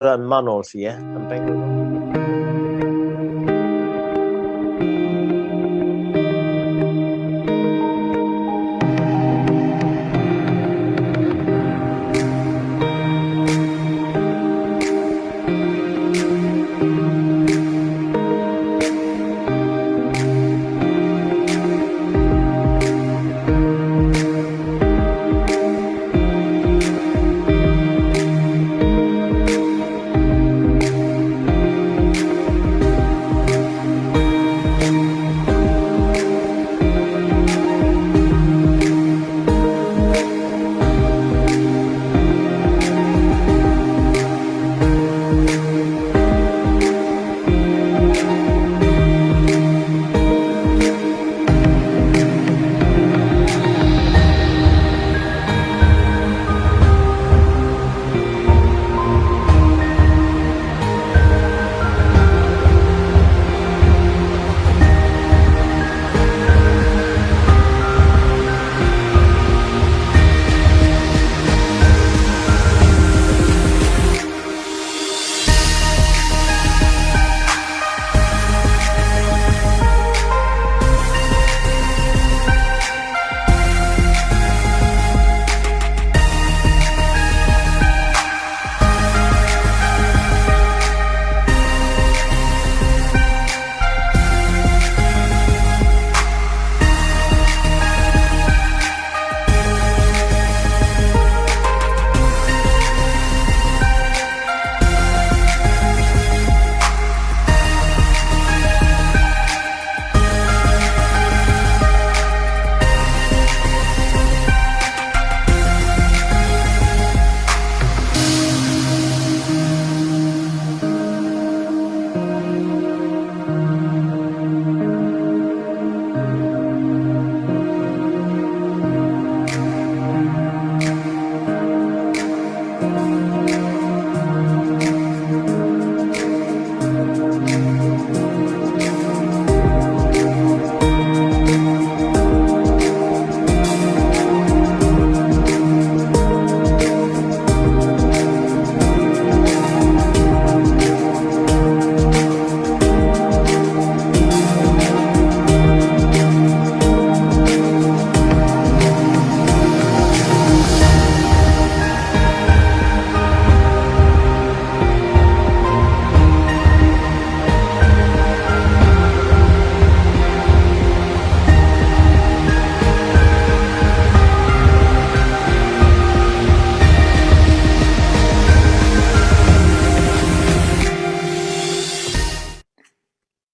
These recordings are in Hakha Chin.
Anmah nawl si e, an peng ko.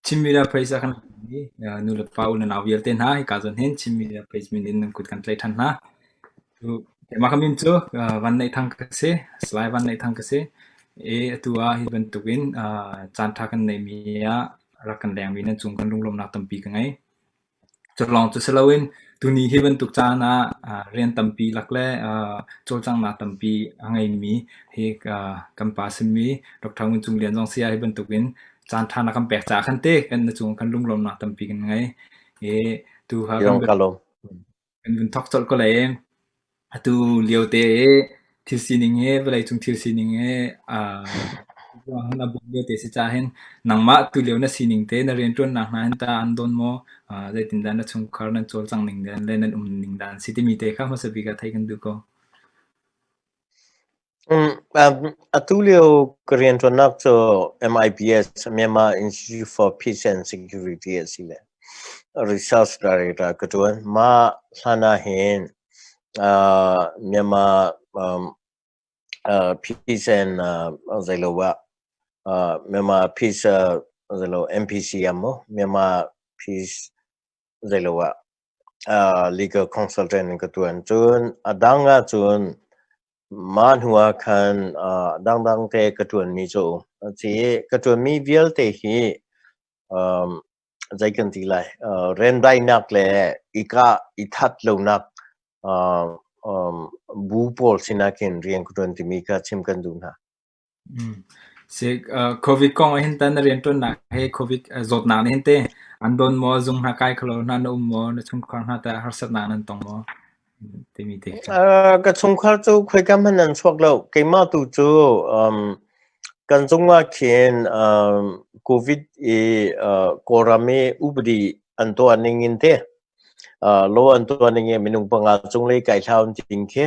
Chin Media Page a kan i nu le pa u le nau vialte hna hika zawn hin Chin Media Page min in nan kut kan tlaih ṭhan hna. Keimah ka min cu Van Neih Thang ka si, Salai Van Neih Thang ka si. I atu ah hi bantukin caanṭha kan neihmi ah rak kan lengmi nan cung kan lunglawmhnak tampi ka ngei. Cu lawng cu si loin tuni hi bantuk caan ah rian tampi lak le cawlcanghnak tampi a ngeimi hi kan pa simi Dr. Ngun Cung Lian zong saya hi bantukin caanṭha na kan pek caah khan te kan na cung kan lunglawmhnak tampi kan ngei. I tu ha kan Kan vun thawk colh ko lai i atu lio te i thil sining hi vawleicung thil sining hi a buai lio te si caah hin nangmah tu lio na sining te na rianṭuannak hna hin tah an dawn maw? Zeitindah na chungkhar nan cawlcangh ning dan le nan um ning dan si timi te kha hmasa bik ah theih kan duh ko. Atu lio ka rianṭuannak cu MIPS, Myanmar Institute for Peace and Security a si le Research Director ka ṭuan. Mah hlan ahhin Myanmar Peace and zeilo ah Myanmar Peace zeilo MPCM mu Myanmar Peace zeilo ah legal consultant in ka ṭuan. Cun a dang ahcun mah hnu ah khan dangdang te ka ṭuanmi cu a um. Ci ka ṭuanmi vialte hi zei kan ti lai remdaihnak le i kah i that lonak bu pawl sinah khin rian ka ṭuan timi kha chim kan duh hna. COVID kong ah hin tah na rianṭuannak he COVID zawtnak nih hin teh an dawn maw, zung hna kai kho lo hna na um maw, na chungkhar hna tah harsatnak nan tong maw timi te kha. Ka chungkhar cu khoika hmanh an chuak lo. Keimah tu cu um, Kan cungah khin COVID i Kawlram i upadi an tuah ning in te law an tuah ning i minung panga cunglei kai hlau an ting khi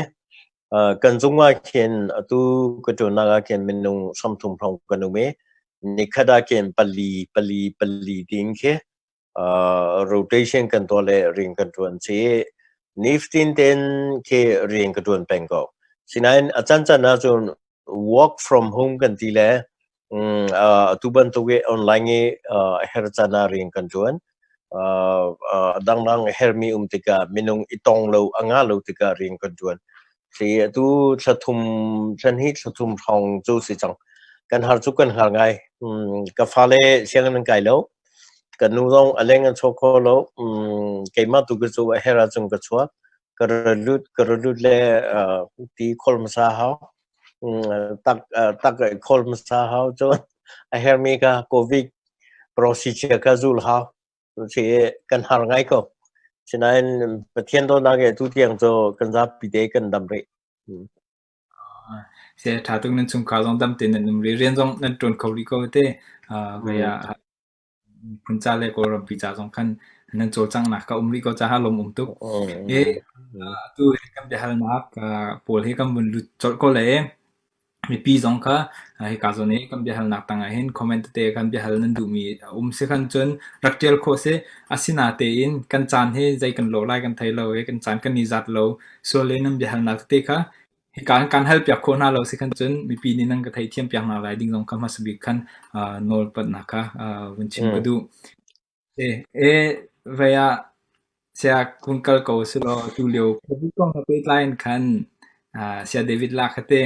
kan cungah khin atu ka ṭuannak ah khin minung 30 hrawng kan um i nikhat ah khin pali pali pali tiin khi rotation kan tuah le rian kan ṭuan si. Nifatin tein khi rian ka ṭuan peng ko. Sinain a cancan ahcun work from home kan ti le atu bantuk i online i her can ah rian kan ṭuan. Dangdang hermi um tikah minung i tong lo a ngah lo tikah rian kan ṭuan. Si atu thla thum thla hnih thla thum hrawng cu si cang. Kan har cu kan har ngai. Ka fale sianginn an kai lo. Kan nu zong a leng an chuak kho lo. Keimah tu ka cu a herh ahcun ka chuak. Ka ra lut ka ra lut le ti khawl hmasa hau. Tak tak khawl hmasa hau. Cun a herhmi kha COVID procedure kha zul hau. Si kan har ngai ko. Sinain Pathian dawtnak he tutiang cu kan zapi te kan dam rih. Se ṭha tuk nan chungkhar zong dam tein nan um rih. Rian zong nan ṭuan kho rih ko te. Vei ah phun ca le Kawlrampi ca zong khan nan cawlcanghnak ka um rih ko caah lawm um tuk. E atu hi kan biahalnak pawl hi kan vun lut colh ko le mipi zong kha hika zawn i kan biahalnak tangah hin comment tete kan biahal nan duhmi a um si khan cun rak ṭial khawh si. Asinatein kan caan hi zei kan lawh lai kan thei lo i kan caan kan i zat lo sual i nan biahalnak tete kha hika hin kan halpiak khawh hna lo si khan cun mipi nih nan ka theihthiam piak hna lai ding zong kha hmasa bik khan nawlpatnak kha vun chim ka duh. E, vei ah sia kun kal ko selaw tulio COVID kong he pehtlai in khan Saya David lak kha te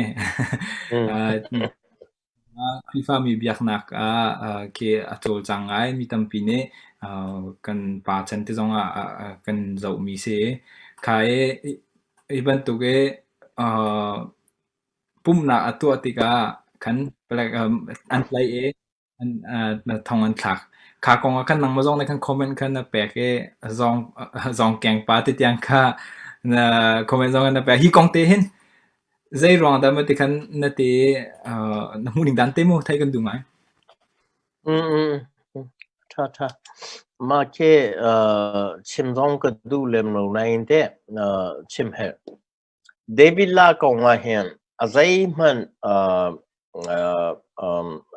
Khrihfami biaknak ah khi a cawlcang ngai mi tampi nih kan pa chan te zong ah kan zohmi si. Kha i hi bantuk i pumhnak a tuah tikah khan an tlaih i thong an thlak. Kha kong ah khan nangmah zong nih khan comment kha na pek i zawng zawngkeng pa ti tiang kha na comment zong na pek. Hi kong te hin zei ruang dah maw ti khan na ti na hmuh ning dan te mu theih kan duh ngai. Tha tha. Mah khi chim zong ka duh lem lo nain teh chim herh. David La kong ah hin a zeihmanh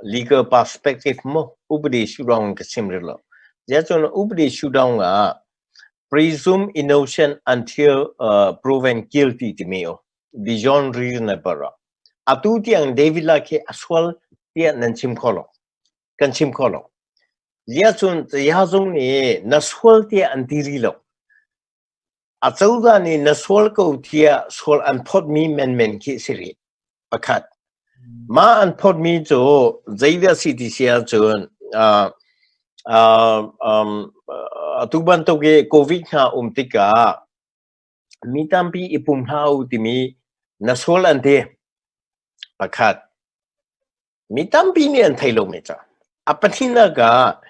legal perspective maw upadi shoodown ka chim rih lo. Ziahcun upadi shoodown ah presume innocent until proven guilty timi um. Beyond reasonable ah. Atu tiang David La khi a sual tiah nan chim kho lo. Kan chim kho lo. Ziahcun yazung nih na sual tiah an ti rih lo. Acozah nih na sual ko tiah sual an phawtmi menmen khi a si rih. Pakhat. Mah an phawtmi cu zeidah si ti si ahcun uh, uh, um, atu bantuk i COVID hna um tikah mi tampi i pum hlah u timi na sual an ti. Pakhat. Mi tampi nih an thei lomi cu. A pahnihnak ah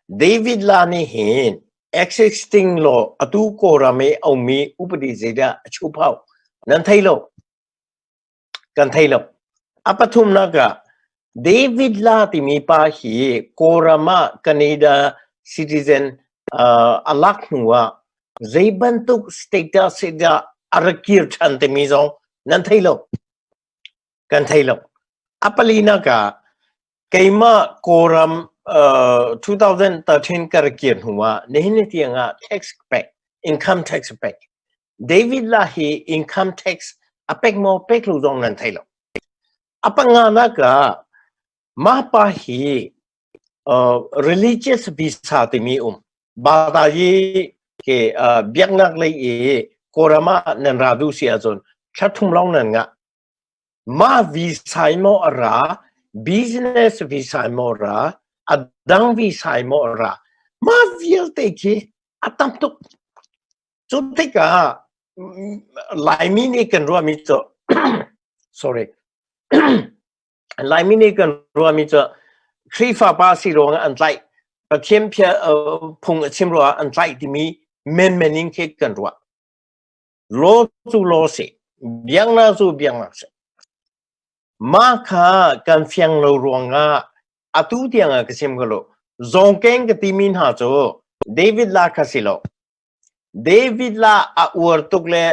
David La nih hin existing law atu Kawlram i a ummi upadi zeidah a chuphau nan thei lo. Kan thei lo. A pathumnak ah David La timi pa hi Kawlram ah Canada citizen uh, a lak hnu ah zei bantuk status dah a rak kir ṭhan timi zong nan thei lo. Kan thei lo. A palinak ah keimah Kawlram uh, 2013 ka rak kir hnu ah nihin ni tiang ah tax pek, income tax pek. David La hi income tax a pek maw pek lo zong nan thei lo. A panganak ah mah pa hi uh, religious visa timi um. Bata yi ke uh, biaknak lei i Kawlram ah nan ra duh si ahcun thla thum lawng nan ngah. Mah visa in maw a ra, business visa in maw a ra, a dang visa in maw a ra, mah vialte khi a tam tuk. Cu tikah Laimi nih kan ruahmi cu sorry Laimi nih kan ruahmi cu Khrihfa pa si ruangah an tlaih, Pathian phung a chim ruangah an tlaih timi menmen in khi kan ruah. Law cu law si, biaknak cu biaknak si. Mah kha kan fiang lo ruangah atu tiangah ka chim ko lo. Zawngkeng ka timi hna cu David la kha si lo. David la a uar tuk le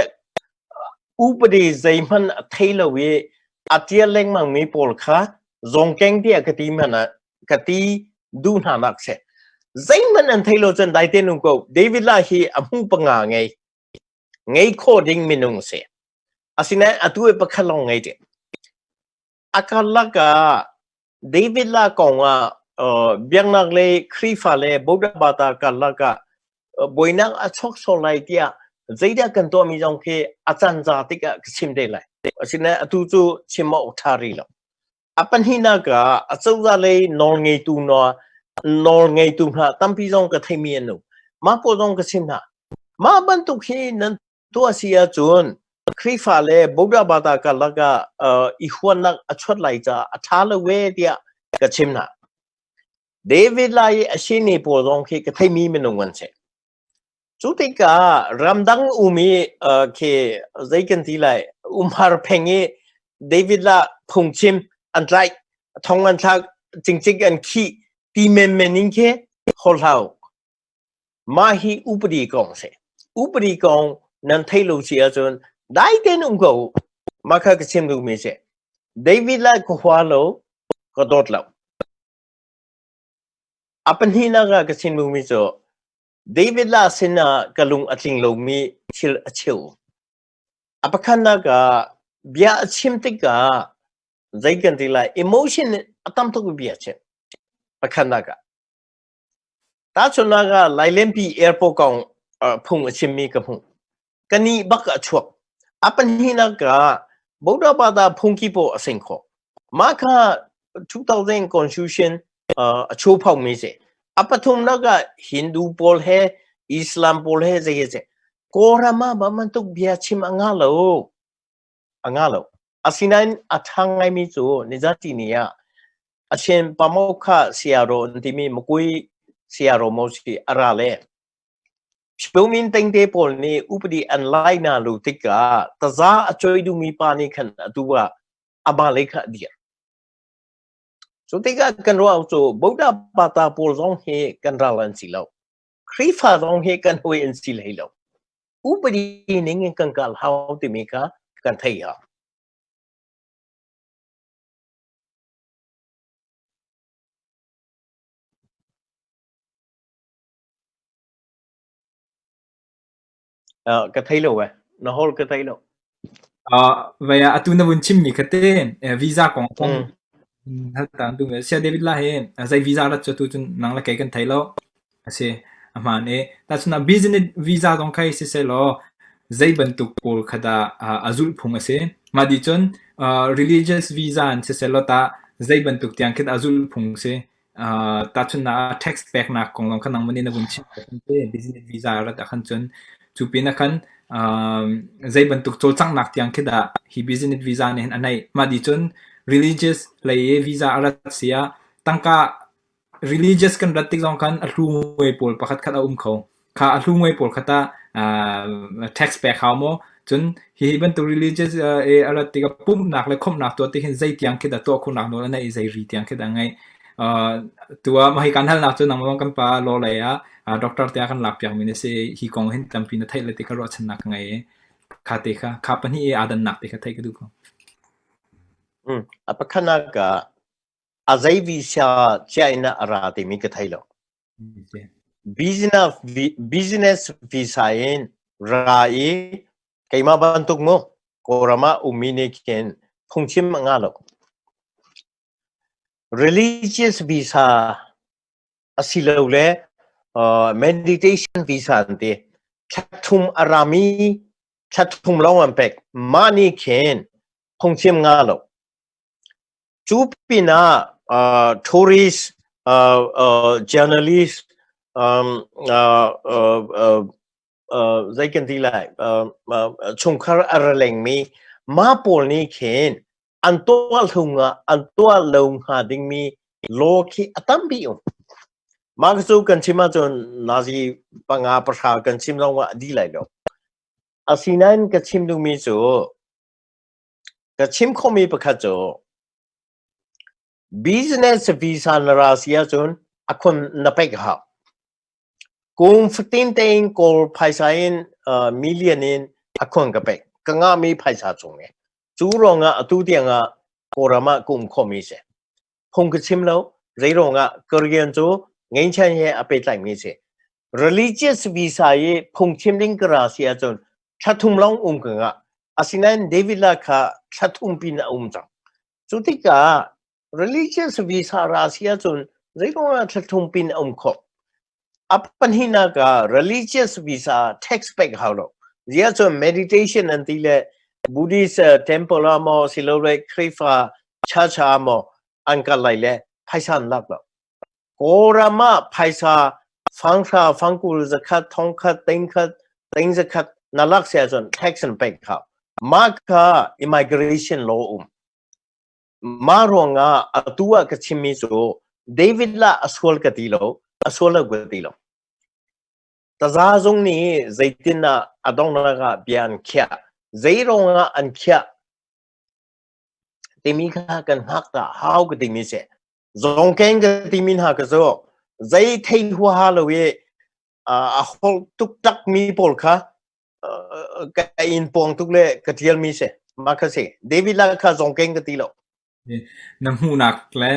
upadi zeihmanh a thei lo i a ṭial lengmang mi pawl kha zawngkeng tiah ka ti hmanh ah ka ti duh hna nak si. Zeihmanh an thei lo cun dai tein um ko. David la hi a hmu panga ngei. Ngei khawh ding minung si. Asinain atu i pakhat lawng ngei ṭi. A karlak ah David la kong ah biaknak le Khrihfa le Buddha karlak ah buainak a chuak sual lai tiah zeidah kan tuahmi zong khi a caan za tikah ka chim te lai. Asinain atu cu chim awk ṭha rih lo. A pahnihnak ah acozah lei nawlngeitu hna nawlngeitu hna tampi zong ka theimi an um. Mah pawl zong ka chim hna. Mah bantuk hi nan tuah si ahcun Khrihfa le Buddha bata karlak ah i huatnak a chuat lai caah a ṭha lo ve tiah ka chim hna. David Lai i a sini pawl zong khi ka theimi minung an si. Cu tikah ramdang um i khi zei kan ti lai umhar pheng i David la phungchim an tlaih thong an thlak cingcing an khih ti menmen in khi holh hau Mah hi upadi kong a si. Upadi kong nan theih lo si ahcun dai tein um ko u. Mah kha ka chim duhmi a si. David le ka hua lo, ka dawt lo. A pahnihnak ah ka chim duhmi cu David la sinah ka lung a tling lomi thil a cheu. A pakhatnak ah bia a chim tikah zei kan ti lai emotion a tam tuk bia a chim. Pakhatnak ah. Tahchunhnak ah Lailenpi airport kong phung a chimmi ka hmuh. Ka nih bak a chuak. A pahnihnak ah Bodabada phungki pawl a sing khawh. Mah kha 2000 constitution a chuphawmi si. A pathumnak ah Hindu pawl he Islam pawl he zei he si. Kawlram ah bantuk bia chim a ngah lo. A ngah lo. Asinain a ṭha ngaimi cu nizati ni ah Asin pamokha siaro an timi Makui siaro mo si a ra le. Pyomin tengte pawl nih upadi an lai na lu tikah taza a choi duhmi pa nih khan atu ah amah lei kha a dir. Cu tikah kan ruah cu Buddha pata pawl zong hi kan ral an si lo. Khrihfa zong hi kan hawi an si hlei lo. Upadi ning in kan kal hau timi kha kan thei hau. Ka thei lo eh. Na hol ka thei lo. Vai ah atu na vun chimmi kha te visa kong kong hal ta du sia David la he zei visa rat chu tu cun nang le kei kan thei lo a si a hmaan i tahchun ah business visa zong khai si seh law zei bantuk pawl kha dah a zulh phung a si mah dih cun religious visa in si seh law tah zei bantuk tiang khin a zulh phung si tahchunhnak ah tax peknak kong zong kha nangmah nih na vun chim business visa rat ah khan cun cu pin ah khan zei bantuk cawlcanghnak tiang khi dah hi business visa nih hin a neih mah dih cun religious lei i visa a rat si ah tangka Religious kan rat tik zong khan a hlu ngoi pawl pakhat khat a um kho. Kha a hlu ngoi pawl kha tah tax pek hau maw? Cun hihi bantuk religious i a rat tikah pumhnak le khawmhnak tuah tik hin zei tiang khi dah tuah khawhnak nawl a neih i zei ri tiang khi dah a ngeih. Tu ah mah hi kan halnak cu nangmah zong kan pa law lei ah doctor te ah kan lakpiakmi na si i hi kong hin tampi na theih le ti kha ruahchannak ka ngei i kha te kha kha pahnih i aa dannak te kha theih ka duh ko. A pakhatnak ah A zei visa chiah in a ra timi ka thei lo. Business, business visa in ra i keimah bantuk mu Kawlram ah ummi nih khin phungchim a ngah lo. Religious visa asilole uh, meditation visa an ti. Thla thum a rami thla thum lawng an pek. Mah nih khin phungchim ngah lo. Cu pinah uh, tourist, uh, uh, journalist, um, uh, uh, uh, uh, zei kan ti lai, uh, uh, chungkhar a ra lengmi mah pawl nih khin an tuah hlung ah an tuah lo hnga dingmi law khi a tampi um. Mah cu kan chim ahcun nazi panga pahra kan chim zong ah a dih lai lo. Asinain ka chim duhmi cu ka chim khomi pakhat cu. Business visa na ra si ahcun a khun na pek hau. Kum fatin tein Kawl phaisa in million in a khun ka pek. Ka ngahmi phaisa chung in. Cu ruangah atu tiangah Kawlram ah ka um khomi si. Phung ka chim lo. Zei ruangah ka rian cu ngeihchan he a pehtlaimi si. Religious visa i phungchim ding ka ra si ahcun thla thum lawng um ka ngah. Asinain David la kha thla thum pin a um cang. Cu tikah religious visa ra si ahcun zeiruangah thla thum pin a um khawh? A pahnihnak ah religious visa tax pek hau lo. Ziah cun meditation an ti le Buddhist temple ah maw silole Khrihfa church ah maw an kal lai le phaisa an lak lo. Kawlram ah phaisa fanghra, fangkul, zakhat, thongkhat, tengkhat, tengzakhat na lak si ahcun tax an pek hau. Mah kha immigration law um. Mah ruangah atu ah ka chimmi cu David lah a sual ka ti lo, a sual lo ka ti lo. Taza zung nih zeitin ah a donghnak ah bia an khiah, zei ruangah an khiah timi kha kan hngak ta hau ka timi si. Zawngkeng ka timi hna ka cu zei thei huaha lo i a holh tuk mi pawl kha ka in pawng tuk le ka ṭial mi si. Mah kha si. David la kha zawngkeng ka ti lo. Na hmuhnak le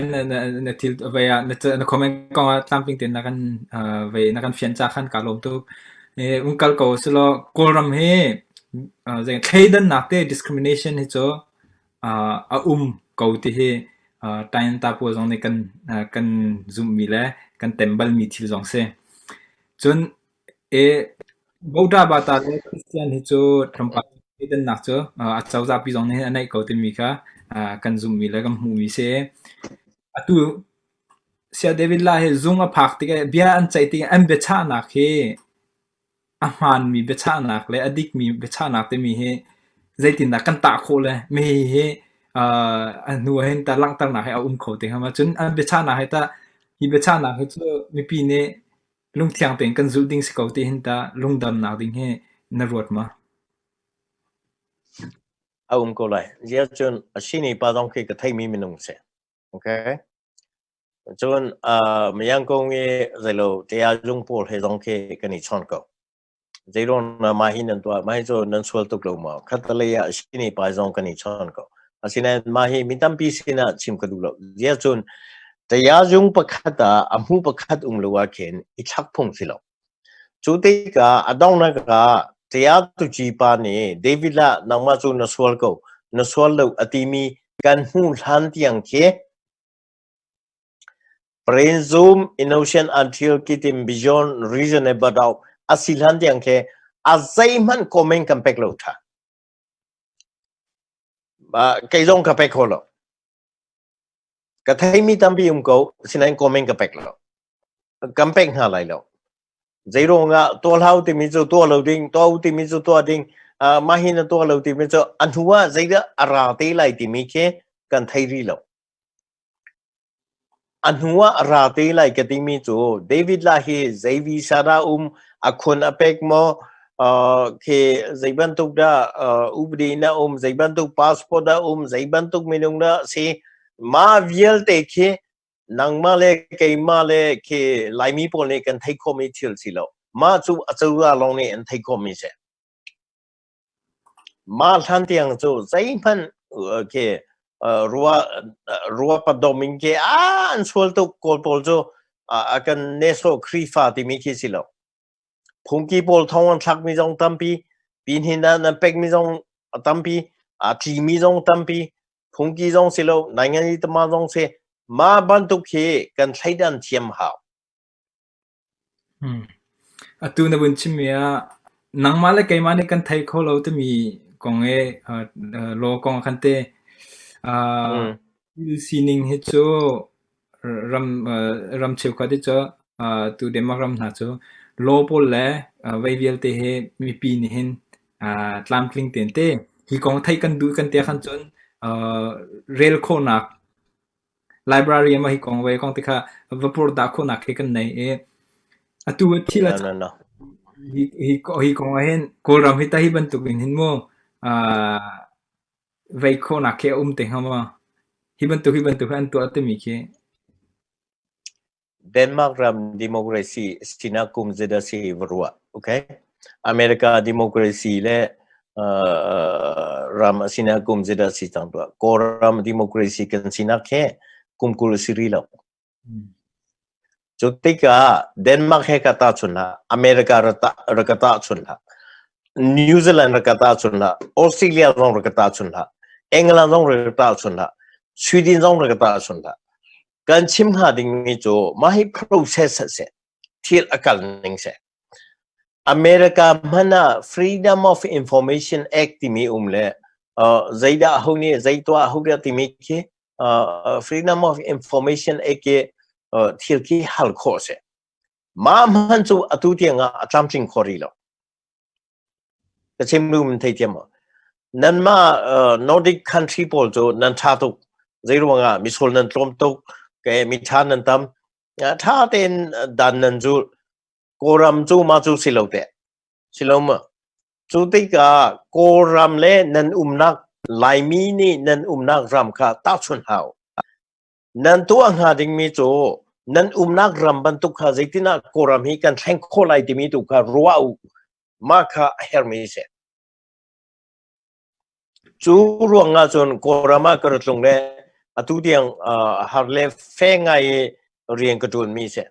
na thil vei ah na comment kong ah tlamtling tein na kan vei na kan fian ca khan ka lawm tuk. Un kal ko selaw Kawlram hi zei thleidannak te discrimination hi cu a um ko ti hi Tainta pawl zong nih kan zumhmi le kan tem balmi thil zong si. Cun Buddha bata le Christian hi cu tlawmpal thleidannak cu a cozah pi zong nih a neih ko timi kha kan zumhmi le kan hmuhmi si. Atu Saya David La hi zung a phak tikah bia an ceih tikah an biachahnak hi A hmaanmi biachahnak le a dikmi biachahnak timi hi zeitindah kan tah khawh le mi hi a hnu ah hin tah langhternak hi a um kho te hnga ma? Cun an biachahnak hi tah hi biachahnak hi cu mipi nih lungthiang tein kan zulh ding si ko ti hin tah lungdamnak ding hi na ruat ma? A um ko lai. Ziah cun a sini pa zong khi ka theimi minung si. Okay. Cun uh, Mayangkong i zeilo ṭialzung pawl he zong khi kan i chawn ko. Zeiruang na mah hi nan tuah, mah hi cu nan sual tuk lo maw? Khattalei ah sini pa zong kan i chawn ko. Asinain mah hi mi tampi sinah chim ka duh lo. Ziah cun ṭialzung pakhat ah a hmu pakhat um lo ah khin i thlak phung si lo. Cu tikah a donghnak ah ṭialtuci pa nih David ah nangmah cu na sual ko, na sual lo a timi kan hmuh hlan tiang khi Presume innocent until kitin beyond reasonable doubt a si hlan tiang khi a zeihmanh comment kan pek lo ṭha. Kei zong ka pek kho lo. Ka theimi tampi um ko, sinain comment ka pek lo. Kan pek hna lai lo. Zeiruangah tuah hlah timi cu tuah lo ding, tuah u timi cu tuah ding, uh, mah hi na tuah lo timi cu a hnu ah zeidah a ra te lai timi khi kan thei rih lo. A hnu ah a ra te lai ka timi cu David la hi zei visa dah um, a khun a pek maw, uh, khi zei bantuk dah uh, upadi na um, zei bantuk passport dah um, zei bantuk minung dah si, mah vialte khi nangmah le keimah le khi Laimi pawl nih kan theih khawhmi thil si lo. Mah cu a cozah lawng nih an theih khawhmi si. Mah hlan tiang cu zeihmanh khi rua rua padom in khi a an sual tuk Kawl pawl cu a kan neso Khrihfa timi khi si lo. Phungki pawl thong an thlakmi zong tampi, pinhin ah nan pekmi zong a tampi, a tlimi zong tampi, phungki zong si lo, naingani tama zong si. Mah bantuk hi kan thleidan thiam hau. Hmm. Atu na vun chimmi ah nangmah le keimah nih kan thei kho lo timi kong i law kong ah khan te thil sining hi cu ram ram cheukhat hi cu tu Denmark ram hna cu law pawl le vei vialte hi mipi nih hin tlamtling tein te hi kong theih kan duh kan ti ahkhan cun rel khawhnak library ah hi kong vei kong te kha va purdah khawhnak khi kan nei i atu thil a No, no, no. hi hi hi kong ah hin Kawlram hi ta hi bantuk in hin mu vei khawhnak khi a um te hnga maw? Hi bantuk hi an tuah timi khi Denmark ram democracy sinak kum zeidah si va ruah. Okay? America democracy le ram a sinak kum zeidah si cang tuah. Kawlram democracy kan sinak he kum 20 si rih lo. Cu tikah Denmark he ka tahchunh hlah, America rak ka tahchunh hlah, New Zealand rak ka tahchunh hlah, Australia zong rak ka tahchunh hlah, England zong rak ka tahchunh hlah, Sweden zong rak ka tahchunh hlah. Kan chim hnga dingmi cu mah hi process a si. Thil a kal ning si. America hmanh ah Freedom of Information Act timi um le zeidah ho nih zei tuah ho dah timi khi Freedom of Information Act i thil khi hal khawh a si. Mah hmanh cu atu tiang ah a tlamtling kho rih lo. Ka chim duhmi nan theithiam maw? Nanmah Nordic country pawl cu nan ṭha tuk. Zeiruangah misual nan tlawm tuk, mi ṭha nan tam. Ṭha tein dan nan zulh. Kawlram cu mah cu si lo teh. Si lo maw? Cu tikah Kawlram le nan umnak Laimi nih nan umnak ram kha tahchunh hau. Nan tuah hnga dingmi cu nan umnak ram bantuk kha zeitin ah Kawlram hi kan thleng khawh lai timi tu kha ruah u. Mah kha a herhmi a si. Cu ruang ah cun Kawlram ah ka ra tlung le atu tiang har le fe ngai i rian ka ṭuanmi a si.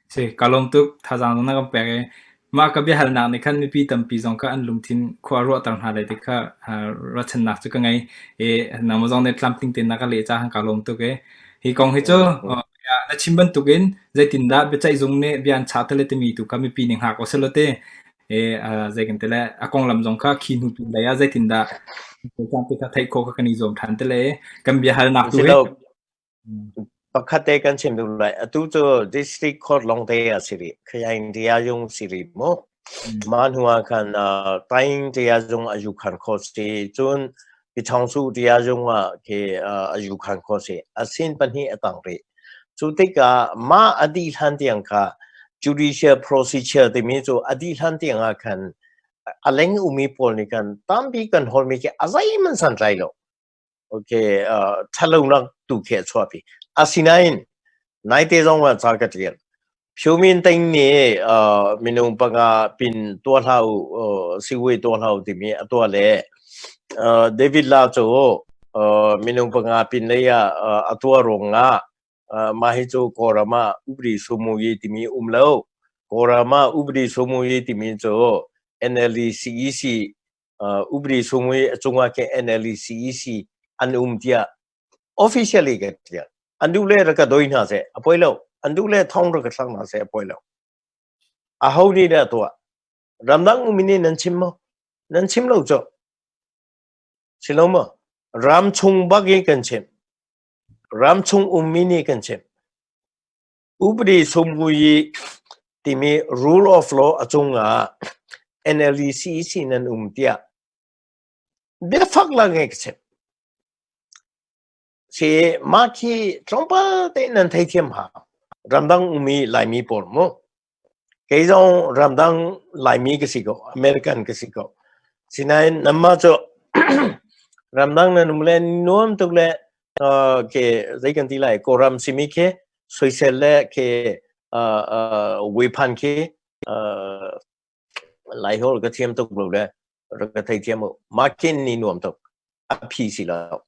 Si, ka lawm tuk. Thazaang zong na kan pek i mah ka biahalnak nih khan mipi tampi zong kha an lungthin khua a ruahter hna lai ti kha ruahchannak cu ka ngei. I nangmah zong nih tlamtling tein na ka leh caah ka lawm tuk i hi kong hi cu na chim bantukin zeitindah biaceihzung nih bia an chah te le timi tu kha mipi nih hngak awk si lo ti. I zei kan ti le a konglam zong kha khi hnu tu lei ah zeitindah ti kha theih khawh kha kan i zuam ṭhan te le kan biahalnak tu hi Pakhat te kan chim duh lai. Atu cu district court lawng te a si rih. Khayaing Tia-yung si rih mu. Mah hnu ah khan Taing Tia-yung a yu khan kho si. Cun Pichongsu Tia-yung ah khi a yu khan kho si. A sin pahnih a tang rih. Cu tikah mah a dih hlan tiang kha judicial procedure timi cu a dih hlan tiang ah khan a leng umi pawl nih khan tampi kan hawlmi khi a zeihmanh santlai lo. Okay, ṭhatlonak tu khi a chuahpi. Asinain, naite zong ah ca ka ṭial. Phyomin Ting nih minung panga pin tuah hlah u, siwei tuah hlah u timi a tuah le David La cu minung panga pin lei ah a tuah ruangah mah hi cu Kawlram ah upadi sumuyi timi um lo. Kawlram ah upadi sumuyi timi cu NLD CEC upadi sung i a cungah khin NLD CEC an um tiah officially ka tiah an duh le rak ka doi hna seh a poi lo an duh le thong rak ka thlak hna seh a poi lo a ho nih dah tuah ramdang um nih nan chim maw nan chim lo cu si lo maw ram chung bak in kan chim ram chung ummi nih kan chim Upadi sumui timi rule of law a cungah NLD CEC nan um tiah biafak lang nge ka chim. Si mah khi tlawmpal te nan theithiam hau. Ramdang ummi Laimi pawl mu. Kei zong ramdang Laimi ka si ko, American ka si ko. Sinain nanmah cu ramdang nan um le nuam tuk le ke zei kan ti lai Kawlram simi khi soisel le ke wephan khi Laiholh ka thiam tuk lo le rak ka thei thiam u. Mah khin ni nuam tuk. A phi si lo.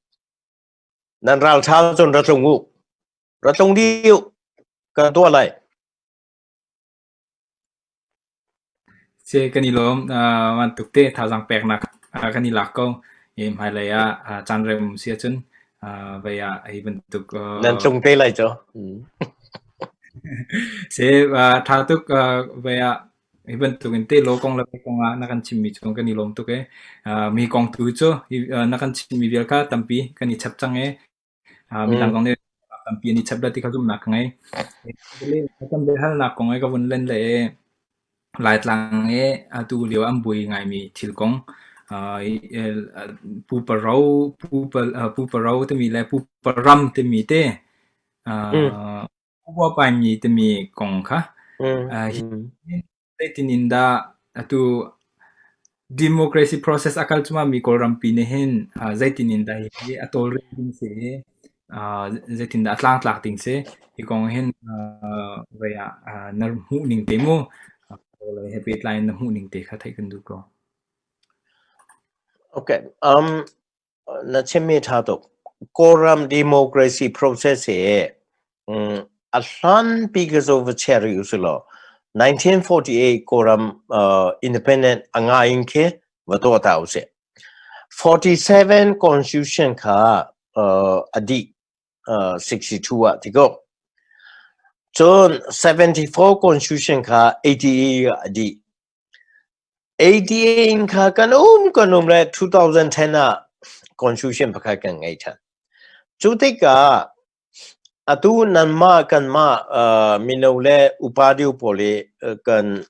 Nan ralṭha cun ra tlung u. Ra tlung dih u. Ka tuah lai. Si kan i lawm. Bantuk te thazaang peknak kan i lak ko. I hmailei ah caan rem si ahcun vei ah hi bantuk Nan tlung te lai cu. Si ṭha tuk vei ah hi bantuk in te law kong le kong ah na kan chimmi cung kan i lawm tuk ee. Mi kong tu cu na kan chimmi vial kha tampi kan i chap cang ee. Midang zong nih tampi an i chap ti kha zumhnak ka ngei. Kan biahalnak kong i ka vun len le i Laitlang i atu lio an buai ngaimi thil kong pupa ro pupa ro timi le pupa ram timi te pupa paimi timi kong kha Zeitin in dah atu democracy process a kal cuahmahmi Kawlrampi nih hin zeitin in dah hihi a tawlrel ding si? Zeitindah a tlangtlak ding si? Hi kong hin vei ah na hmuh ning te mu he pehtlai in na hmuh ning te kha theih kan duh ko. Okay. Na chimmi ṭha tuk. Kawlram democracy process hi a hlanpi ka zo va chia rih usih law 1948 Kawlram independent a ngai in khi va tuah ta usih. 47 Constitution kha a dih 62 ah ti ko. Cun 74 Constitution kha 88 ah a dih. 88 in kha kan um kan um le 2010 ah Constitution pakhat kan ngei ṭhan. Cu tikah atu nanmah kanmah mino le upa deuh pawl i kan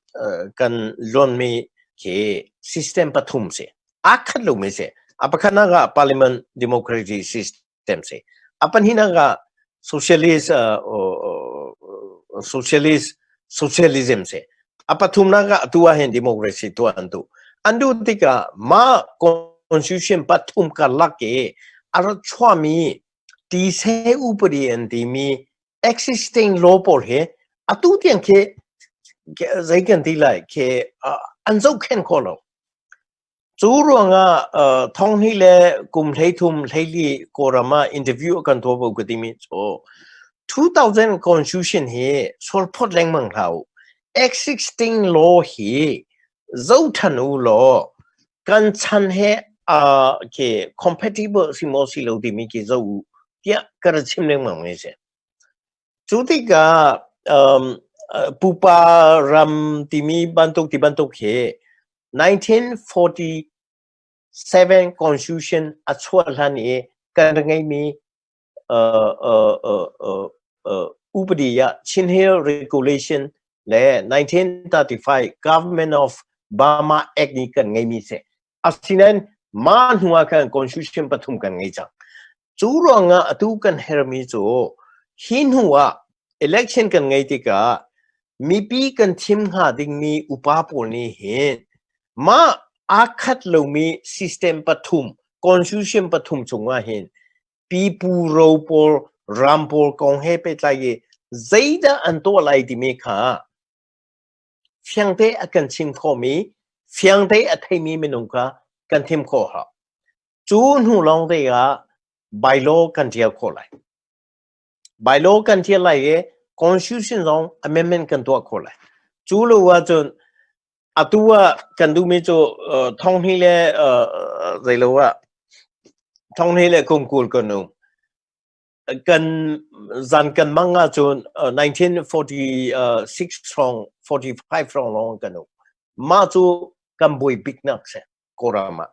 kan luanmi khi system pathum si. Aa khat lomi si. A pakhatnak ah parliament democracy system si. A pahnihnak ah socialist socialist socialism si. A pathumnak ah atu ah hin democracy tuah an duh. An duh tikah mah constitution pathum karlak i a rak chuahmi Tise upadi an timi existing law pawl hi atu tiang khi zei kan ti lai khi an zohkhenh khawh lo. Cu ruangah thonghnih le kum 13 hleili Kawlram ah interview a kan tuah bu ka timi cu 2000 constitution hi sualphawt lengmang hlah u. Existing law hi zohthan u law kan chan he khi compatible si maw si lo timi khi zoh u tiah ka ra chim lengmang mi si. Cu tikah pupa ram timi bantuk ti bantuk hi 1947 Constitution a chuah hlan i kan ra ngeimi upadi ah Chin Hill Regulation le 1935 Government of Burma Act nih kan ngeimi si. Asinain mah hnu ah khan constitution pathum kan ngei cang. Cu ruangah atu kan hermi cu hi hnu ah election kan ngei tikah mipi kan thim hnga dingmi upa pawl nih hin mah aa khat lomi system pathum constitution pathum chungah hin pipu ro pawl ram pawl kong he pehtlai i zeidah an tuah lai timi kha fiangte a kan chim khawhmi fiangte a theimi minung kha kan thim khawh hau. Cu hnu lawng te ah bylaw kan tial khawh lai. Bylaw kan tial lai i constitution zong amendment kan tuah khawh lai. Cu lo ahcun atu ah kan duhmi cu thonghnih le zeilo ah thonghnih le kum 20 kan um. Kan zan kan mang ahcun 1946 hrawng 45 hrawng lawng kan um. Mah cu kan buai biknak si Kawlram ah.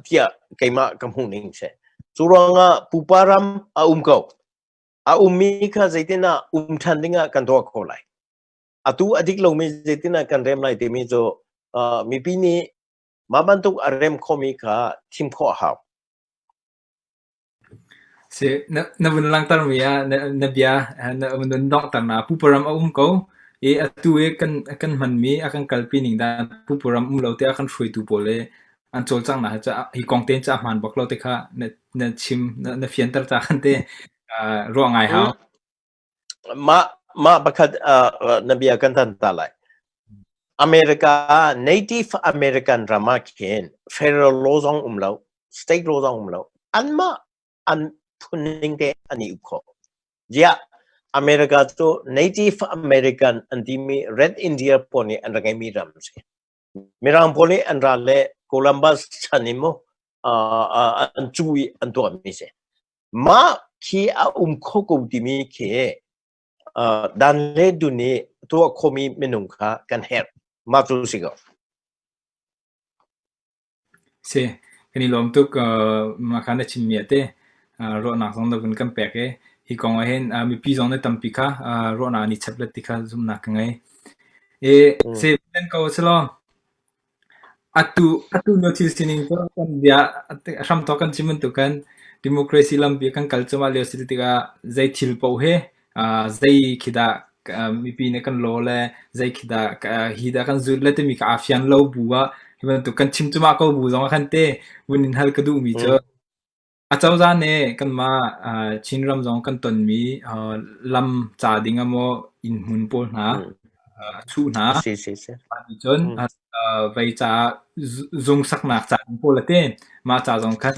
Tiah keimah ka hmuh ning si. Cu ruangah pupa ram a um ko. A ummi kha zeitin ah um ṭhan dingah kan tuah khawh lai. Atu a dik lomi zeitin ah kan rem lai timi cu mipi nih mah bantuk a rem khomi kha thim khawh a hau. Si, na, na vun langhtermi ah na, na bia na vun donghternak puparam a um ko i atu i kan kan hmanmi a kan kalpi ning dan puparam um lo te a kan hruaitu pawl i an cawlcanghnak hi cu hi kong tein cu a hmaan bak lo te kha na, na chim na, na fianter ca khan te ruah ngai hau. Mah mah pakhat na bia kan tan ta lai. America Native American ram ah khin federal law zong um lo, state law zong um lo. Anmah an phun ning te an i uk khawh. Ziah America cu Native American an timi Red India pawl nih an rak ngeimi ram si. Mirang pawl nih an ral le Columbus chan in mu an cu i an tuahmi si. Mah khi a um kho ko timi khi dan le dun nih tuah khomi minung kha kan herh. Mah cu si ko. Si, kan i lawm tuk mah kha na chimmi ah teh ruahnak zong na vun kan pek i hi kong ah hin mipi zong nih tampi kha ruahnak an i chap let ti kha zumhnak ka ngei. I si, ko si law Atu atu lio thil sining cu kan bia a hramthawk kan chim bantukin democracy lampi kan kal cuahmah lio si tikah zei thil paoh hi zei khi dah mipi nih kan law le zei khi dah hi dah kan zulh le timi kha aa fian lo bu ah hi bantuk kan chim cuahmah ko bu zong ah khan te vun in hal ka duhmi cu. Acozah nih kanmah Chinram zong kan tonmi lam ca ding ah maw inn hmun pawl hna a chuh hna. Si si si. Cun vei caah zung saknak ca pawl a ti. Mah ca zong khan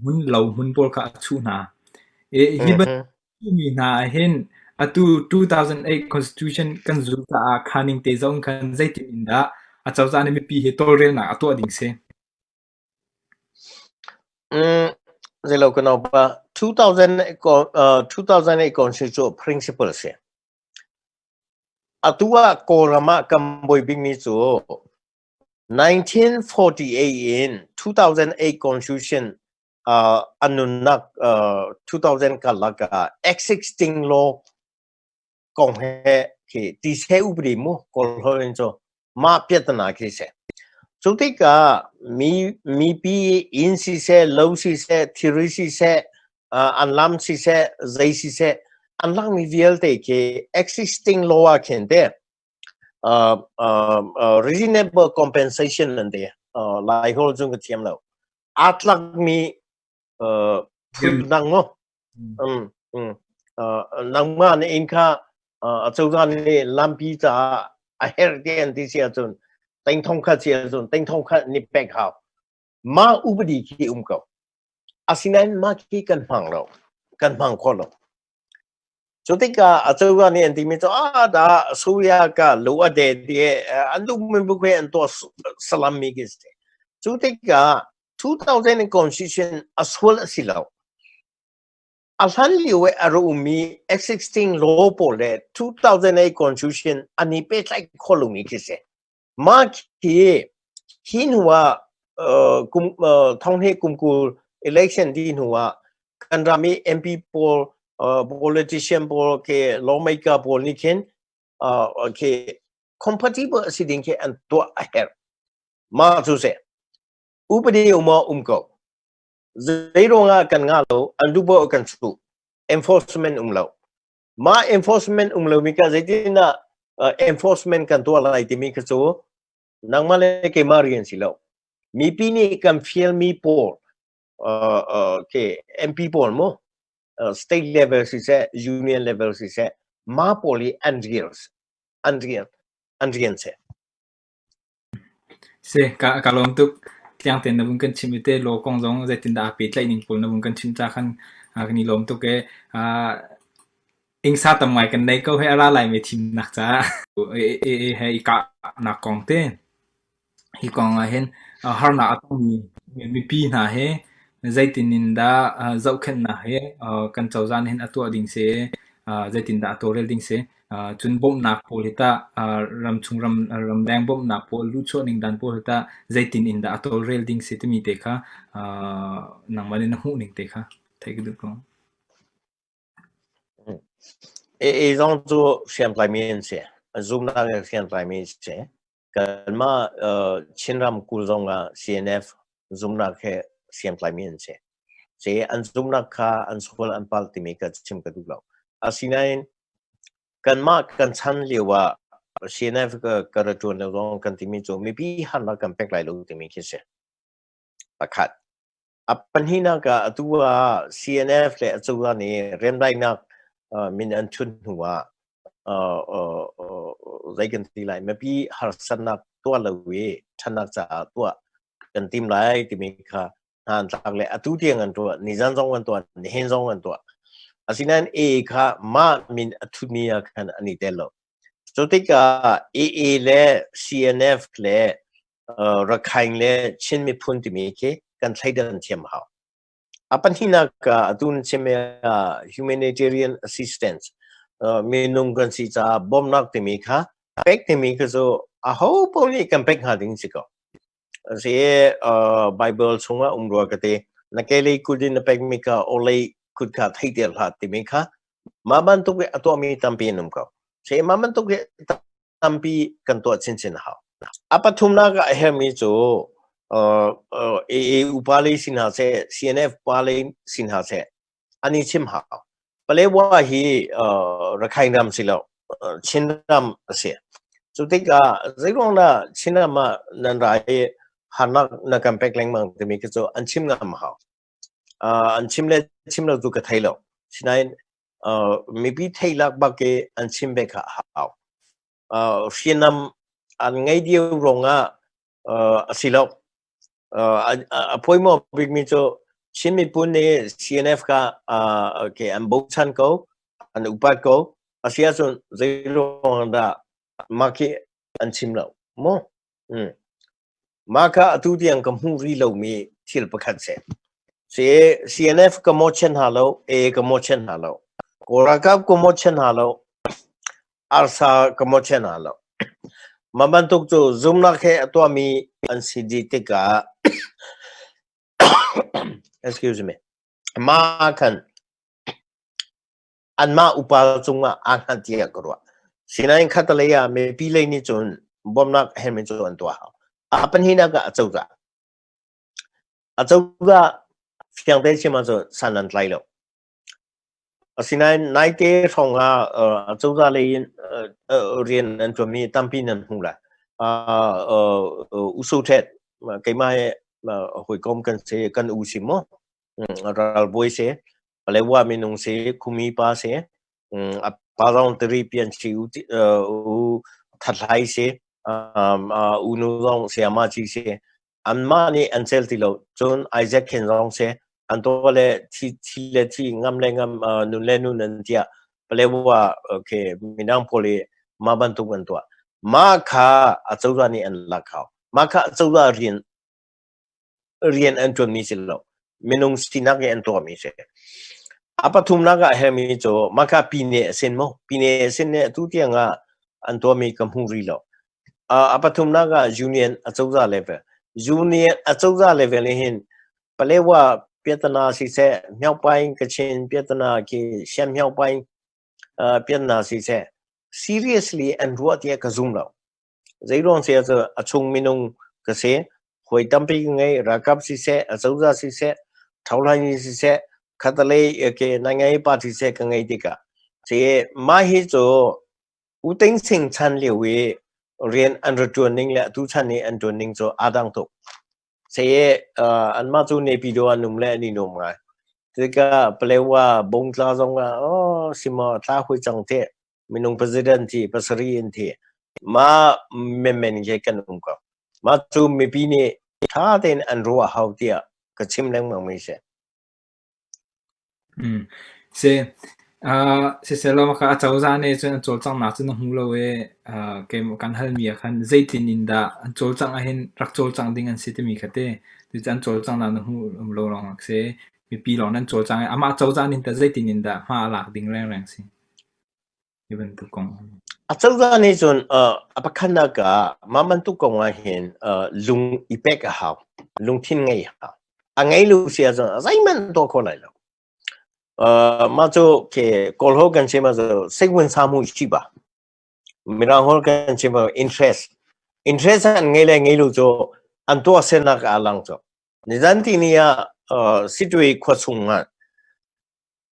hmun lo hmun pawl kha a chuh hna. Hi bantuk mi hna ah hin atu 2008 Constitution kan zulh caah kha ning te zong khan zeitin in dah acozah nih mipi hi tawlrelnak a tuah ding si? Zeilo ka naupa 2008 constitution cu principle si. Atu ah Kawlram ah kan buai bikmi cu 1948 in 2008 constitution an nunnak 2000 karlak ah existing law kong he khi tiseh upadi mu Kawl holh in cu mah piahtana khi si. Cu tikah mi mipi inn siseh, lo siseh, thilri siseh, an lam siseh, zei siseh, an lakmi vialte khi existing law ah khin te reasonable compensation an ti. Lai holh cun ka thiam lo. Aa tlakmi phun dang mu. Nangmah na inn kha acozah nih lampi caah a herh ti an ti si ahcun teng thong khat si ahcun teng thong khat ni pek hau. Mah upadi khi um ko. Asinain mah khi kan hmang lo. Kan hmang kho lo. Cu tikah acozah nih an timi cu ah dah Suria ka lu a de ti an duh min bu an tuah salam mi khi si. Cu tikah 2000 constitution a sual a si lo. A hlan lio i a ra ummi existing law pawl le 2008 constitution an i pehtlaih kho lomi khi si. Mah khi hi hnu ah kum thonghnih kum 20 election dih hnu ah kan ram i MP pawl politician pawl ke lawmaker pawl nih khin khi compatible a si ding khi an tuah a herh. Mah cu si. Upadi um ah um ko. Zeiruangah kan ngah lo, an duh poah kan chuh. Enforcement um lo. Mah enforcement um lomi ka zeitindah enforcement kan tuah lai timi kha cu nangmah le keimah rian si lo. Mipi nih kan fialmi pawl, ke MP pawl mu, state level siseh, union level siseh, mah pawl hi an rian, an rian, an rian si. Si, ka lawm tuk. Tliang tein na vun kan chimh i te law kong zong zeitindah aa pehtlaih ning pawl na vun kan chimh ca khan kan i lawm tuk ee. Ingsa tam ngai kan nei ko hei a ra laimi thimnak caah. He i kahnak kong te. Hi kong ah hin harnak a tongmi mipi hna hi zeitin in dah zohkhenhnak hi kan cozah nih hin a tuah ding si i zeitindah a tawlrel ding si. Cun bawmhnak pawl hi tah ramchung ramleng bawmhnak pawl luhchuah ning dan pawl hi tah zeitin in dah a tawlrel ding si timi te kha nangmah nih na hmuh ning te kha theih ka duh ko. AA zong cu hriamtlaimi an si. Zumnak in hriamtlaimi an si. Kanmah Chin ramkulh zong ah CNF zumnak he hriamtlaimi an si. Si an zumnak kha an sual an palh timi ka chim ka duh lo. Asinain kanmah kan chan lio ah CNF ka ra ṭuan lio zong kan timi cu mipi harnak kan pek lai lo timi khi si. Pakhat. A pahnihnak ah atu ah CNF le acozah nih remdaihnak min an thut hnu ah zei kan ti lai mipi harsatnak tuah lo i ṭhatnak caah tuah kan tim lai timi kha hna an tlak le atu tiang an tuah nizan zong an tuah nihin zong an tuah. Asinain A kha mah min a thutmi ah khan an i tel lo. Cu tikah AA le CNF le Rakhine le Chin miphun timi khi kan thleidan thiam hau. A pahnihnak ah atu na chimmi ah humanitarian assistance minung kan si caah bawmhnak timi kha pek timi kha cu aho paoh nih kan pek hnga ding si ko. Si Bible chungah um rua ka ti. Na kelei kut in na pekmi kha awlei kut kha thei ter hlah timi kha mah bantuk i a tuahmi tampi an um ko. Si mah bantuk i tampi kan tuah chinchin a hau. A pathumnak ah a herhmi cu AA upa lei si hna seh, CNF pa lei si hna seh, an i chim hau. Palewa hi Rakhine ram si lo, Chin ram a si. Cu tikah zeiruang dah Chin ram ah nan ra i harnak na kan pek lengmang timi khi cu an chim ngam hau. An chim le chim lo tu ka thei lo. Sinain mipi theilak bak i an chim ve kha a hau. Hriamnam an ngei dio ruangah a si lo. A pawimawh bikmi cu Chin miphun nih CNF kha okay, an bochan ko, an upat ko. A si ahcun zei ruang dah mah khi an chim lo mu? Mm. Mah kha atu tiang ka hmuh rih lomi thil pakhat si. Si CNF ka mawhchiat hna lo, A ka mawhchiat hna lo. Kawl ralkap ka mawhchiat hna lo, arsa ka mawhchiat hna lo. Mah bantuk cu zumnak he a tuahmi an si dih tikah excuse me mah khan anmah upa cungah aa hngat tiah ka ruah. Sinain khatalei ah mipi lei nih cun bawmhnak herhmi cu an tuah hau. A pahnihnak ah acozah. Acozah fiang tein chim ahcun san an tlai lo. Asinain naite hrawng ah acozah lei in rian an ṭuanmi tampi nan hmuh lai. U Su Htet, keimah he hawikom kan si, kan u si maw? Ralbawi si, Palewa minung si, Khumi pa si, a pa zong tiri pian si, u That Hlai si, u nu zong sayama ci si. Anmah nih an cel ti lo. Cun Isaac khin zong si, an tuah le thi, thi le thi, ngam le ngam, nun le nun an tiah Palewa okay, minang pawl i mah bantuk an tuah. Mah kha acozah nih an lak hau. Mah kha acozah rian rian an ṭuanmi si lo. Minung sinak i an tuahmi si. A pathumnak ah hermi cu maka pine a sin mu. Pine a sin nih atu tiang ah an tuahmi ka hmu rih lo. A pathumnak ah union acozah level. Union acozah level nih hin Palewa piatana siseh, Myaungpaing Kachin piatana khi Shan Myaungpaing piatana siseh, seriously an ruah tiah ka zum lo. Zeiruang si ahcun a chung minung ka si. Hawi tampi ka ngei. Ralkap siseh, acozah siseh, ṭhohlanyi siseh, khatalei ke naingai party siseh ka ngei tikah. Ci mah hi cu U Ting Sing chan lio i rian an ra ṭuan ning le atu chan i an ṭuan ning cu aa dang tuk. Saye anmah cu Naypyidaw an um le an i nuam ngai. Tikah Palewa Bungtla zong ah oh simo tla hui cang te. Minung president thi pasarih in thi. Mah menmen khi kan um ko. Mah cu mipi nih ṭha tein an ruah hau tiah ka chim lengmang mi si. Mm. Si uh, siselaw maka acozah nih cun an cawlcanghnak cu na hmu lo i uh, keimah kan halmi ah khan zeitin in dah an cawlcangh ahhin rak cawlcangh ding an si timi kha ti. Cucu an cawlcanghnak na hmuh lo lawng a si. Mipi lawng nan cawlcang i amah cozah nih tah zeitin in dah hma a lak ding rengreng si. Hi bantuk kong. Acozah nih cun a pakhatnak ah mah bantuk kong ah hin lung i pek a hau. Lungthin ngei a hau. A ngei lo si ahcun zeihmanh tuah kho lai lo. Mah cu ke Kawl holh kan chim ahcun စိတ်ဝင်စားမှု ရှိပါ. Mirang holh kan chim ah interest. Interest an ngei le ngei lo cu an tuahsernak ah a lang cu. Nizan tini ah Sittwe khua chung ah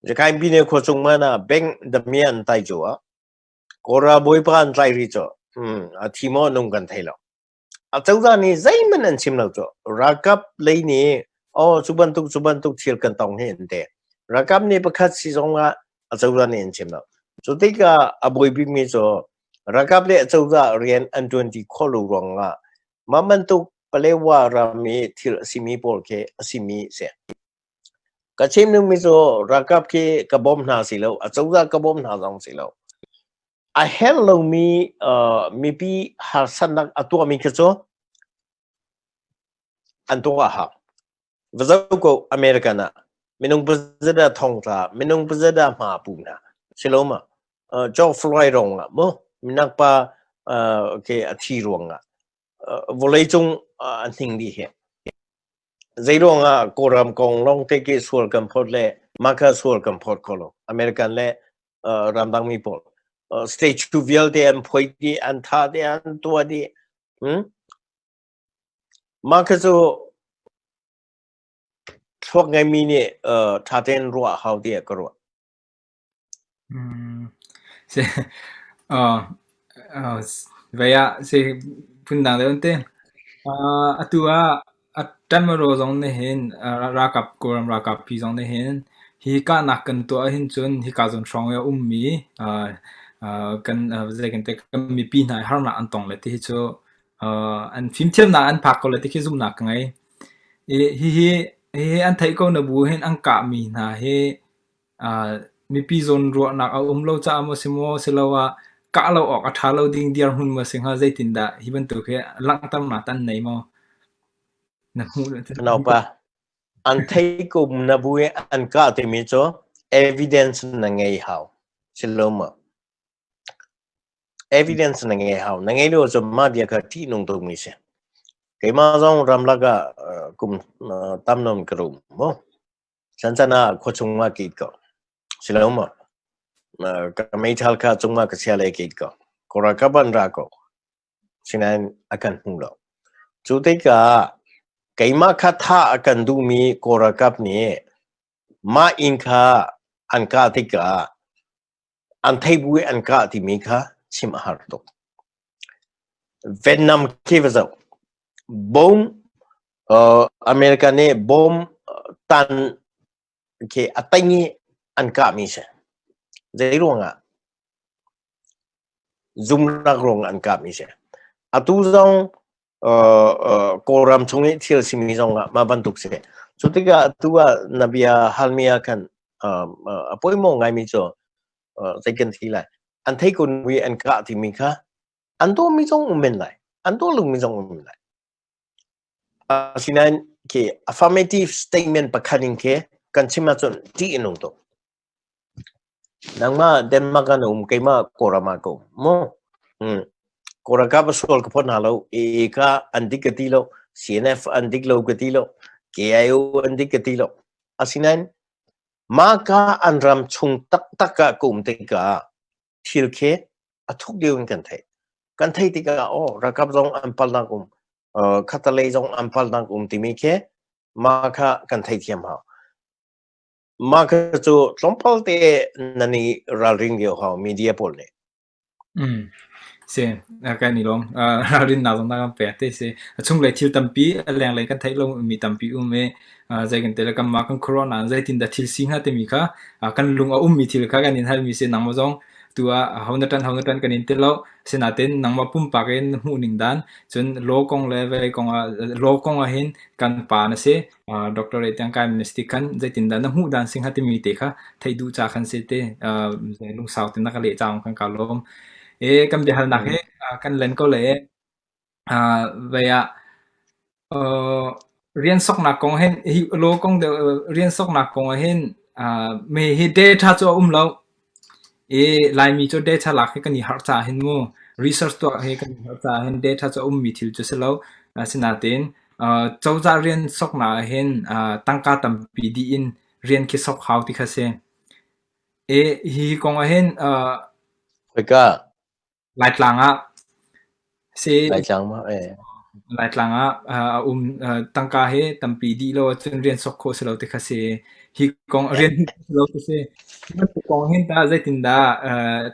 Rakhine Pine khua chung man ah bank damiah an tai cu ah Kawlra bawipa an tlai rih cu. A thi maw nung kan thei lo. A cozah nih zeihmanh an chim lo cu. Ralkap lei nih oh cu bantuk cu bantuk thil kan tong hi an ti. Ralkap nih pakhat si zong ah a cozah nih an chim lo. Cu tikah a buai bikmi cu ralkap le acozah rian an ṭuanṭi khawh lo ruangah mah bantuk Palewa ram i thil a simi pawl khi a simi a si. Ka chim dingmi cu ralkap khi ka bawm hna si lo, acozah ka bawm hna zong si lo. A herh lomi mipi harsatnak a tuahmi khi cu an tuah a hau. Va zoh ko American ah minung pazedah thongtla, minung pazedah hma pu hna. Si lo ma? George Floyd rong ah mu minak pa okay, a thi ruang ah vawleicung a hning dih hi. Zeiruangah Kawlram kong lawng te khi sual kan phawt le mah kha sual kan phawt kho lo. American le ramdangmi pawl. Statue vialte an phoih dih, an thah dih, an tuah dih. Hmm? Mah kha cu thluak ngeimi nih ṭha tein ruah a hau tiah ka ruah. Mm. Si uh, uh, vei ah si phundang deuh an ti. Atu ah. A ṭemro zong nih hin ralkap Kawlram ralkap pi zong nih hin hi kahnak kan tuah ahhin cun hika zawn hrawng i a ummi kan zei kan ti kan mipi hna hi harnak an tong le ti hi cu an fimthiamnak an phak ko le ti khi zumhnak ka ngei. I hihi hihi an theih ko na bu hin an kahmi hna hi Mipi zawnruahnak a um lo caah maw si maw, siloah kah lo awk a ṭha lo ding dirhmun maw si hnga, zeitindah hi bantuk hi langhternak an nei maw? Na hmuh Naupa, an thei ko na bu i an kah timi cu evidence na ngei hau. Si lo maw? Evidence na ngei hau. Na ngei lo cu mah bia kha ṭihnung tukmi si. Keimah zong ramlak ah kum tam nawn ka rum mu. Chancan ah khuachung ah ka it ko. Si lo maw? Ka meithal kha cungah ka chia le ka it ko. Ka ralkap an ra ko. Sinain a kan hmu lo. Cu tikah keimah kha thah a kan duhmi Kawl ralkap nih mah inn kha an kah tikah an thei bu i an kah timi kha chim a har tuk. Vietnam khi va zoh. Bom America nih bom tan khi a teng i an kahmi si. Zei ruangah? Zumnak ruang an kahmi si. Atu zong Kawlram chung i thil simi zong ah mah bantuk si. Cu tikah atu ah na bia halmi ah khan a poimawh ngaimi cu zei kan ti lai. An thei ko i an kah timi kha an tuahmi zong um men lai. An tuah lomi zong um men lai. Asinain khi affirmative statement pakhat in khi kan chim ahcun ṭih a nung tuk. Nangmah Denmark ah na um, keimah Kawlram ah ka um. Mu? Hmm. Kawlram ka sual ka phot hna lo. AA kha an dik ka ti lo. CNF an dik lo ka ti lo. KIO an dik ka ti lo. Asinain mah ka an ram chung taktak ah ka um tikah thil khi a thuk deuh in kan theih. Kan theih tikah oh ralkap zong an palnak um, uh, khatalei zong an palnak um timi khi mah kha kan theithiam hau. Mah kha cu tlawmpal te nan i ralring lio hau media pawl nih. Mm. Si, kan i lawm. Ralrinnak zong na kan pek te si. A chunglei thil tampi, a lenglei kan theih lomi tampi um i zei kan ti le kanmah kan khuaruahnak zeitin dah thil si hnga timi kha kan lung a ummi thil kha kan in halmi si. Nangmah zong tu ah ho na ṭan ho na ṭan kan in ti lo. Asinain nangmah pumpak in na hmuh ning dan cun law kong le vawlei kong ah law kong ah hin kan pa na si. Doctor tiang kai na si ti khan zeitindah na hmuh dan si hnga timi te kha theih duh ca khan si te lungsau te na ka leh caung kan ka lawm. E kan biahalnak hi kan len ko le vei ah rian soknak kong hin hi law kong deuh rian soknak kong ah hin me hi data cu a um lo. I Laimi cu data lak hi kan i harh caah hin mu research tuah hi kan i harh caah hin data cu a ummi thil cu si lo. Asinain cozah rian soknak ah hin tangka tampi dih in rian khi sok hau ti kha si. I hi kong ah hin Khoika? Laitlang ah si Laitlang ma eh. Laitlang ah a um tangka hi tampi dih lo ahcun rian sok khawh si lo ti kha si. Hi kong rian si lo ti si. Hi bantuk kong hin tah zeitindah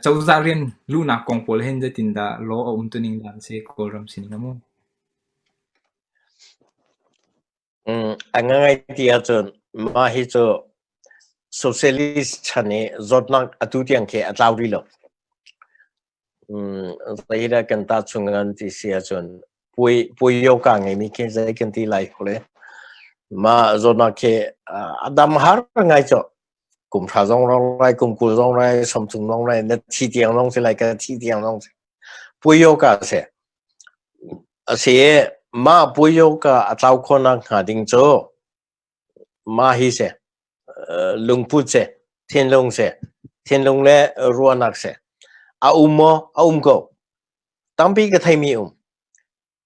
cozah rian luhnak kong pawl hin zeitindah law a um tuning dan si Kawlram sining a mu. A ngai ti ahcun mah hi cu socialist chan i zawtnak atu tiang khi a tlau rih lo. Zeidah kan tahchung ngan ti si ahcun puai puai ka ngeimi khi zei kan ti lai le mah zawtnak khi a dam har ngai cu. Kum hra zong rong lai, kum 20 zong lai, 30 zong lai, na thi tiang zong si lai, ka thi tiang zong si. Puai ka si. A si i mah puai-yoka a tlau khawhnak hnga ding cu mah hi si, lungput si, thinlung si, thinlung le ruahnak si. A um maw? A um ko. Tampi ka theimi um.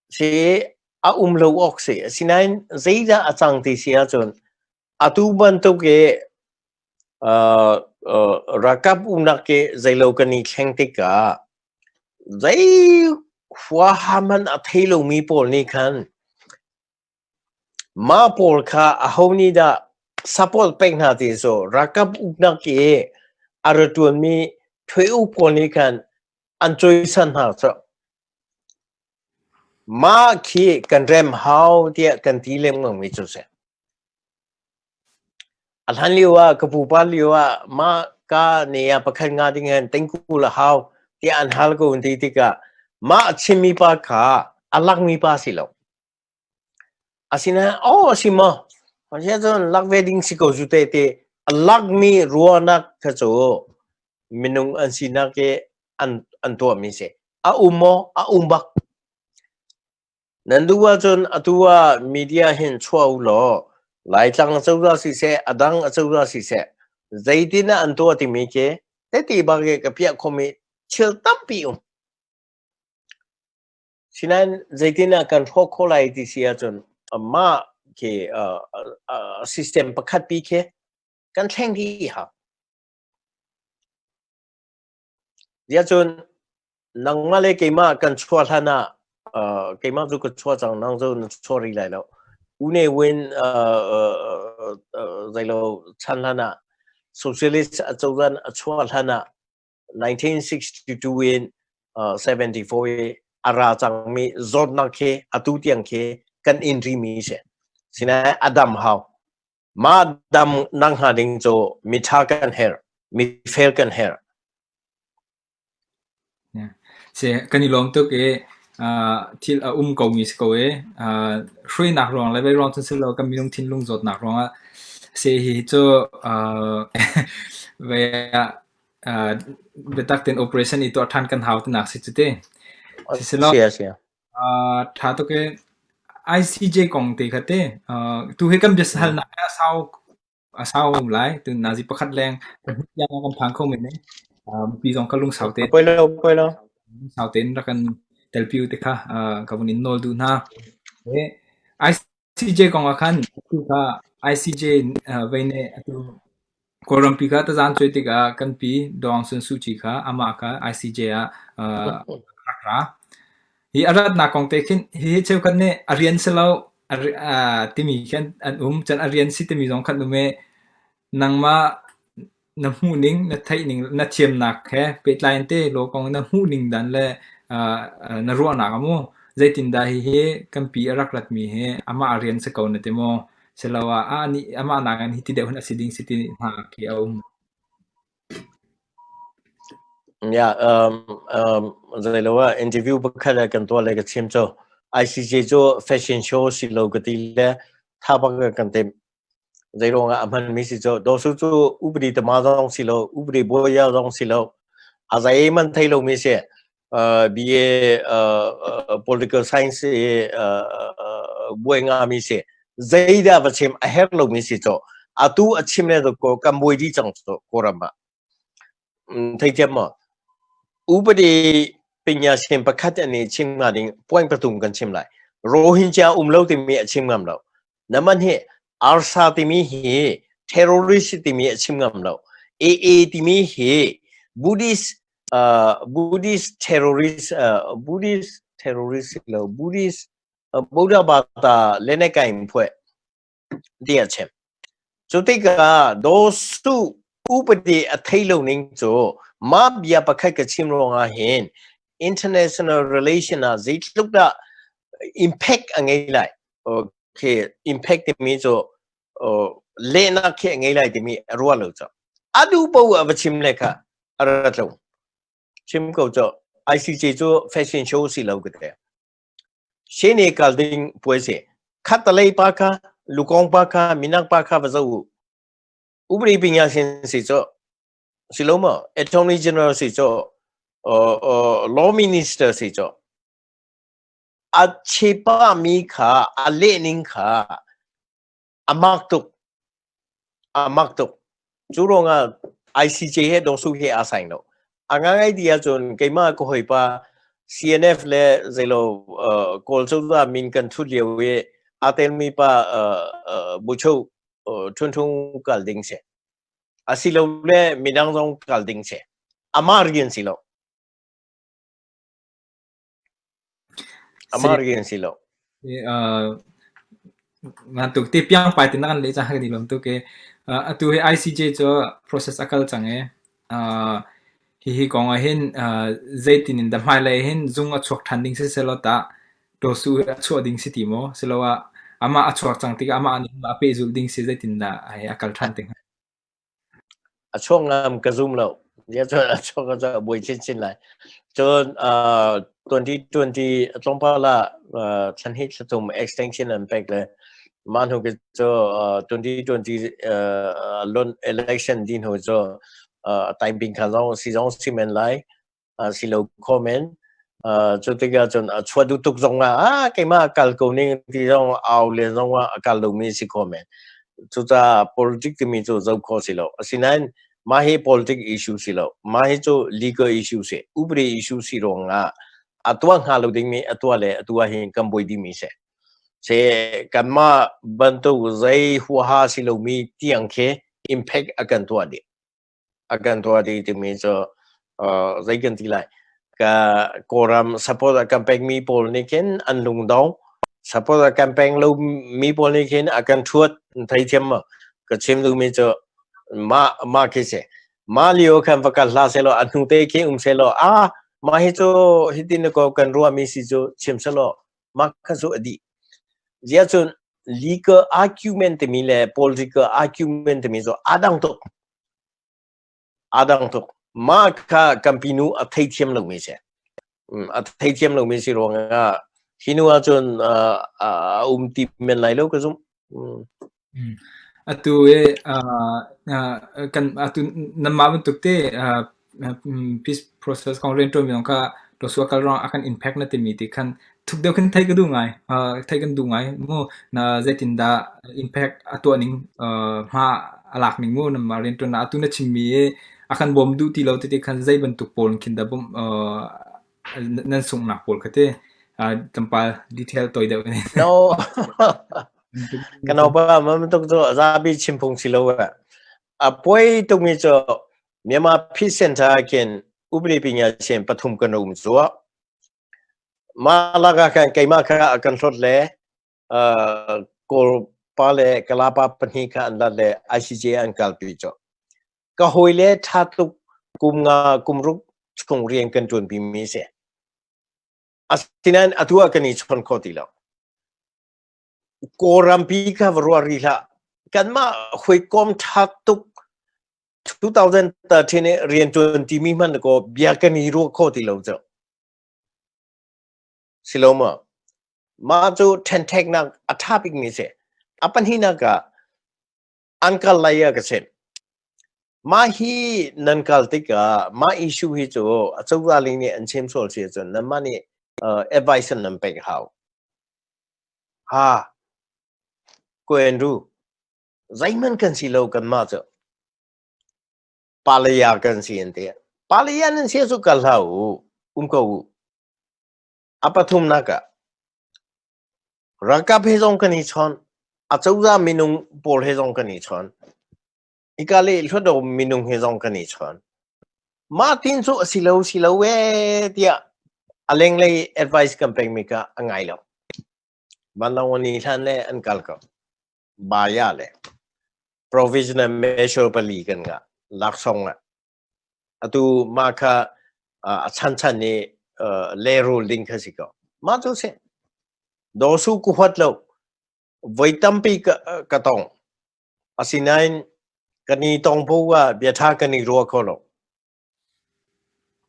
Si a um lo awk si. Asinain zeidah a cang ti si ahcun atu bantuk i ralkap umnak i zeilo kan i thleng tikah zei huaha hmanh a thei lomi pawl nih khan mah pawl kha aho nih dah support pek hna ti cu ralkap uknak i a ra ṭuanmi ṭhui-uk pawl nih khan an cawisan hna cu. Mah khi kan rem hau tiah kan ti lengmang mi cu si. A hlan lio ah ka pupa lio ah mah ka ne ah pakhat nga ding hin tengku la hau tiah an hal ko an ti tikah mah a chimmi pa kha a lakmi pa si lo. Asinain aw a si maw? Asiahcun lak ve ding si ko cu te ti a lakmi ruahnak kha cu minung an sinak i an an tuahmi si. A um maw? A um bak. Nan duh ahcun atu ah media hin chuah u law Laitlang acozah siseh, a dang acozah siseh, zeitin ah an tuah timi khi teti bak i ka piah khomi thil tampi um. Sinain zeitin ah kan hrawk khawh lai ti si ahcun mah khi system pakhat pi khi kan thleng dih hau. Ziahcun nangmah le keimah kan chuah hlan ah keimah cu ka chuah cang nang cu na chuah rih lai lo. U Ne Win zeilo chan hlan ah socialist acozah a chuah hlan ah 1962 in 74 i a ra cangmi zawtnak khi atu tiang khi kan in rimi si. Sinain a dam hau. Mah dam nak hnga ding cu miṭha kan herh, mifel kan herh. Si, kan i lawm tuk i thil a um komi si ko i hruainak ruang le ruang cun si lo kan minung thinlung zawtnak ruangah si hi cu vei ah biatak tein operation i tuah ṭhan kan hau tinak si cu ti. Siselaw Sia sia. ṭha tuk i ICJ kong te kha te tu hi kan biahalnak a sau a sau lai tu nazi pakhat leng tiang kan phan kho men ne. Mipi zong ka lungsau te Poi lo poi lo. lungsau tein rak kan telpi te kha ka vun in nawl duh hna. ICJ kong ah khan atu kha ICJ vei nih atu Kawlrampi kha tazan cuai tikah kan pi Daw Aung San Suu Kyi kha amah kha ICJ ah a rak ra. Hi a ratnak kong te khin hihi cheukhat nih a rian si lo timi khin an um. Cun a rian si timi zong khan um i nangmah na hmuhning, na theihning, na thiamnak he pehtlai in te law kong na hmuhning dan le na ruahnak a mu. Zeitindah hihi kan pi a rak ratmi hi amah a rian si ko na ti maw? Siloah ah nih amah nakin hi ti deuh hin a si ding si ti hna khi a um. Yeah, um, um, zeilo ah interview pakhat ah kan tuah le ka chim cu ICJ cu fashion show si lo ka ti le tha bak kan tim. Zeiruang ah a hmanmi si cu Daw Su cu upadi tama zong si lo, upadi bawia zong si lo. A zei man thei lomi si. BA political science i buai ngami si. Zeidah va chim a herh lomi si cu. Atu a chim le ko kan buai dih cang cu Kawlram ah. Theithiam maw? Upadi pinya sim pakhat an i chim hnga ding point pathum kan chim lai. Rohingya um lo timi a chim ngam lo. Naman hi arsa timi hi terrorist timi a chim ngam lo. AA timi hi Buddhist Buddhist terrorist Buddhist terrorist lo Buddhist Buddha bata lenekain phue ti a chim. Cu tikah Daw Su upadi a thei lo ning cu mah bia pakhat ka chim ruangah hin international relation ah zeitluk dah impact a ngei lai. Okay, impact timi cu lehnak khi a ngei lai timi a ruah lo cu. A duh paoh a va chim le kha a rat lo. Chim ko cu ICJ cu fashion show si lo ka te. Shene kal ding puai si. Khattalei pa kha, lukong pa kha, minak pa kha va zoh u. Upadi pinya sin si cu. Si lo maw? Attorney General si cu. Law Minister si cu. A chepa mi kha, a leh ning kha, a mak tuk. A mak tuk. Cu ruangah ICJ he Daw Su he aa saing lo. A ngangai ti ahcun keimah ka hawipa CNF le zeilo uh, Kawl cozah min kan thut lio i aa telmi pa uh, uh, Bucho uh, Thun Thung kal ding si. Asilole midang zong kal ding si. Amah rian si lo. Amah rian si lo. Ngan tuk te piang pai tin kan le cang kan i lawm tuk e. Atu hi ICJ cu process a kal cang e. Hihi kong ah hin zeitin in dah hmailei hin zung a chuak ṭhan ding siselaw tah. Daw Su hi a chuah ding si ti maw? Siloah amah a chuak cang tikah amah nih a pehzulh ding si zeitindah a kal ṭhan te hnga? A chuak ngam ka zum lo. Cun a chuak cu a buai chinchin lai. Cun 2020 tlawmpal ah thla hnih thla thum extension an pek le mah hnu cu 2020 lon election dih hnu cu taiping kha zong si zong si men lai. Si lo kho men. Cu tikah cun a chuah duh tuk zong ah ah keimah kal ko ning ti zong au len zong ah a kal lomi si kho men. Cucaah politic timi cu zoh khawh si lo. Asinain mah hi politic issue si lo. Mah hi cu legal issue si. Upadi issue si ruangah a tuah hnga lo dingmi a tuah le a tuah hi kan buai dihmi si. Se kanmah bantuk zei huaha si lomi tiang khi impact a kan tuah dih. A kan tuah dih timi cu zei kan ti lai ka Kawlram support a kan pekmi pawl nih khin an lungdong support a kan pek lomi pawl nih khin a kan ṭhuat theithiam maw ka chim duhmi cu mah mah khi si mah lio khan va kal hlah sehlaw a hnu te khi um sehlaw ah mah hi cu hitin ko kan ruahmi si cu chim sehlaw mah kha cu a dih ziah cun legal argument timi le political argument timi cu aa dang tuk Aa dang tuk. Mah kha kan pinu a theithiam lomi si. A theithiam lomi si ruangah hi nu ahcun a um ti men lai lo ka zumh. Atu i kan atu nanmah bantuk te peace process kong rianṭuanmi zong kha Joshua kal ruangah a kan impact na timi ti khan thuk deuh khin theih ka duh ngai. Theih kan duh ngai. Mu na zeitindah impact a tuah ning hma a lak ning mu nanmah rianṭuannak atu na chimmi i a kan bawm duh ti lo ti khan zei bantuk pawl khin dah bawmh nan sunghnak pawl kha te tlawmpal detail tawi deuh in. No. Kan naupa ma bantuk cu zapi chim phung si lo. A puai tukmi cu Myanmar Peace Center ah khin upadi pinya sian pathum kan um cu. Mah lakah khan keimah kha a kan hlawt le Kawl pa le Kala pa pahnih kha an lat le ICJ an kalpi cu. Ka hawi le ṭha tuk kum nga kum ruk chung rian kan ṭuanpi mi si. Asinain atu ah kan i chawn kho ti lo. Kawlrampi kha va ruah rih hlah. Kanmah hawikom ṭha tuk 2013 i rian ṭuan timi hmanh kaw bia kan i ruah kho ti lo cu. Si lo maw? Mah cu ṭhenṭheknak a ṭha bikmi si. A pahnihnak ah an kal lai ah ka chimh. Mah hi nan kal tikah mah issue hi cu a cozah ling nih an chim sual si ahcun nanmah nih advice nan pek hau. Ha, ko Andrew, zeihmanh kan si lo kanmah cu. Palaya kan si an ti. Palaya nan si cu kal hlah u, um ko u. A pathumnak ah ralkap he zong kan i chawn, acozah minung pawl he zong kan i chawn, hika le hluttaw minung he zong kan i chawn. Mah tin cu a si lo si lo ee tiah a lenglei advice kan pekmi kha a ngai lo. Vanlawng an i hlan le an kal ko. Baya le provisional measure pali kan ngah. Laksawng ah. Atu mah kha a chanchan nih lehrul ding kha si ko. Mah cu si. Daw Su ku huat lo. Voi tampi ka, ka tong. Asinain kan i tong bu ah bia ṭha kan i ruah kho lo.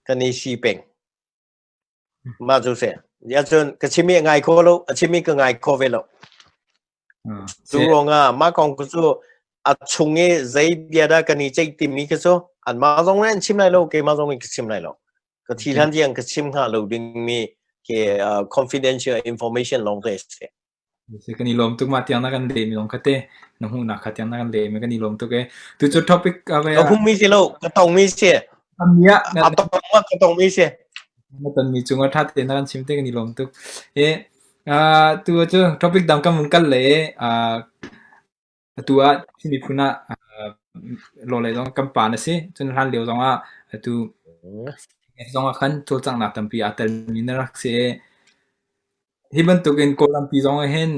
Kan i si peng. Mah cu si. Ya cun ka chimi a ngai kho lo, a chimi ka ngai kho ve lo. Cu ruangah mah kong cu a chung i zei bia dah kan i ceih timi khi cu anmah zong nih an chim lai lo, keimah zong nih ka chim lai lo. Ka thi hlan tiang ka chim hnga lo dingmi ke confidential information lawng te si. Kan i lawm tuk mah tiang na kan lehmi zong kha te na hmuhnak kha tiang na kan lehmi kan i lawm tuk e. Tu cu topic a ve Ka hmuhmi si lo, ka tongmi si. A tong ka tongmi si. Na tonmi cungah ṭha tein na kan chim te kan i lawm tuk. E tu cu topic dang kan vun kal le atu ah Chin miphun ah lawlei zong kan pa na si. Cun hlan lio zong ah atu zong ah khan cawlcanghnak tampi aa telmi na rak si. Hi bantukin Kawlrampi zong ah hin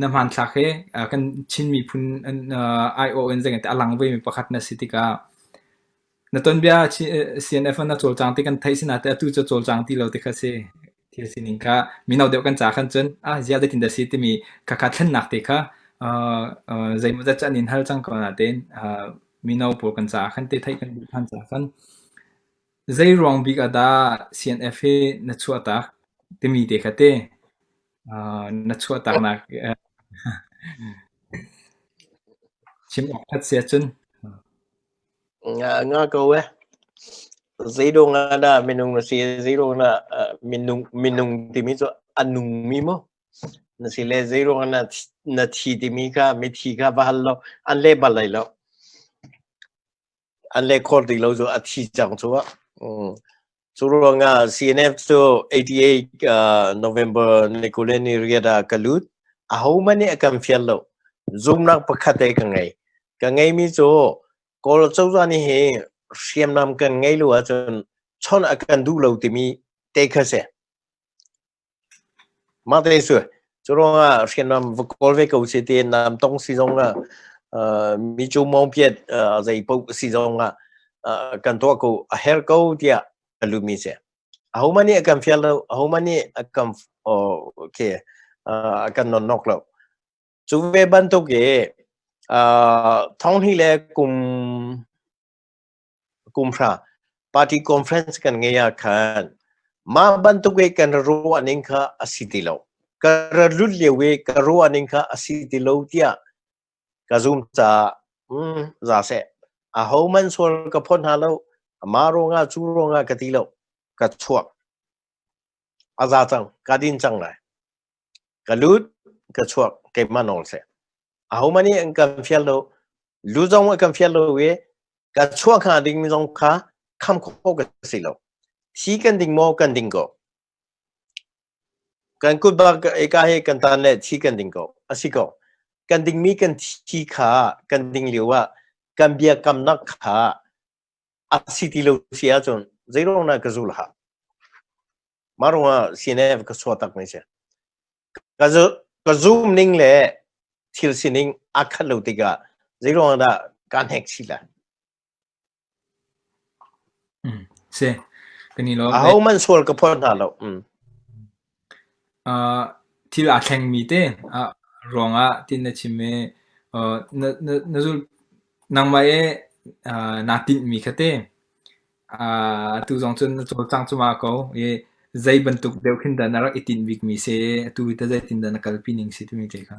na hmanthlak hi kan Chin miphun aiawh in zeitin a lang vemi pakhat na si tikah na tonbia CNF na cawlcang ti kan theih sinain atu cu cawlcang ti lo ti kha si. Thil sining kha mino deuh kan ca khan cun ah ziah zeitin dah si timi khakha thlennak te kha zeimawzat cu an in hal cang ko natein mino pawl kan caah khan te theih kan duh ṭhan caah khan zei ruang bik ah dah CNF hi na chuahtak timi te kha te na chuahtaknak chim awk ṭhat si ahcun. Nga ko eh. Zeiruang ah dah minung na si? Zeiruang ah minung minung timi cu a nungmi maw na si le zeiruang ah na thi timi kha mithi kha va hal law an leh bal lai lo. An leh khawh ti lo cu a thi cang cu ah. Cu ruangah CNF cu 88 November ni 20 ni riat ah ka lut. Ahohmanh nih a kan fial lo. Zumnak pakhat te ka ngei. Ka ngeimi cu Kawl cozah nih hi hriamnam kan ngei lo ahcun chawnh a kan duh lo timi te kha si. Mah te su. Cu ruangah hriamnam va kawl ve ko si ti nam tong si zong ah mi cu mong piat zei paoh si zong ah kan tuah ko a her ko tiah ka lumi si. Ahohmanh nih a kan fial lo, ahohmanh nih a kan okay, a kan nonnok lo. Cu ve bantuk i thonghnih le kum kum hra party conference kan ngei ah khan mah bantuk i kan ruah ning kha a si ti lo. Ka ra lut lio i ka ruah ning kha a si ti lo tiah ka zum caah za seh. Ahohmanh sual ka phawt hna lo. Mah ruangah cu ruangah ka ti lo. Ka chuak. A za cang. Ka din cang lai. Ka lut, ka chuak, keimah nawl seh. Ahohmanh nih an kan fial lo. Lu zong a kan fial lo i ka chuak hnga ding zong kha kham khawh ka si lo. Thi kan ding maw kan ding ko. Kan kut bak eka he kan tan le thi kan ding ko. A si ko. Kan dingmi kan thi kha kan ding lio ah kan biakamnak kha a si ti lo si ahcun zeiruang dah ka zul ha? Mah ruangah CNF ka chuah tak mi si. Ka zu ka zoom ning le thil sining aa khat lo tikah zeiruang dah kaa hnek chih lai? Si. Kan i lawm. Ahohmanh sual ka phawt hna lo. Thil aa thlengmi te ruangah tin na chim i na na na zul nangmah i naa tinhmi kha te Atu zong cun na cawlcang cuahmah ko i zei bantuk deuh khin dah na rak i tinh bikmi si i atu hi tah zeitin dah na kalpi ning si timi te kha.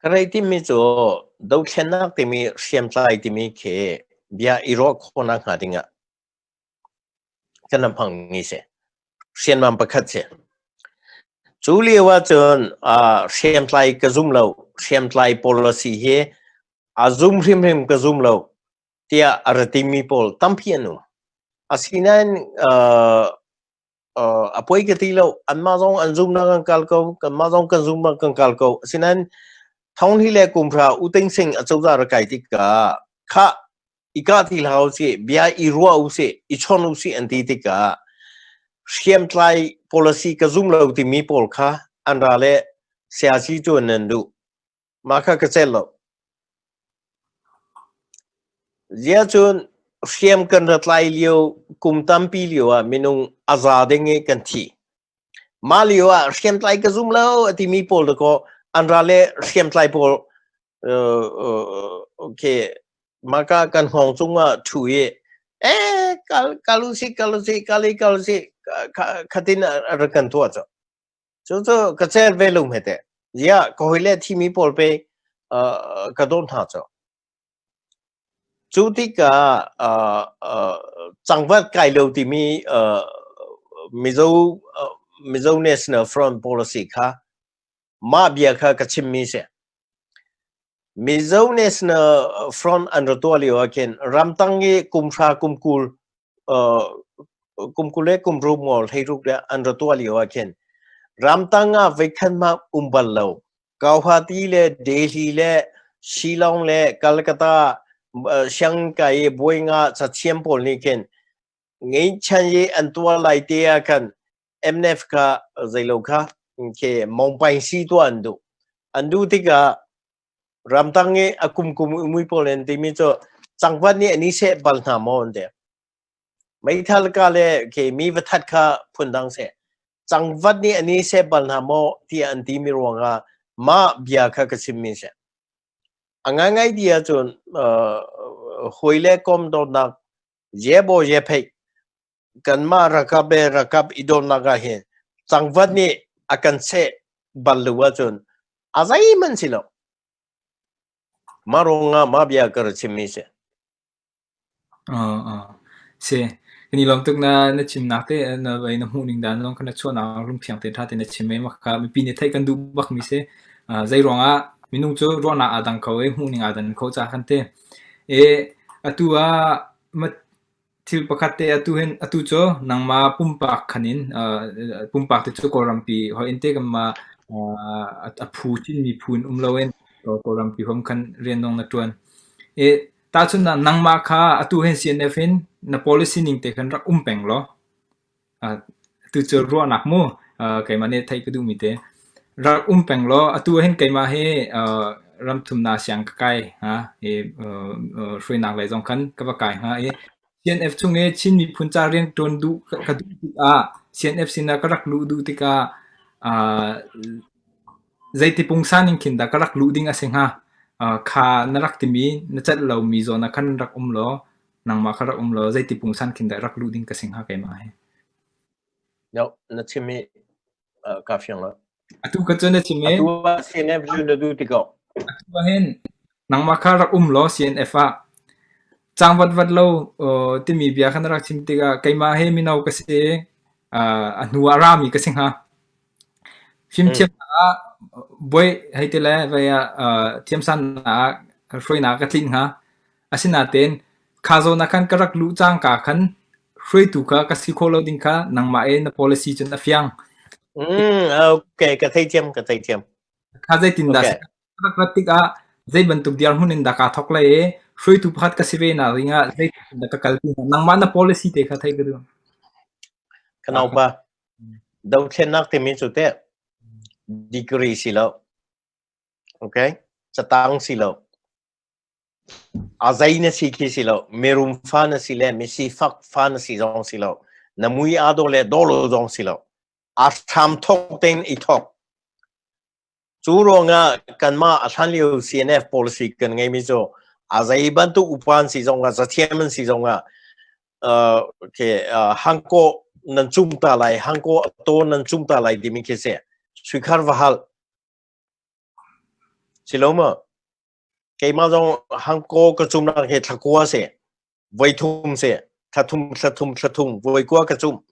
Ka rei timi cu dothlennak timi hriamtlai timi khi bia i ruah khawhnak hnga dingah kan ram hmangmi si. Hriamnam pakhat si. Cu lio ahcun hriamtlai ka zum lo. Hriamtlai policy hi a zum hrimhrim ka zum lo tiah a ra timi pawl tampi an um. Asinain a poi ka ti lo. Anmah zong an zumnak an kal ko. Kanmah zong kan zumnak kan kal ko. Asinain thonghnih le kum hra U Ting Sing acozah ra kai tikah khah i kah ti hlah usih, bia i ruah usih, i chawn usih an ti tikah hriamtlai policy ka zum lo timi pawl kha an ra le siasi cu an duh. Mah kha ka celh lo. Zia cun hriam kan ra tlai lio kum tampi lio ah minung a za ding i kan thi. Mah lio ah hriamtlai ka zum lo a timi pawl dakaw an ra le hriamtlai pawl okay maka kan hngawng cungah ṭhu i eh kal kal usih kal usih kal i kal usih khatin a rak kan tuah cu. Cu cu ka cel ve lo hme teh. Ziah ka hawile thimi pawl pe ka dawt hna cu. Cu tikah cangvat kai lo timi Mizo Mizo National Front policy kha mah bia kha ka chimmi si. Mizo National Front an ra tuah lio ah khin ramtang i kum hra kum kul kum kul le kum rum maw hleiruk le an ra tuah lio ah khin ramtang ah voikhat hmanh um bal lo Guwahati le Delhi le Shillong le Calcutta sianginn i bawi nga cathiam pawl nih khin ngeihchan i an tuah lai te ah khan MNF kha zeilo kha khi mongpaing si tuah an duh. An duh tikah ramtang i a kumkum umui pawl an timi cu cangvat nih an i seh bal hna maw an ti. Meithal ka le ke mi va that kha phundang seh. Cangvat nih an i seh bal hna maw tiah an timi ruangah mah bia kha ka chimmi si. A ngaingai ti ahcun uh, hawi le kom dawtnak jebo je pheih kanmah rakap le rakap i dawtnak ah hin cangvat nih a kan seh bal lo ahcun a zeihmanh si lo. Mah ruangah mah bia ka ra chimmi si. Si. Kan i lawm tuk na na chimnak te na vei na hmuhning dan zong kha na chuahnak lungthiang te ṭha tein na chim i mah kha mipi nih theih kan duh bakmi si. Zei ruangah minung cu ruahnak aa dang kho i hmuhning aa dan kho caah kan ti. I atu ah Thil pakhat te atu hin atu cu nangmah pumpak khan in pumpak te cu Kawlrampi holh in te kanmah a phu Chinmi phu in um loin Kawlrampi huam khan rian zong na ṭuan. I tahchunhnak nangmah kha atu hin CNF in na policy ning te khan rak um peng law Atu cu ruahnak mu keimah nih theih ka duhmi te. Rak um peng law atu hin keimah hi ramthumnak siang ka kai hnga i hruainak lei zong khan ka va kai hnga i CNF chung i Chin miphun ca rianṭuan duh ka duh tikah CNF sinah ka rak luh duh tikah zeiti pungsan in khin dah ka rak luh ding a si hnga? Kha na rak timi na celh lomi zawn ah khan rak um law Nangmah kha rak um law zeiti pungsan khin dah rak luh ding ka si hnga keimah hi? No, na chim i uh, ka fiang lo. Atu ka cu na chim i Atu ah CNF cu na duh ti ko. Atu ah hin nangmah kha rak um law CNF ah cang vat vat lo uh, timi bia kha na rak chim tikah keimah hi mino ka si uh, a hnu ah rami ka si hnga. Fimthiamnak ah buai hei ti le vei ah uh, thiamsannak ah hruainak ka tlinh hnga. Asinain kha zawn ah khan ka rak luh cangka khan hruaitu kha ka si khawh lo ding kha nangmah i na policy cun a fiang. Mm, okay, ka theithiam, ka theithiam. Kha zeitindah Okay. ka rak rat tikah zei bantuk dirhmun in dah kaa thawk lai i hruaitu pakhat ka si ve nak ding ah zeitin dah ka kalpi hnga? Nangmah na policy te kha theih ka duh. Ka naupa, dothlennak timi cu teh degree si lo. Okay? Catang si lo. A zei na si khi si lo. Mirum fa na si le misifak fa na si zong si lo. Na mui aa dawh le dawh lo zong si lo. A hram thawk tein i thawk. Cu ruangah kanmah a hlanlio CNF policy kan ngeimi cu a zei bantuk upa an si zongah zathiam an si zongah uh, okay, uh, hangko nan cum ta lai, hangko to nan cum ta lai timi khi si. Suikhar va hal. Si lo ma? Keimah zong hangkaw ka cumnak hi thlakua si. Voi thum si. Thlathum, thlathum, thlathum, voi kua ka cum.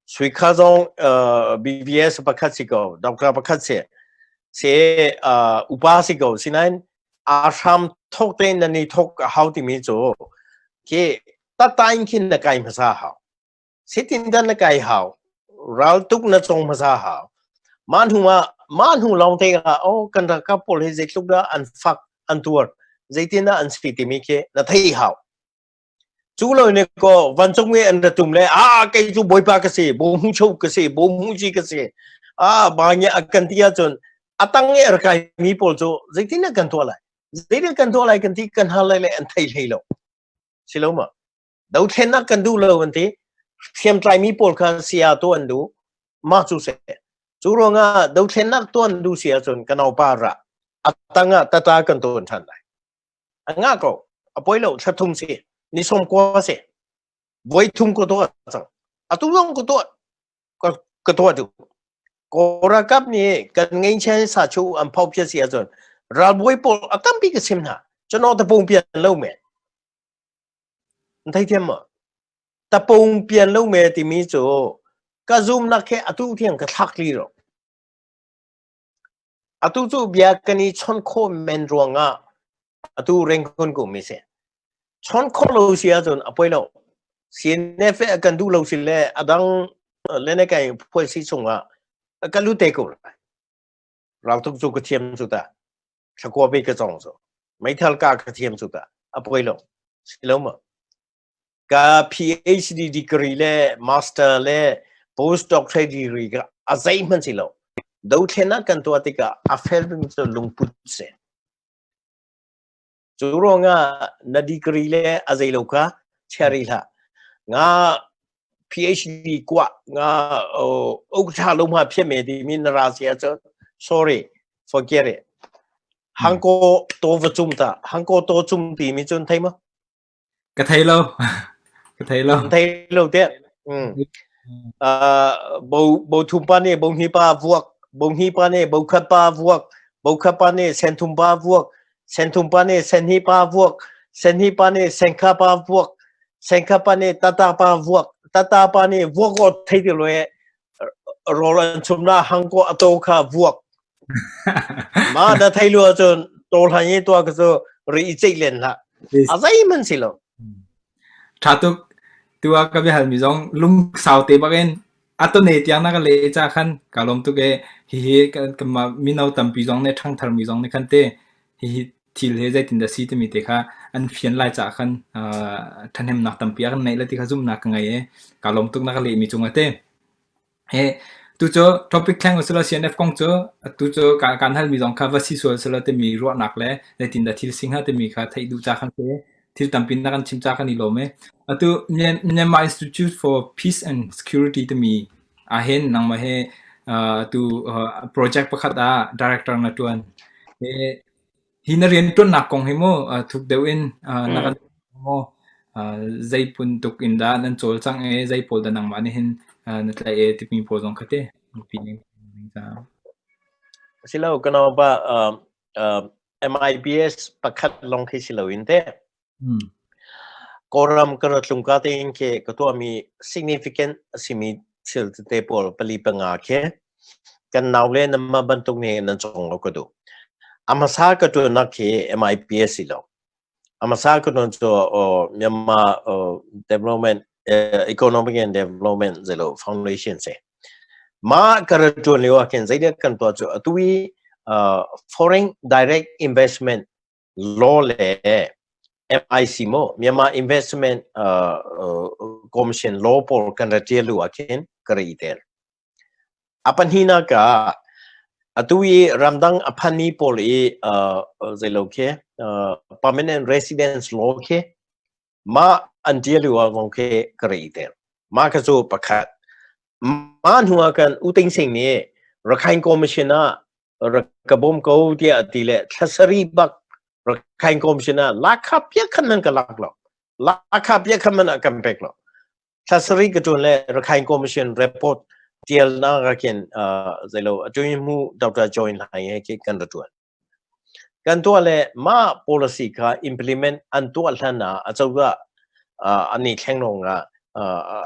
Suikha zong uh, BVS pakhat si ko, doctor pakhat si. Se uh, upa si ko. Sinain a hram thok tein nan i thok a hau timi cu ke tatain khin na kai hmasa hau. Sitindan na kai hau. Raltuk na cong hmasa hau. Mah hnu ah mah hnu lawng te ah oh kan ralkap pawl hi zeitluk dah an fak an tuar zeitin dah an si timi khi na thei hau. Cu lo ne ko vancung i an ra tum le a kei cu bawipa ka si bo hmu cho ka si bo hmu ji ka si a ba nge a kan ti ahcun a tang i a ra kai mi pawl cu zeitin dah kan tuah lai zeitin kan tuah lai kan ti kan hal lai le an thei hlei lo si lo ma Dothlennak kan duh lo an ti. Hriamtlaimi pawl kha sia tuah an duh. Mah cu seh. Cu ruangah dothlennak tuah an duh si ahcun ka naupa ra. A tangah tata kan tuan ṭhan lai. A ngah ko. A poi lo thla thum si. Ni sawm kua si. Voi thum ko tuah cang. Atu zong ko tuah. Ka tuah duh. Kawl ralkap nih kan ngeichia sa chu an phau phia si ahcun ralbawi pawl a tampi ka chim hna. Cano tapung pian lo men. Na theithiam maw? Tapung pian lo me timi cu ka zumnak he atu tiang ka thlak li ro. Atu cu bia kan i chon khawh men ruangah atu rengkun ko mi si. Chon khawh lo si ahcun a poi lo. CNF a kan duh lo si le adang le kai phuai si chungah ka lu te ko lai. Raltuk cu ka thiam cu ta. Thlakua pe ka cong cu. Meithal ka ka thiam cu ta. A poi lo. Si lo ma? Ka PhD degree le master le postdoctorate degree ka a zeihmanh si lo. Dothlennak kan tuah tikah a fel bik cu lungput si. Cu ruangah na degree le a zei lo kha chia rih hlah. Nga PhD กว่า ငါဟိုဥက္ကဋ္ဌလုံးမှဖြစ်မယ်ဒီမင်းနရာစီအချ sorry, forget it. ဟန်ကိုတော့ဝจุมတာဟန်ကိုတော့จุมတီမင်းကျွန်းထိုင်မ Ka thei lo. Ka thei lo. ထိုင်လို့တဲ့อืมအာဘုံဘုံထုံပါနေဘုံဟိပါဝက်ဘုံဟိပါနေဘုံခတ်ပါဝက်ဘုံခတ်ပါနေစန်ထုံပါဝက်စန်ထုံပါနေစန်ဟိပါဝက်စန်ဟိပါနေစန်ခါပါဝက်စန်ခါပါနေတတပါဝက်တတပါနေဝက်ကိုထိုင်တယ်လို့ရောလန်ချုံနာဟန်ကိုအတောခဝက်မာနထိုင်လို့ကျွန်တော်လှန်ရေးတော့ကဆိုရီစိတ်လင်လာအဇိမန်စီလို့ Ṭha tuk. Tu ah ka biahalmi zong lungsau te bakin atone tiang na ka leh ca khan kaa lawm tuk ee. Hihi kanmah mino tampi zong nih ṭhangtharmi zong nih khan te hihi thil hi zeitindah si timi te kha an fian lai caah khan ṭhahnemnak tampi a kan neih lai ti kha zumhnak ka ngei ee. Kaa lawm tuk na ka lehmi cungah te. He tucu topic thleng usulaw CNF kong cu atu cu kaan halmi zong kha va si sual selaw timi ruahnak le zeitindah thil si hnga timi kha theih duh ca khan si. Thil tampi na kan chim ca kan i lawm i. Atu Myanmar Institute for Peace and Security timi ahhin nangmah he atu project pakhat ah director na ṭuan. Hi Hi na rianṭuannak kong hi mu thuk deuh in na kan maw zei bantuk in dah nan cawlcangh i zei pawl dah nangmah nih hin na tlaih i timi pawl zong kha te mipi nih Silo ka naupa MIPS pakhat lawng khi si loin te Kawlram ka rat tlung ka tein khi ka tuahmi significant a simi thil tete pawl pali panga khi kan nau le nama bantuk nih nan cong lo ka duh. A hmasa ka ṭuannak khi MIPS si lo. A hmasa ka ṭuan cu Myanmar Development Economic and Development zelo Foundation si. Mah ka rat ṭuan lio ah khin zeidah kan tuah cu atu i foreign direct investment law le MIC maw Myanmar Investment Commission law pawl kan ra ṭial lu ah khin ka ra i tel. A pahnihnak ah atu i ramdang a phanmi pawl i zeilo khi permanent residence law khi mah an ṭial lio ah kong khi ka ra i tel. Mah kha cu pakhat. Mah hnu ah khan U Ting Sing nih Rakhine Commission ah rak ka bawm ko tiah a ti le thla sarih bak Rakhine Commission ah lakha piak khan nan ka lak lo. Lakha piak khan man ah kan pek lo. Thla sarih ka ṭuan le Rakhine Commission report tialnak ah khin zeilo atuimu Dr. Join Lai he khi kan ra ṭuan. Kan tuah le mah policy kha implement an tuah hlan ah acozah an i thleng lawng ah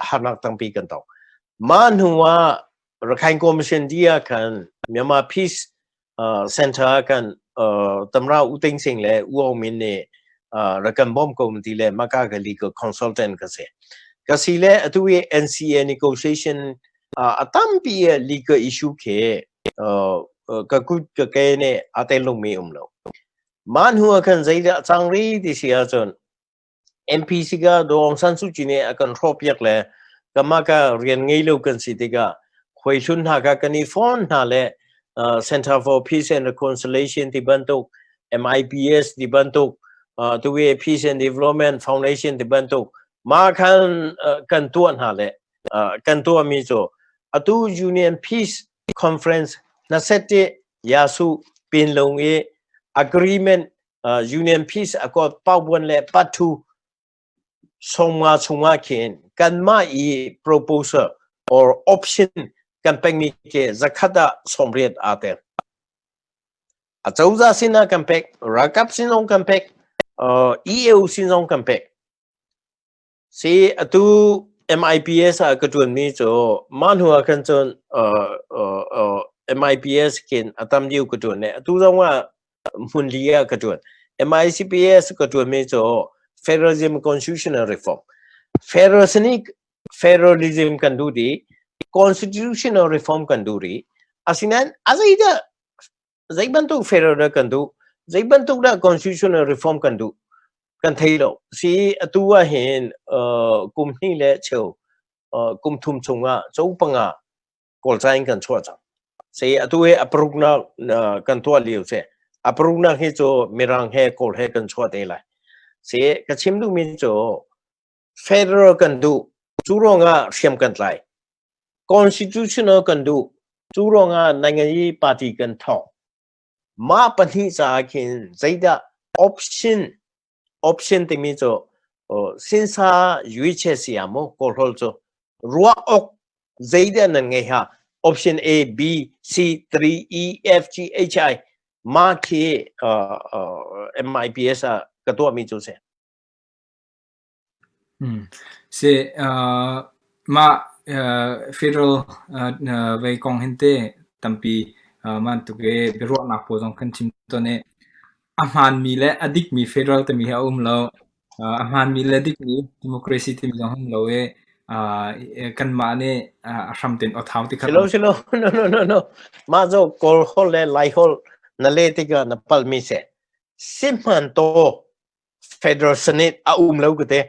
harnak tampi kan tong. Mah hnu ah Rakhine Commission di ah khan Myanmar Peace Center ah khan Tamra U Ting Sing le U Aung Min nih rak kan bawm ko ti le maka ka legal consultant ka si. Ka si le atu i NCA negotiation a tampi legal issue khi ka kut ka ke nih a tel lomi um lo. Mah hnu ah khan zeidah a cang rih ti si ahcun MPC ka Daw Aung San Suu Kyi nih a kan hrawhpiak le kanmah ka rian ngei lo kan si tikah khuaihlun hna kha kan i phone hna le Center for Peace and Reconciliation ti bantuk MIPS ti bantuk tuwe Peace and Development Foundation ti bantuk mah khan kan tuah hna le kan tuahmi cu atu Union Peace Conference na set i Yasu Pinlung i agreement Union Peace Accord paubuan le pathu sawmnga chungah khin kanmah i proposal or option kan pekmi khi zakhat ah 80 aa tel. A cozah sinah kan pek, ralkap sin zong kan pek, EAO sin zong kan pek. Si atu MIPS ah ka ṭuanmi cu mah hnu ah khan cun MIPS khin a tam deuh ka ṭuan le atu zong ah hmun li ah ka ṭuan. MICPS ka ṭuanmi cu Federalism Constitutional Reform. Federalism kan duh dih, Constitutional Reform kan duh rih. Asinain a zeidah zei bantuk federal dah kan duh, zei bantuk dah constitutional reform kan duh kan thei lo. Si atu ah hin kum hnih le cheu kum thum chungah cho panga Kawlca in kan chuah cang. Si atu hi a paruknak kan tuah lio si. A paruknak hi cu Mirang he Kawl he kan chuah te lai. Si ka chim duhmi cu federal kan duh. Cu ruangah hriam kan tlai. Constitutional kan duh. Cu ruangah Nangayi party kan thawk. Mah pahnih caah khin zeidah option option timi cu sinsa yuiche si ah mu kawlhawl cu ruah awk zeidah nan ngei ha option A B C 3 E F G H I mah khi MIPS ah ka tuahmi cu si. Si, mah federal vei kong hin te tampi bantuk i biaruahnak pawl zong kan chim tawn i a hmaanmi le a dikmi federal timi hi a um lo. A hmaanmi le dikmi democracy timi zong a um lo i kanmah nih a hram tein awthau ti kha Silo, silo, no, no, no, no. Mah cu Kawl holh le Lai holh na leh tikah na palhmi si. Sihmantaw federal senate a um lo ka te.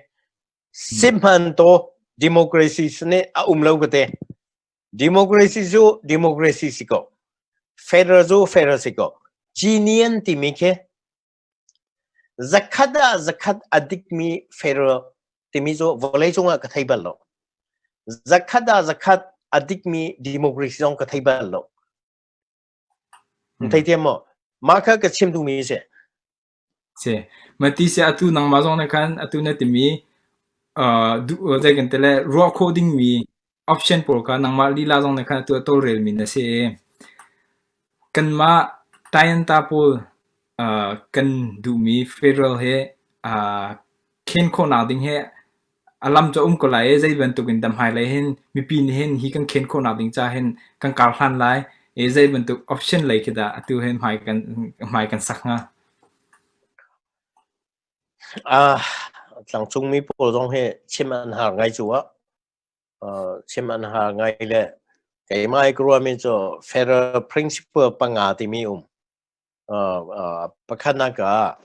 Sihmantaw democracy senate a um lo ka te. Democracy cu democracy si ko. Federal cu federal si ko. Genian timi khi zakhat ah zakhat a dikmi federal timi cu vawlei cungah ka thei bal lo. Zakhat ah zakhat a dikmi democracy zong ka thei bal lo. Thei thiam maw? Mah kha ka chim duhmi si. Si. Mati si atu nangmah zong nih khan atu na timi zei kan ti le ruah khawh dingmi option pawl kha nangmah lila zong nih khan atu a tawlrelmi na si i kanmah Tayanta pawl kan duhmi federal he khen khawhnak ding hi a lam cu a um ko lai i zei bantuk in dah hmailei hin mipi nih hin hi kan khen khawhnak ding ca hin kan kar hlan lai i zei bantuk option lei khi dah atu hin hmai kan sak hnga? Tlangcungmi pawl zong hi chim an har ngai cu ah. Chim an har ngai le keimah i ka ruahmi cu federal principle panga timi um. Pakhatnak ah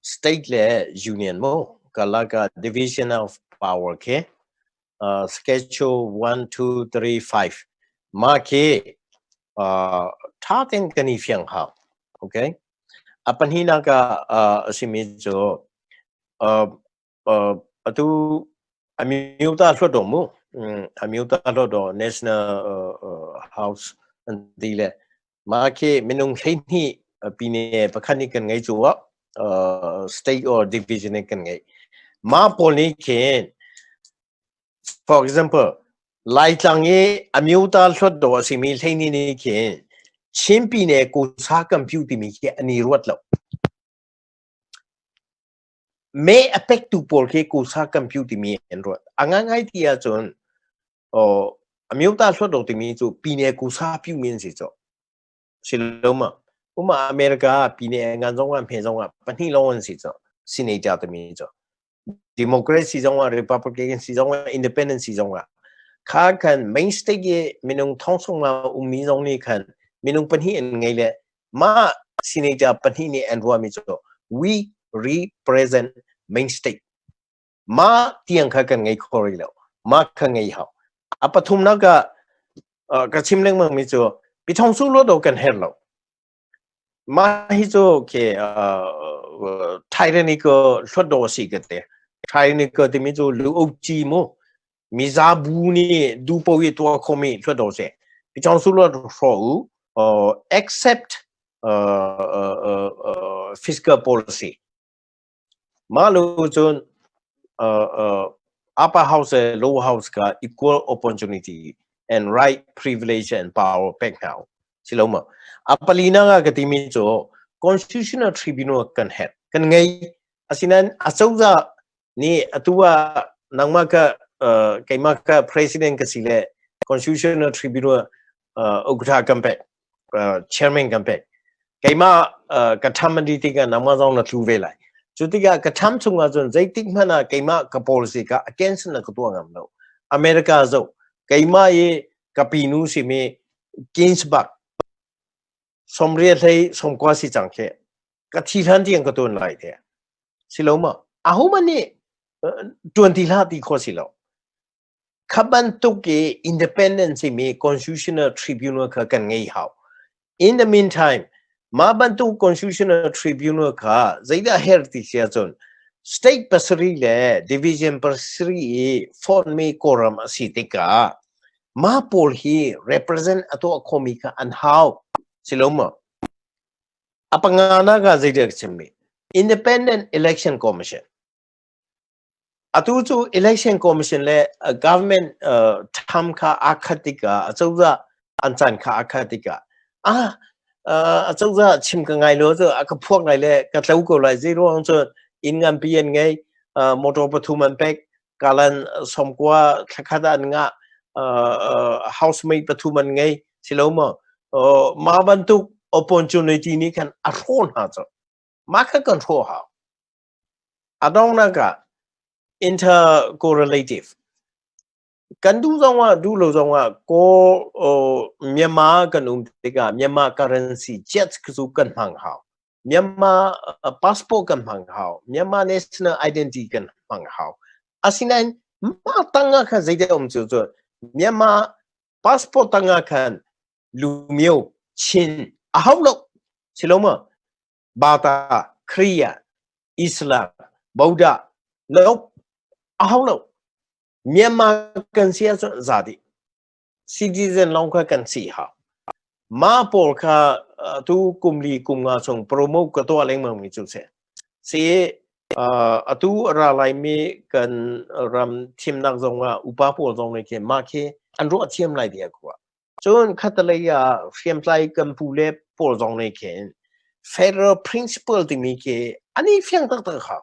state le union mu karlak ah division of power khi schedule 1 2 3 5 mah khi ṭha tein kan i fiang hau. Okay? A pahnihnak ah a simi cu Atu Amyota Hluttaw mu Amyota Hluttaw National House an ti le mah khi minung 12 pine pakhat nih kan ngei cu state or division in kan ngei. Mah pawl nih khin for example Laitlang i Amyota Hluttaw a simi 12 nih khin Chin pine kusa kan piu timi khi an i ruat lo. Mee a pektu pawl khi kusa kan piu timi an ruat. A ngaingai ti ahcun amyota hluat timi cu pine kusa piumi an si cu. Si lo ma? Uma America ah pine ngan zong ah hme zong ah pahnih lawng an si cu. Senator timi cu. Democracy zong ah Republican si zong ah Independent si zong ah kha khan main state i minung thong sung la ummi zong nih khan minung pahnih an ngei le Mah senator pahnih nih an ruahmi cu we represent main state. Mah tiang kha kan ngei kho rih lo. Mah kha ngei hau. A pathumnak ah ka chim lengmang mi cu Pithong Su lo do kan her lo. Mah hi cu ke tyrannical hluatdaw si ka te. Tyrannical timi cu lu uk ci mu mizabu nih dupo i tuah khomi hluatdaw si. Pithong Su lo hro u accept fiscal policy. Mah lu cun upper house le lower house ka equal opportunity and right privilege and power pek hna si lo ma a palina nga ka timi cu constitutional tribunal kan het kan ngei asinain acozah nih atu ah nangmah ka keimah ka president ka si le constitutional tribunal uktha kan pek chairman kan pek keimah ka tham an di tikah nangmah zong na tlu ve lai cu tikah ka tham chungah cun zeitik hmanh ah keimah ka policy ka against na ka tuah ngam lo America zo keimah i ka pinu simi Ginsburg somria hlei somkua si cang khi ka thi hlan tiang ka tuan lai te si lo ma ahohmanh nih tuan ti hlah ti kho si lo Kha bantuk i independent simi constitutional tribunal kha kan ngei hau. In the meantime, mah bantuk constitutional tribunal kha zeidah her ti si ahcun. State pasarih le division pasarih i fonhmi Kawlram a si tikah mah pawl hi represent a tuah khomi kha an hau. Si lo maw? A panganak ah zeidah ka chimmi? Independent Election Commission. Atu cu Election Commission le government tham kha aa khat tikah acozah an caan kha aa khat tikah ah acozah chim ka ngai lo cu a ka phuak lai le ka tlo ko lai. Zei ruang cun inn nganpi an ngei, motor pathum an pek, kalan sawmkua thlakhat ah an ngah, housemate pathum an ngei, si lo maw? Mah bantuk opportunity nih khan a hrawh hna cu. Mah kha kan hrawh hau. A donghnak ah intercorrelative kan duh zongah duh lo zongah Kawl Myanmar kan um tikah Myanmar currency kyats cu kan hmang hau. Myanmar passport kan hmang hau. Myanmar national identity kan hmang hau. Asinain mah tangah khan zeidah um cu cu Myanmar passport tangah khan Lumio Chin a hau lo. Si lo maw? Bata, Kriya, Islam, Buddha, no, a hau lo. Myanmar kan si ahcun za dih. Citizen lawng kha kan si hau. Mah pawl kha tu kum li kum nga chung promote ka tuah lengmang mi cu si. Si atu ra laimi kan ram thimnak zong ah upa pawl zong nih khin mah khi an ruah thiam lai tiah ka ruah. Cun khattelei ah hriamtlai kan pule pawl zong nih khin federal principle timi khi an i fiang taktak hau.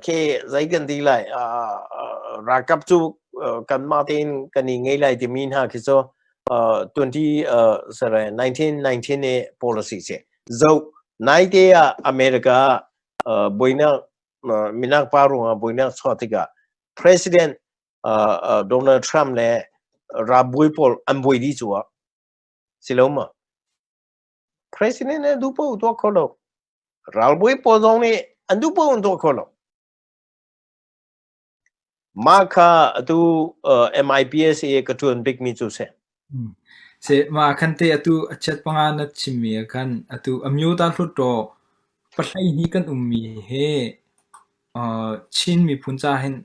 Khi zei kan ti lai, ralkap cu kanmah tein kan i ngei lai timi hna khi cu 20 sorry 1919 i policy si. Zoh, naite ah America ah buainak minak pa ruangah buainak chuah tikah President Donald Trump le ralbawi pawl an buai dih cu ah si lo maw? President nih duh paoh tuah kho lo. Ralbawi pawl zong nih an duh paoh an tuah kho lo. Mah kha atu MIPSA ka ṭuan bikmi cu si. Se ma khan te atu a chat panga na chimmi ah khan atu amyota hluttaw pahlei hi kan ummi he Chin miphun ca hin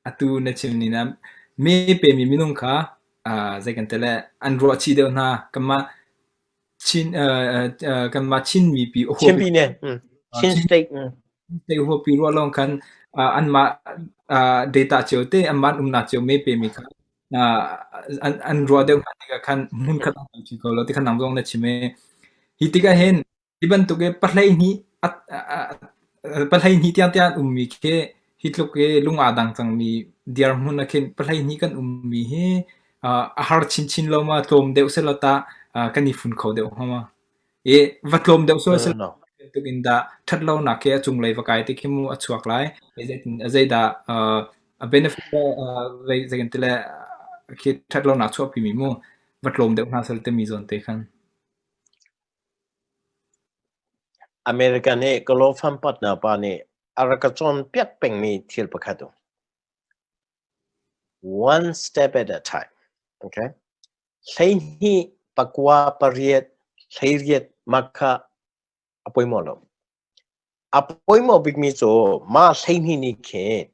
atu na chim ning ah me pemi minung kha zei kan ti le an ruah chih deuh hna. Kanmah Chin kanmah Chin mipi Chin pine, Chin state. State huapi ruah lawng khan anmah data cio te anmah an umnak cio me pemi kha an ruah deuh hna tikah khan hmunkhat ah an ko lo ti khan nang zong na chim i hi tikah hin Hi bantuk i pahlei hnih tiangtiang an ummi khi hi tluk i lung aa dang cangmi dirhmun ah khin pahlei hnih kan ummi hi a har chinchin lo ma, tlawm deuh sehlaw tah kan i fun kho deuh hnga ma? I va tlawm deuh sual sehlaw bantuk in dah ṭhatlonak khi a cunglei va kai ti khi mu a chuak lai. Zeidah a benefit zei kan ti le khi ṭhatlonak chuahpimi mu va tlawm deuh hna sel timi zawn te khan. America nih ka law firm partner pa nih a rak ka cawnpiak pengmi thil pakhat um. One step at a time. Okay? 12, 9, 8, 18 mah kha a poimawh lo. A poimawh bikmi cu mah 12 nih khin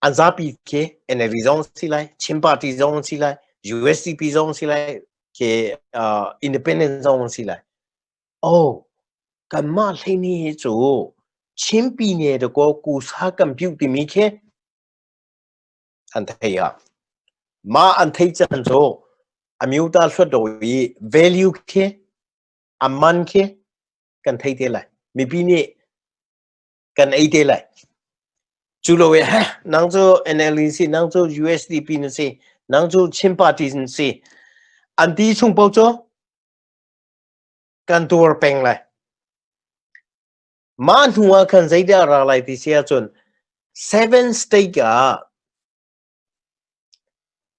an zapi khi NLD zong si lai, Chin Party zong si lai, USDP zong si lai, khi Independent zong si lai. Oh, kanmah 12 hi cu Chin pine dakaw kusa kan piu timi khi an thei ah. Mah an thei can cu amyuta hluat i value khi a man khi kan thei te lai. Mipi nih kan ei te lai. Cu lo e he nang cu NLD si, nang cu USDP na si, nang cu Chin Party na si. An ti chung paoh cu kan tuar peng lai. Mah hnu ah khan zeidah ra lai ti si ahcun seven state ah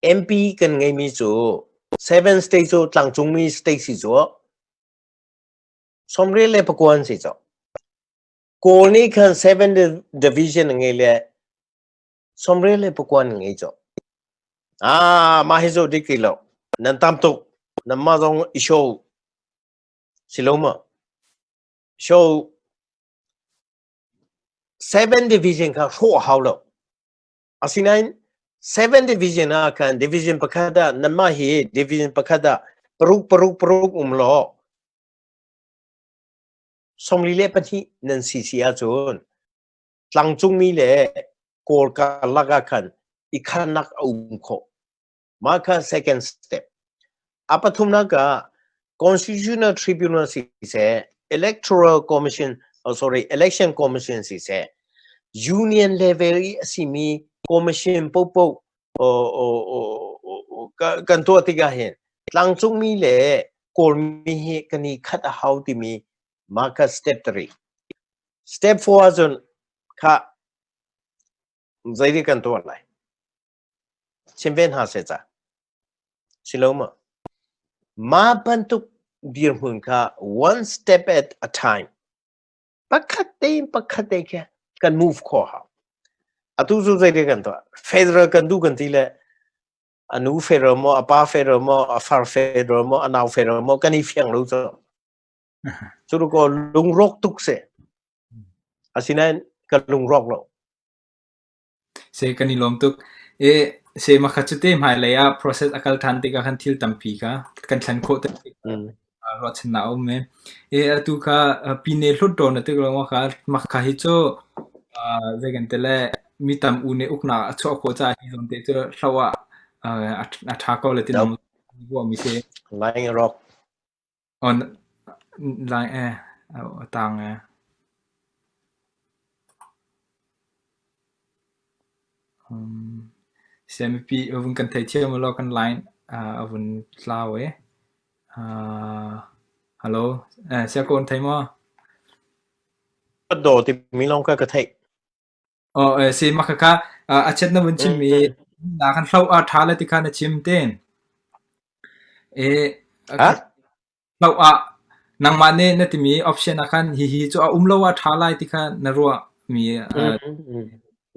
MP kan ngeimi cu seven state cu tlangcungmi state si cu 94 an si cawk. Kawl nih khan seven division a ngei le 94 an ngei cawk. Ah, mah hi cu dik ti lo. Nan tam tuk. Nan mah zong i show. Si lo ma? Show. Seven division kha hrawh hau lo. Asinain seven division ah khan division pakhat ah nanmah hi division pakhat ah paruk paruk paruk um law 42 nan si si ahcun tlangcungmi le Kawl karlak ah khan i khatnak a um khawh. Mah kha second step. A pathumnak ah Constitutional Tribunal siseh, Electoral Commission, oh sorry, Election Commission siseh, union level i a simi commission popo kan tuah tikah hin tlangcungmi le Kawlmi hi kan i khat a hau timi mah kha step 3. Step 4 ahcun kha zei kan tuah lai? Chim ve hna seh ca. Si lo maw? Mah bantuk dirhmun kha one step at a time pakhat tein pakhat te kha kan move khawh hau. Atu cu zei kan tuah? Federal kan duh kan ti le a nu federal maw, a pa federal maw, a far federal maw, a nau federal maw kan i fiang lo cu. Cu ko lungrawk tuk si. Asinain ka lungrawk lo. Se kan i lawm tuk. E se makha cu te hmailei ah process a kal ṭhan tikah khan thil tampi kha kan thlen khawh te ruahchannak a um e. E atu kha pine hlut na tik lawng kha makha hi cu zei kan ti le mi tam u nih uknak a chuah khawh caah hi zawn te cu hlo ah a ṭha ko le ti nang ruahmi si. Lying rock. On lai e a tang e. Um, siamipi a vun kan thei thiam law kan line uh, a vun tlau e. Uh, hello, eh, sia ko an thei maw? Do ti mi lawng ka ka theih. Oh, eh, si maka ka a chet na vun chim mi na kan hlo a tha le ti kha na chim ten. Eh, Ha? Hloh ah nangmah nih na timi option ah khan hihi cu a um lo ah ṭha lai ti kha na ruahmi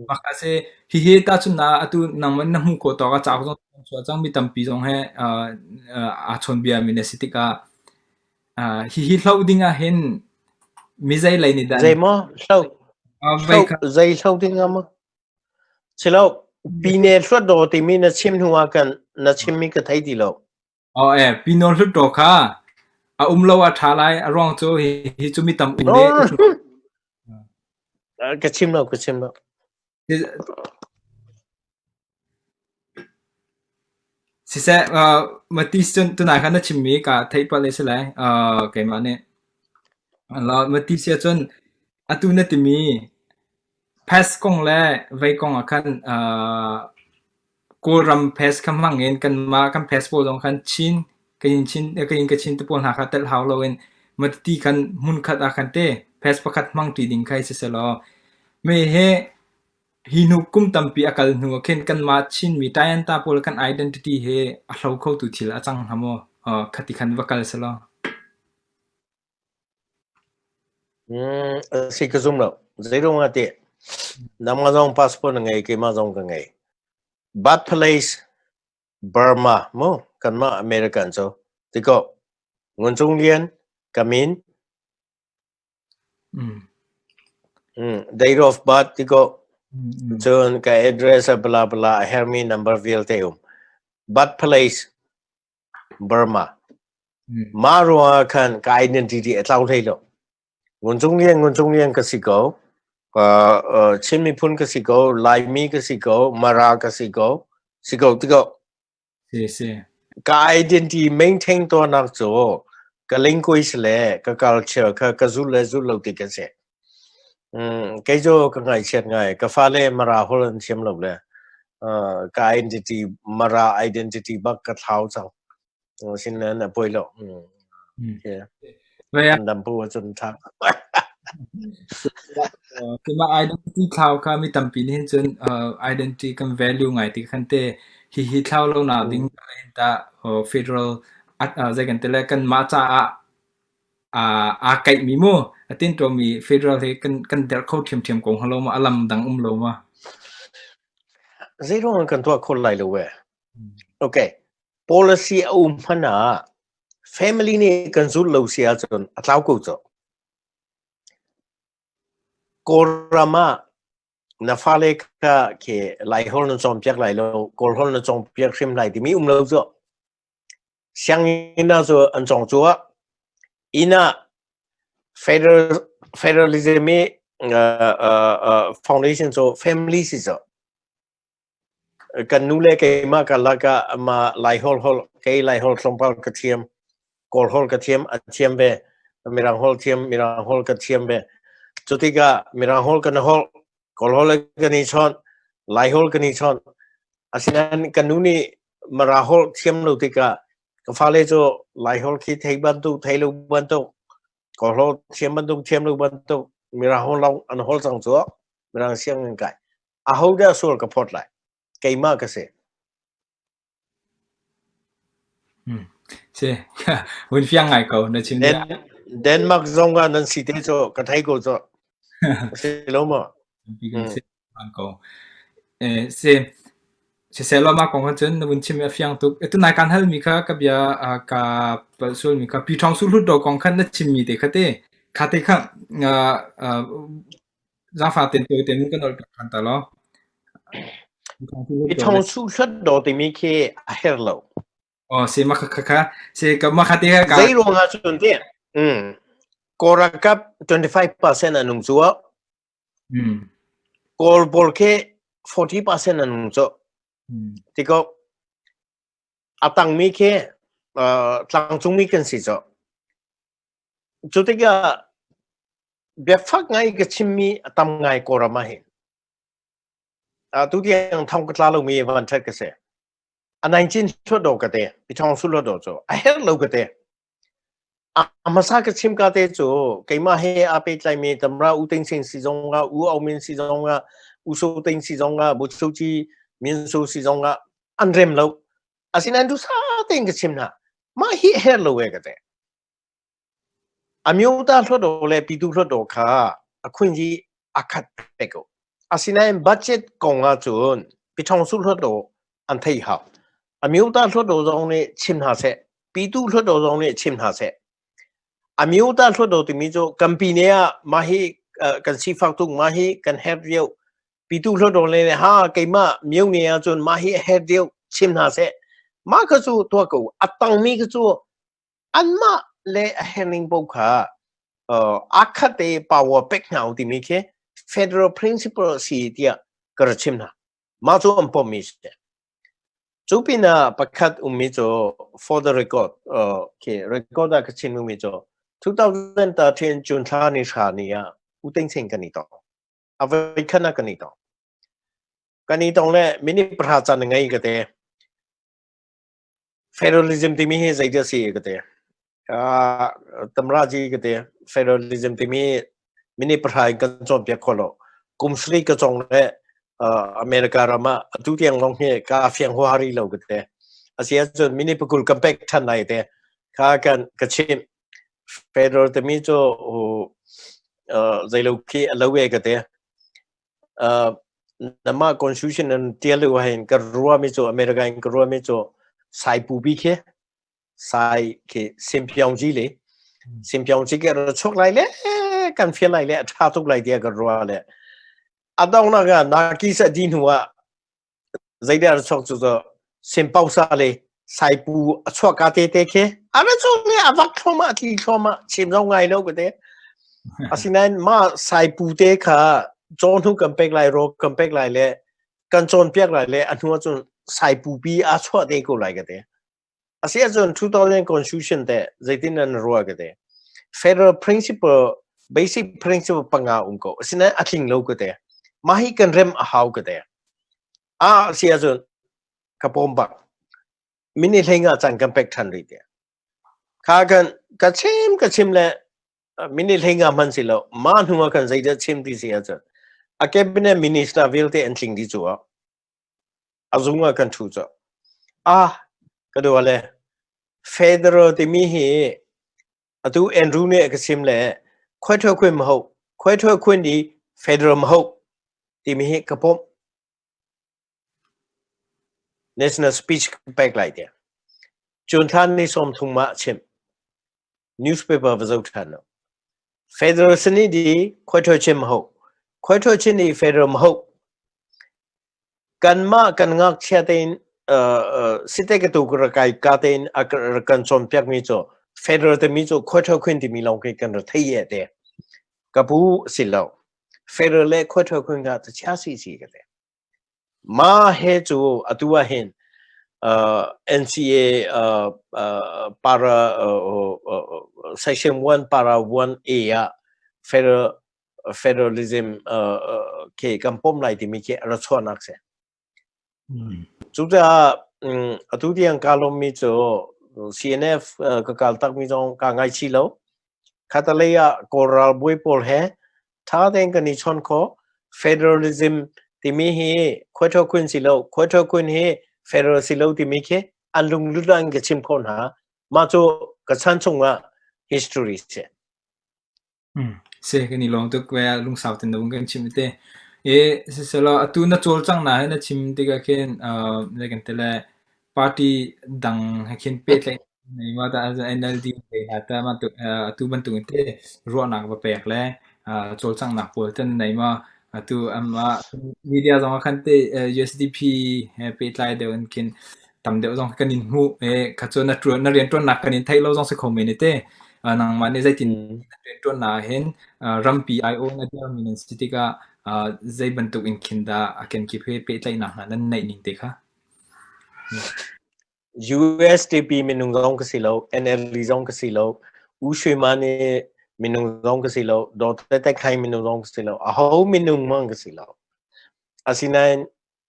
bak a si. Hihi tahchunhnak ah atu nangmah na hmuh khawh tawk ah cauk zong chuah cang mi tampi zong he aa chawnbiami na si tikah hihi hloh ding ah hin mi zei lei nih dah Zei maw hloh hloh zei hloh ding ah maw? Silo pine hluat daw timi na chim hnu ah kan na chimmi ka thei ti lo. Aw e, Pino Hluttaw kha a um lo a ṭha lai. A ruang cu hi cu mi tam u nih Ka chim lo, ka chim lo. Siseh, uh, Matis cun tunai khan na chimmi ka theih palh i si lai. Uh, keimah nih. La Matis cun atu na timi Pass kong le vei kong ah khan uh, Kawlram pass kha hmang in kanmah kan passport zong khan Chin kayin Chin kayin Kachin te pawl hna kha telh hau loin Matiti khan hmunkhat ah khan te pass pakhat hmang ṭi ding kha si selaw me he hi hnu kum tampi a kal hnu ah khin kanmah Chinmi Tayanta pawl kan identity he a hlo khotu thil a cang hnga maw? Khati khan va kal selaw. Mm, si ka zum lo. Zeiruang ah ti nangmah zong passport na ngei, keimah zong ka ngei. Birthplace Burma mu kanmah American cu. Tiko Ngun Cung Lian ka min. Mm. Mm, date of birth tiko Mm. cun ka address bla bla a hermi number vialte um. Birthplace Burma. Mah ruangah khan ka identity a tlau hlei lo. Ngun Cung Lian, Ngun Cung Lian ka si ko. Uh, uh, Chin miphun ka si ko, Laimi ka si ko, Mara ka si ko, si ko ti ko. Si si. Ka identity maintain tuahnak cu ka language le ka culture kha ka zul le zul lo ti ka si. Mm, kei cu ka ngaihchiat ngai. Ka fale Mara holh an thiam lo le uh, ka identity Mara identity bak ka thlau cang. Sinain a poi lo. Mm. Yeah. An dam pu ahcun ṭha. Keimah identity thlau kha mi tampi nih hin cun uh, identity kan value ngai ti khan te hi hi thlau lo nak ding hin ta federal uh, zei kan ti le kan mah caah aa kaihmi mu a tinṭawmi federal hi kan kan derh kho ṭhiamṭhiam ko hnga lo ma a lam dang um lo ma? Zeiruang kan tuah kho lai lo we? Okay. Policy a um hmanh ah family nih kan zulh lo si ahcun a tlau ko cu. Kawlram ah na fale kha khi Laiholh na cawnpiak lai lo, Kawlholh na cawnpiak hrim lai timi um lo cu. Sianginn ah cu an cawng cu ah inn ah federal federalism i foundation cu family si cu. Kan nu le keimah karlak ah amah Laiholh holh kei Laiholh tlawmpal ka thiam, Kawlholh ka thiam, a thiam ve. Mirang holh thiam, Mirang holh ka thiam ve. Cu tikah Mirang holh kan holh, Kawlholh kan i chawnh, Laiholh kan i chawnh. Asinain kan nu nih Mara holh thiam lo tikah ka fale cu Laiholh khi thei bantuk, thei lo bantuk, Kawlholh thiam bantuk, thiam lo bantuk, Mirang holh lawng an holh cang cu. Mirang sianginn kai. Ahodah sual ka phawt lai? Keimah ka si. Si, hun fiang ngai ko na chim Den Denmark zong ah nan si te cu ka thei ko cu. Si lo maw? Si ko. Eh, si siseh law mah kong ah cun na vun chim i a fiang tuk. Atu nai kaan halmi kha ka bia ka palh sualmi kha Pi Ṭhawng Su Hlutdaw kong khan na chimmi te kha te kha te kha Zaangfah tein tawi tein kan olh piak ṭhan ta law. I thong su hlat do timi khi a her lo. Oh, si ma kha kha si ka ma kha te ka Zei ruang ah cun ti? Mm. Kawlralkap 25% an um cu. Kawl pawl khi 40% an um cu. Tiko a tangmi khi tlangcungmi kan si cu. Cu tikah biafak ngai ka chimmi a tam ngai Kawlram ah hin. Atu tiang thong ka tla lomi van ṭhat ka si. A 19 hluat ka te, i thong su hluat cu a herh lo ka te. A hmasa ka chim ka te cu keimah he aa pehtlaimi Tamra U Ting Sing si zong ah, U Aung Min si zong ah, U So Ting si zong ah, Bu Su Ci Min Su si zong ah an rem lo. Asinain duhsah tein ka chim hna. Mah hi a herh lo e ka te. Amyota Hluttaw le Pyithu Hluttaw kha a khunyi a khat pek ko. Asinain budget kong ahcun Pyithawngsu Hluttaw an theih hau. Amyota Hluttaw zong nih chim hna seh, Pyithu Hluttaw zong nih chim hna seh. Amyota Hluttaw timi cu kan pine ah mah hi kan sifak tuk, mah hi kan herh deuh. Pyithu Hluttaw le ha keimah myone ahcun mah hi a herh deuh chim hna seh. Mah kha cu tuah ko. A tangmi kha cu anmah le a herning paoh kha aa khat te power pek hna u timi khi federal principle si tiah ka ra chim hna. Mah cu an pommi si. Cu pinah pakhat ummi cu for the record khi record ah ka chim mi cu 2013 June thla ni hra ni ah U Thein Sein kan i tong. A voi khat ah kan i tong. Kan i tong le minute pahra can ngei ka te. Federalism timi hi zeidah a si ka ti. Tamraji ka ti. Federalism timi minute pahra in kan cawnpiak kho lo. Kum sarih ka cawng le America ram ah atu tiang lawng hi ka fiang huaha rih lo ka ti. Asi ahcun minute pakul kan pek ṭhan lai te. Kha kan ka chimh. Federal timi cu zeilo khi a lo e ka ti. Namah constitution an tial lio ahhin ka ruahmi cu America in ka ruahmi cu Saipupi khi Sai khi Simpyongji le Simpyongji ke ra chuak lai le kan fial lai le a tha tuk lai tiah ka ruah le a donghnak ah Naki sa di hnu ah Zeidah a chuak cu cu Simpausa le Saipu a chuak ka te te khi a ra chuak le a vak thluahmah a tli thluahmah chim zong ngai lo ka te. Asinain mah Saipu te kha caw hnu kan pek lai ro kan pek lai le kan cawnpiak lai le a hnu ahcun Saipu pi aa chuah te ko lai ka te. Asi ahcun 2000 Constitution te zeitin nan ruah ka te. Federal principle basic principle panga um ko. Asinain a tling lo ka te. Mah hi kan rem a hau ka te. A si ahcun ka pawm bak. Minute hlei nga caan kan pek ṭhan rih te. Kha kan ka chim ka chim le minute hlei nga hman si lo. Mah hnu ah kan zeidah chim ti si ahcun a cabinet minister vialte an tling dih cu ah a zung ah kan ṭhu cu. Ah ka dua le federal timi hi atu Andrew nih a ka chim le khuai khuin ma hau khuai khuin i federal ma hau timi hi ka pawm national speech ka pek lai tiah cun thlan ni 30 ma chim newspaper va zoh ṭhan lo. Federal sani di khuai chim hau. Khuaithuah Chin i federal mahoh. Kanmah kan ngakchia tein site ka tu ka kai ka tein a kan cawnpiak mi cu federal timi cu khuaithuah khun timi lawng khi kan ra thei ye te. Ka pu si lo. Federal le khuaithuah khun ka ta chia si si ka te. Ma he cu atu ah hin NCA para section 1 para 1A ah federal federalism khi kan pom lai timi khi a ra chuahnak si. Cucaah atu tiang kaa lawmmi cu CNF ka kal takmi zong kaa ngaichih lo. Khatalei ah Kawl ralbawi pawl he ṭha tein kan i chawn khawh. Federalism timi hi khuaṭho khun si lo, khuaṭho khun hi federal si lo timi khi an lunglut in ka chim khawh hna. Mah cu ka chan chungah history si. Si kan i lawm tuk ve lungsau ten na vun kan chim te. E siselaw atu na cawlcang na he na chim tikah khin uh, kan ti le party dang he khin pehtlaih nei ma ta NLD te hna ta ma tu atu bantuk in te ruahnak va pek le cawlcanghnak pawl te nei ma atu ama media zong ah khan te USDP he pehtlai deuh in khin tam deuh zong kan in hmuh e kha cu na tuan na rian tuannak kan in theih lo zong si kho men te nangmah nih zeitin na rian tuannak ah hin rampi ai-aw na dirmi nan si tikah zei bantuk in khin dah a kenkip he pehtlaihnak hna nan neih ning te kha? USDP minung zong ka si lo, NLD zong ka si lo, U Shwe Man i minung zong ka si lo, Daw Tete Khaing minung zong ka si lo, aho minung hmang ka si lo. Asinain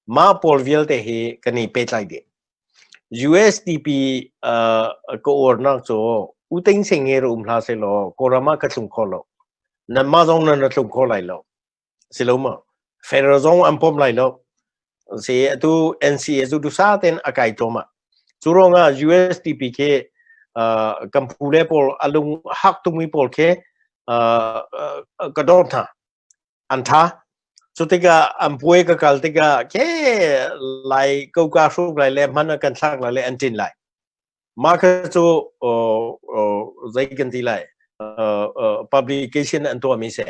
mah pawl vialte hi kan i pehtlai dih. USDP ka uarnak cu U Ting Sing hi ra um hlah sehlaw Kawlram ah ka tlung kho lo. Nanmah zong nan ra tlung kho lai lo. Si lo maw? Federal zong an pom lai lo. Si atu NCA cu dusa ten a kai tlawm ah. Cu ruangah USDP khi kan pu le pawl a lung hak tungmi pawl khi ka dawt hna. An tha. Cu tikah an puai ka kal tikah ke lai koka hruk lai le hman kan thlak lai le an tin lai. Mah kha cu zei kan ti lai publication an tuahmi si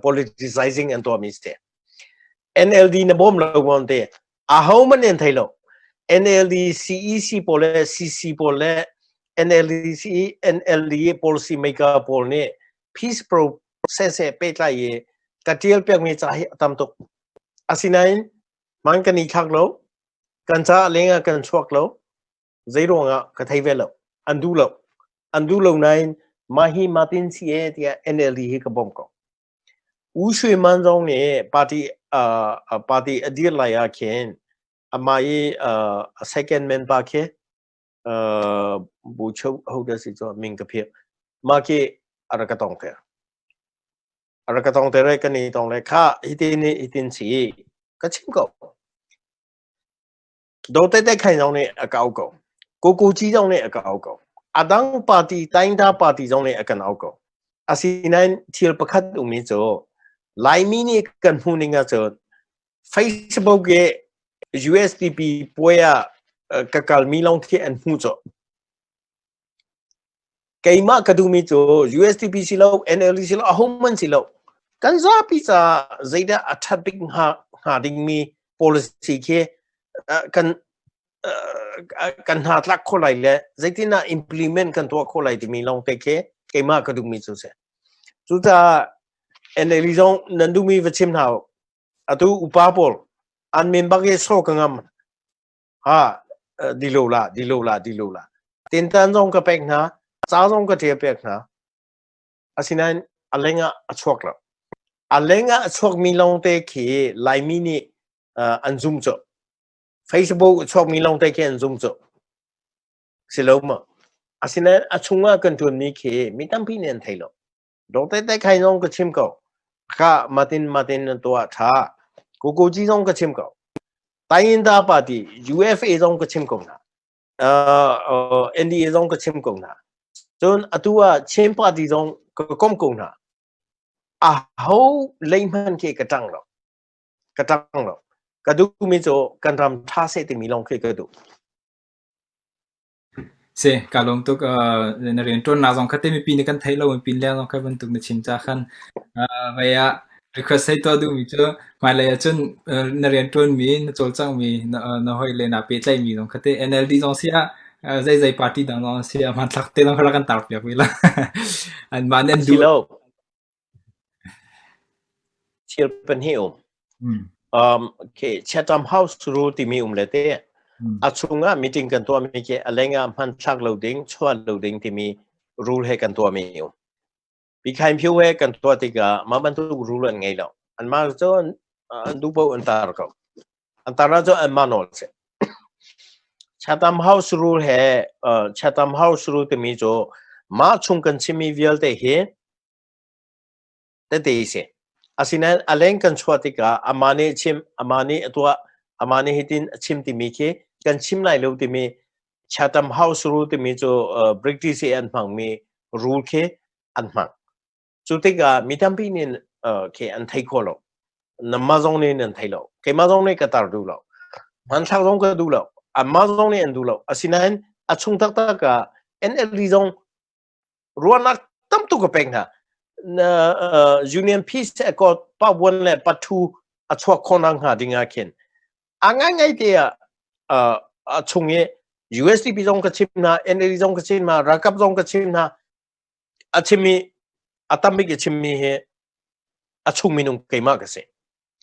politicizing an tuahmi si. NLD na bawm lo mon te aho man an thei lo. NLD CEC pawl le CC pawl le NLD NLD policy maker pawl nih peace process he pehtlai i ka tial piakmi ca hi a tam tuk. Asinain hman kan i thlak lo. Kan ca leng ah kan chuak lo. Zeiruangah ka thei ve lo. An duh lo. An duh lo nain mah hi Martin si e tiah NLD hi ka bawmh ko. U Shwe Man zong nih party party a dir lai ah khin amah i second man pa khi bu cheu ho da si cu min ka philh. Mah khi a rak ka tong ter. A rak ka tong ter i kan i tong le kha hitin hi hitin si ka chim ko. Do Tete Khaing zong nih a ka auh ko. Ko Ci zong nih a ka auh ko. A dang party, Taingta party zong nih a kan auh ko. Asinain thil pakhat ummi cu Laimi nih kan hmuh ning ahcun Facebook i USDP puai ah ka kalmi lawng khi an hmuh cu. Keimah ka duhmi cu USDP si lo, NLD si lo, ahohmanh si lo. Kan zapi caah zeidah a ṭhat bik hnga, hnga dingmi policy khi kan kan hna tlak kho lai le zeitin ah implement kan tuah kho lai timi lawng te khi keimah ka duhmi cu si. Cucaah NLD zong nan duhmi va chim hna u. Atu upa pawl an min bak i so ka ngam. Ha dilo la dilo la dilo la tintan zong ka pek hna ca zong ka ṭial pek hna asinain a leng ah a chuak lo a leng ah a chuakmi lawngte khi Laimi nih an zum cu Facebook a chuakmi lawngte khi an zum cu si lo ma asinain a chungah kan ṭuanmi khi mi tampi nih an thei lo Dawngte te khai zong ka chim ko. Ka matin matin na tuah tha. Kukuci zong ka chim ko. Tayinda party UFA zong ka chim ko hna. NDA zong ka chim ko hna. Cun atu ah Chin party zong ka kom ko hna. A ho lei hman khi ka tang lo. Ka tang lo. Ka duhmi cu kan ram tha seh timi lawng khi ka duh. Si, kaa lawm tuk. Na rianṭuannak zong kha te mipi nih kan theih lo, mipi leng zong kha bantuk na chim ca khan. Vei ah. Request hei tuah duhmi cu hmailei ahcun na rianṭuanmi, na cawlcanghmi, na hawi le naa pehtlaihmi zong kha teh NLD zong si ah zeizei party dang zong si ah hmanthlak te zong kha rak kan tar piak ve la. Anmah nih an duh. Silo. Thil pahnih um. Okay, Chatham House rule timi um le te. A chungah meeting kan tuahmi khi a lengah hmanthlak lo ding, chuah lo ding timi rule he kan tuahmi um. Pikhainphio he kan tuah tikah mah bantuk rule an ngei lo. Anmah cu an duh paoh an tar ko. An tar ahcun anmah nawl a si. Chatham House rule he Chatham House rule timi cu mah chung kan chimmi vialte hi tete si. Asinain a leng kan chuah tikah amah nih chim, amah nih a tuah, amah nih hitin a chim timi khi kan chim lai lo timi Chatham House rule timi cu British i an hmangmi rule khi an hmang. Cu tikah mi tampi nih khi an thei kho lo. Namah zong nih nan thei lo. Keimah zong nih ka tar duh lo. Hmanthlak zong ka duh lo. Anmah zong nih an duh lo. Asinain a chung taktak ah NLD zong ruahnak tam tuk ka pek hna. Union Peace Accord pa one le pa two a chuak khawh nak hnga ding ah khin a ngaingai te ah a chung i USDP zong ka chim hna, NLD zong ka chim hna, ralkap zong ka chim hna. A chimmi a tam bik i chimmi hi a chung minung keimah ka si.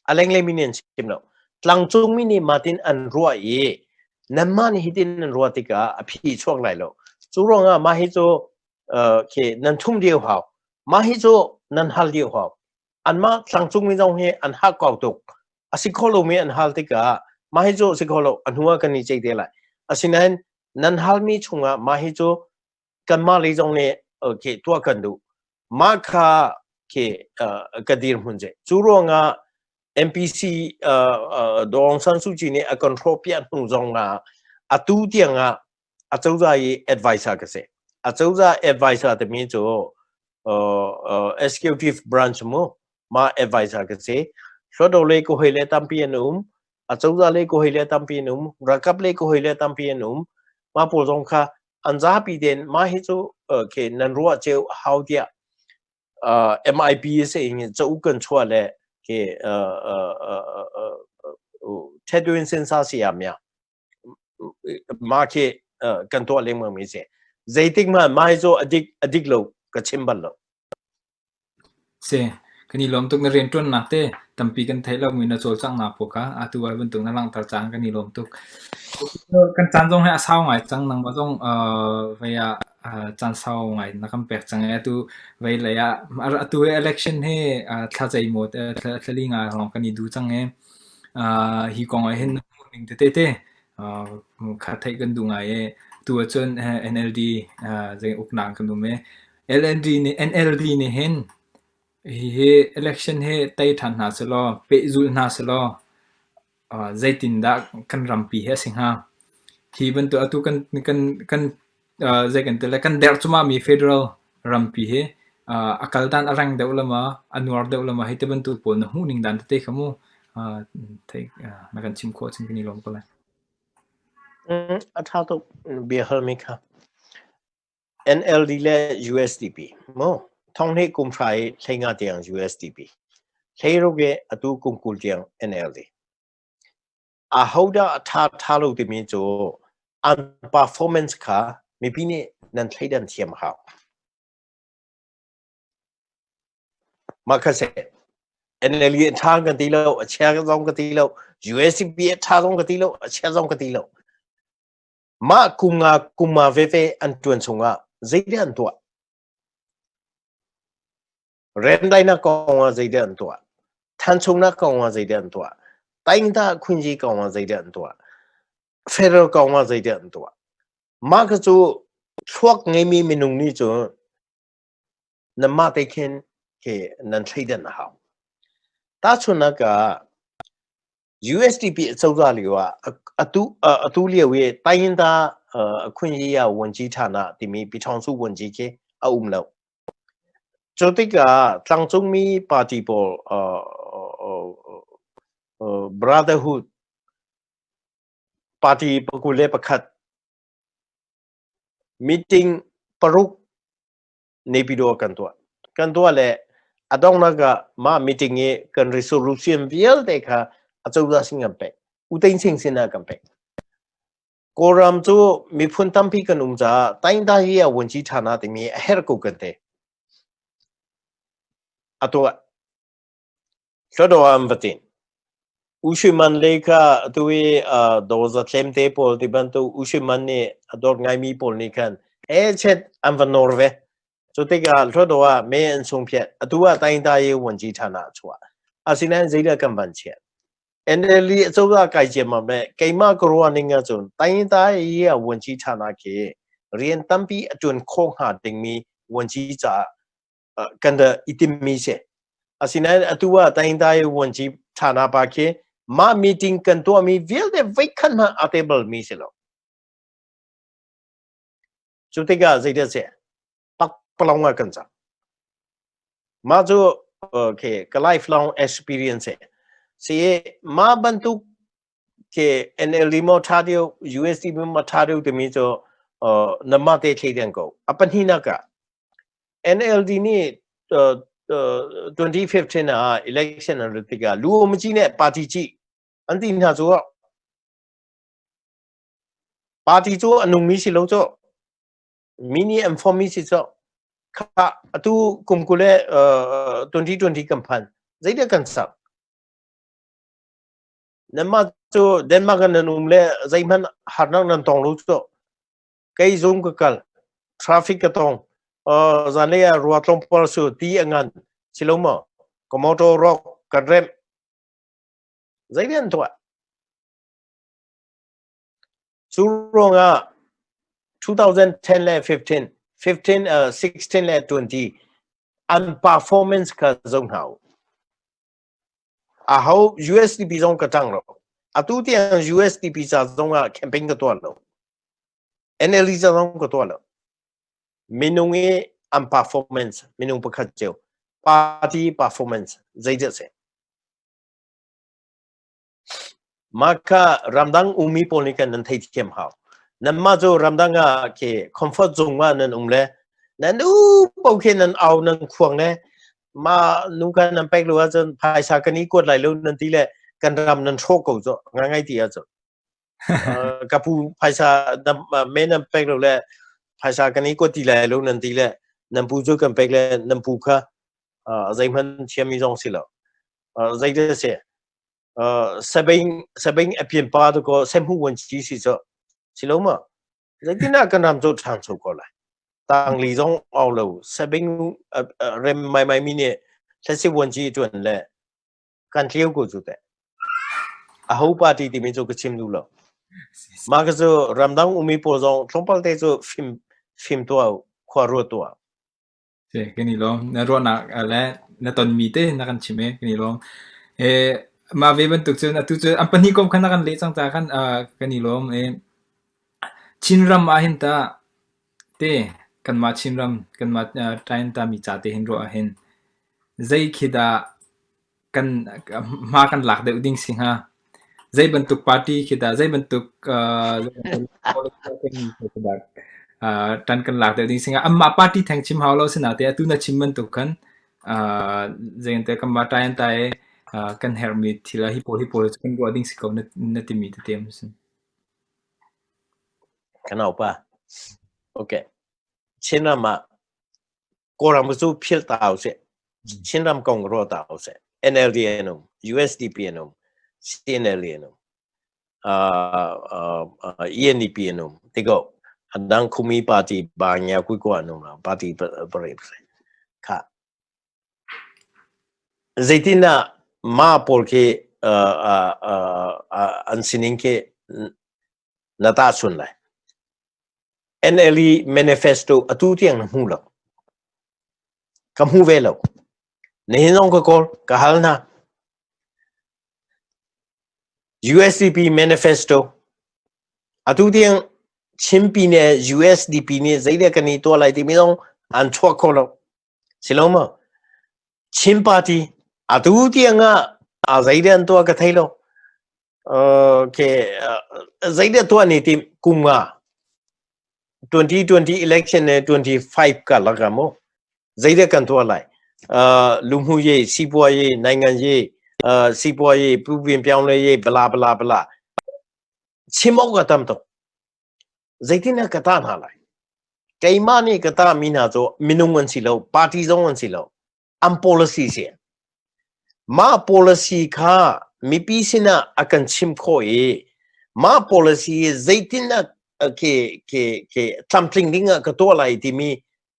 A lenglei mi nih an chim lo. Tlangcung mi nih mahtin an ruah i nanmah nih hitin nan ruah tikah a phi chuak lai lo. Cu ruangah mah hi cu khi nan thum lio hau. Mah hi cu nan hal lio hau. Anmah tlangcung mi zong hi an hakkau tuk. A si kho lomi an hal tikah mah hi cu a si kho lo a hnu ah kan i ceih te lai. Asinain nan halmi chungah mah hi cu kanmah lei zong nih okay, tuah kan duh. Mah kha khi ka dirhmun ce. Cu ruangah MPC Daw Aung San Suu Kyi nih a control piah hnu zong ah atu tiang ah acozah i advisor ka si. Acozah advisor timi cu executive branch mu mah advisor ka si. Hluttaw lei ka hoi le tampi an um. Acozah lei ka hoi le tampi an um. Ralkap lei ka hoi le tampi an um. Mah pawl zong kha an zapi tein mah hi cu okay, nan ruah ceu hau tiah MIP se in cauk kan chuah le ke Thetwin Sensa siya mya ma khi kan tuah lengmang mi si zeitik hmanh mah hi cu adik adik lo ka chim bal lo. Si, kan i lawm tuk na rianṭuannak te tampi kan theih lomi na cawlcanghnak pawl kha atu ai bantuk na langhter cang kan i lawm tuk. Kan caan zong hi a sau ngai cang nangmah zong vei ah caan sau ngai na kan pek cang i atu vei lei ah atu hi election hi thla zeimaw thla li nga lawng kan i duh cang i hi kong ah hin na hmuh ning tete te kha theih kan duh ngai i tu ahcun NLD zei uknak kan um i LND nih NLD nih hin hihi election hi tei ṭhan hna selaw pehzulh hna selaw zeitindah kan rampi hi a si hnga? Hi bantuk atu kan kan kan zei kan ti lai kan derh cuahmahmi federal rampi hi a kal dan a reng deuh le maw a nuar deuh le maw hei ti bantuk pawl na hmuh ning dan tete kha mu theih na kan chim khawh ahcun kan i lawm ko lai. A ṭha tuk bia halmi kha. NLD le USDP mu thonghnih kum hra i 15 tiang USDP 16 i atu kum 20 tiang NLD. Ahodah a ṭha ṭha lo timi cu an performance kha mipi nih nan thleidan thiam a hau. Mah kha si. NLD a ṭha kan ti lo, a chia zong ka ti lo, USDP a ṭha zong ka ti lo, a chia zong ka ti lo. Mah kum nga kum nga veve an ṭuan chungah zeidah an tuah? Remdaihnak kong ah zeidah an tuah? Thanchungnak kong ah zeidah an tuah? Taingta khunji kong ah zeidah an tuah? Federal kong ah zeidah an tuah? Mah kha cu thluak ngeimi minung nih cun nanmah te khin khi nan thleidan a hau. Tahchunhnak ah USDP acozah lio ah atu atu lio i Tayinta Khunyiya Wanci Thana timi Piṭhawngsu Wanci khi a um lo. Cu tikah tlangcungmi party pawl Brotherhood party 21 meeting paruk Naypyidaw kan tuah. Kan tuah le A donghnak ah mah meeting i kan resolution vialte kha acozah sin kan pek. U Thein Sein sin ah kan pek. Kawlram cu miphun tampi kan um caah Taingta hi a vuanci ṭhan ah timi a herh ko kan ti. A tuah. Hluttaw ah an va tin. U Shwe Man lei kha atu i Daw Za Tlem te pawl ti bantuk U Shwe Man nih a dawt ngaimi pawl nih khan chet an va nawr ve. Cu tikah Hluttaw ah me an sungphiat. Atu ah Taingta i vuanci ṭhan ah a chuah. Asinain zeidah kan van chiah? NLD acozah kai ciammam le keimah ka ruah ning ahcun Taingta i a vuanci ṭhan ah khi rian tampi a ṭuan khawh hnga dingmi vuanci caah kan da i timmi si. Asinain atu ah Taingta i vuanci ṭhana pa khi mah meeting kan tuahmi vialte voikhat hmanh a table mi si lo. Cu tikah zeidah si? Pakpalong ah kan cang. Mah cu okay, ka lifelong experience si. Mah bantuk ke NLD maw ṭha deuh, USDP maw ṭha deuh timi cu namah te thleidan ko. A pahnihnak ah NLD nih 2015 ah election an rat tikah lu um ci nih party ci an ti hna cu party cu a nungmi si lo cu mi nih an form mi si cu kha atu kum kule 2020 kan phan zeidah kan sak Nanmah cu Denmark ah nan um le zeihmanh harnak nan tong lo cu. Kei zung ka kal. Traffic ka tong. Zanlei ah rua tlawmpal su ti a ngan. Si lo maw? Ka motor rawk kan remh. Zei an tuah? Cu ruangah 2010 le 15, 15, 16 le 20 an performance kha zoh hna u. Aho USDP zong ka ṭang lo. Atu tiang USDP ca zong ah campaign ka tuah lo. NLD ca zong ka tuah lo. Minung i an performance, minung pakhat cio, party performance zeidah si? Mah kha ramdang ummi pawl nih khan nan theithiam hau. Nanmah cu ramdang ah khi comfort zone ah nan um le nan u paoh khi nan au nan khuang le mah nu kha nan pek lo ahcun phaisa kan i kuat lai lo nan ti le kan ram nan hrawh ko cu ngai ti ahcun. Ka pu phaisa me nan pek lo le phaisa kan i kuat ti lai lo nan ti le nan pu cu kan pek le nan pu kha zeihmanh thiammi zong si lo. Zeidah si? Sabing sabing a pian pa tu ko semhu wan chi si cho si lo ma zeitin ah kan ram cu ṭhang cho ko lai tang li zong au lo sabing rem mai mai mi nih hlasi wan chi ṭuan le kan tliu ko cu te a ho party timi cu ka chim duh lo mah ka cu ramdang umi pawl zong tlawmpal te cu fim fim tuah khua ruat tuah Si, kan i lawm. Na ruahnak le na tonmi te na kan chim i kan i lawm. Mah ve bantuk cun atu cu an pahnih kom khan na kan leh cang caah khan kan i lawm. Chinram ah hin tah te kanmah Chinram kanmah Tainta mi ca te hin ruah ah hin zei khi dah kan hma kan lak deuh ding si hnga? Zei bantuk party khi dah zei bantuk ṭan kan lak deuh ding si hnga? Anmah party theng chim hau lo sinain atu na chim bantuk khan zei kanmah ṭai kan herhmi thil ah hi pawl hi pawl cu kan ruah ding si ko na timi tete um si. Kan pa. Okay. Chinram ah Kawlram cu philh ta usih. Chinram kong ruah ta usih. NLD an um, USDP an um, CNLD an um, ENDP an um. Tiko, adang khumi party ba nya kui ko an um la, party pare kha. Zeitin ah ma pawl khi an sining khi na ta chun lai. NLE manifesto atu tiang na hmu lo. Ka hmu ve lo. Nihin zong ka kawl, ka hal hna. USDP manifesto atu tiang Chinpi ne USDP nih zeidah kan i tuah lai timi zong an chuak kho lo. Si lo maw? Chin party atu tiang ah a zeidah an tuah ka thei lo. Okay, zeidah tuah ni tim kum nga 2020 election ne 25 ka laka mo zeidah kan tuah lai. လူမှုရေးစီးပွားရေးနိုင်ငံရေးစီးပွားရေးပြုပြင်ပြောင်းလဲရေးဘလာဘလာဘလာ chim awk a tam tuk. Zeitin ah ka tah hna lai? Keimah nih ka tahmi hna cu minung an si lo, party zong an si lo. An policy si. Mah policy kha mipi sinah a kan chim khawh i mah policy hi zeitin ah ke ke ke tlamtling ding ah ka tuah lai timi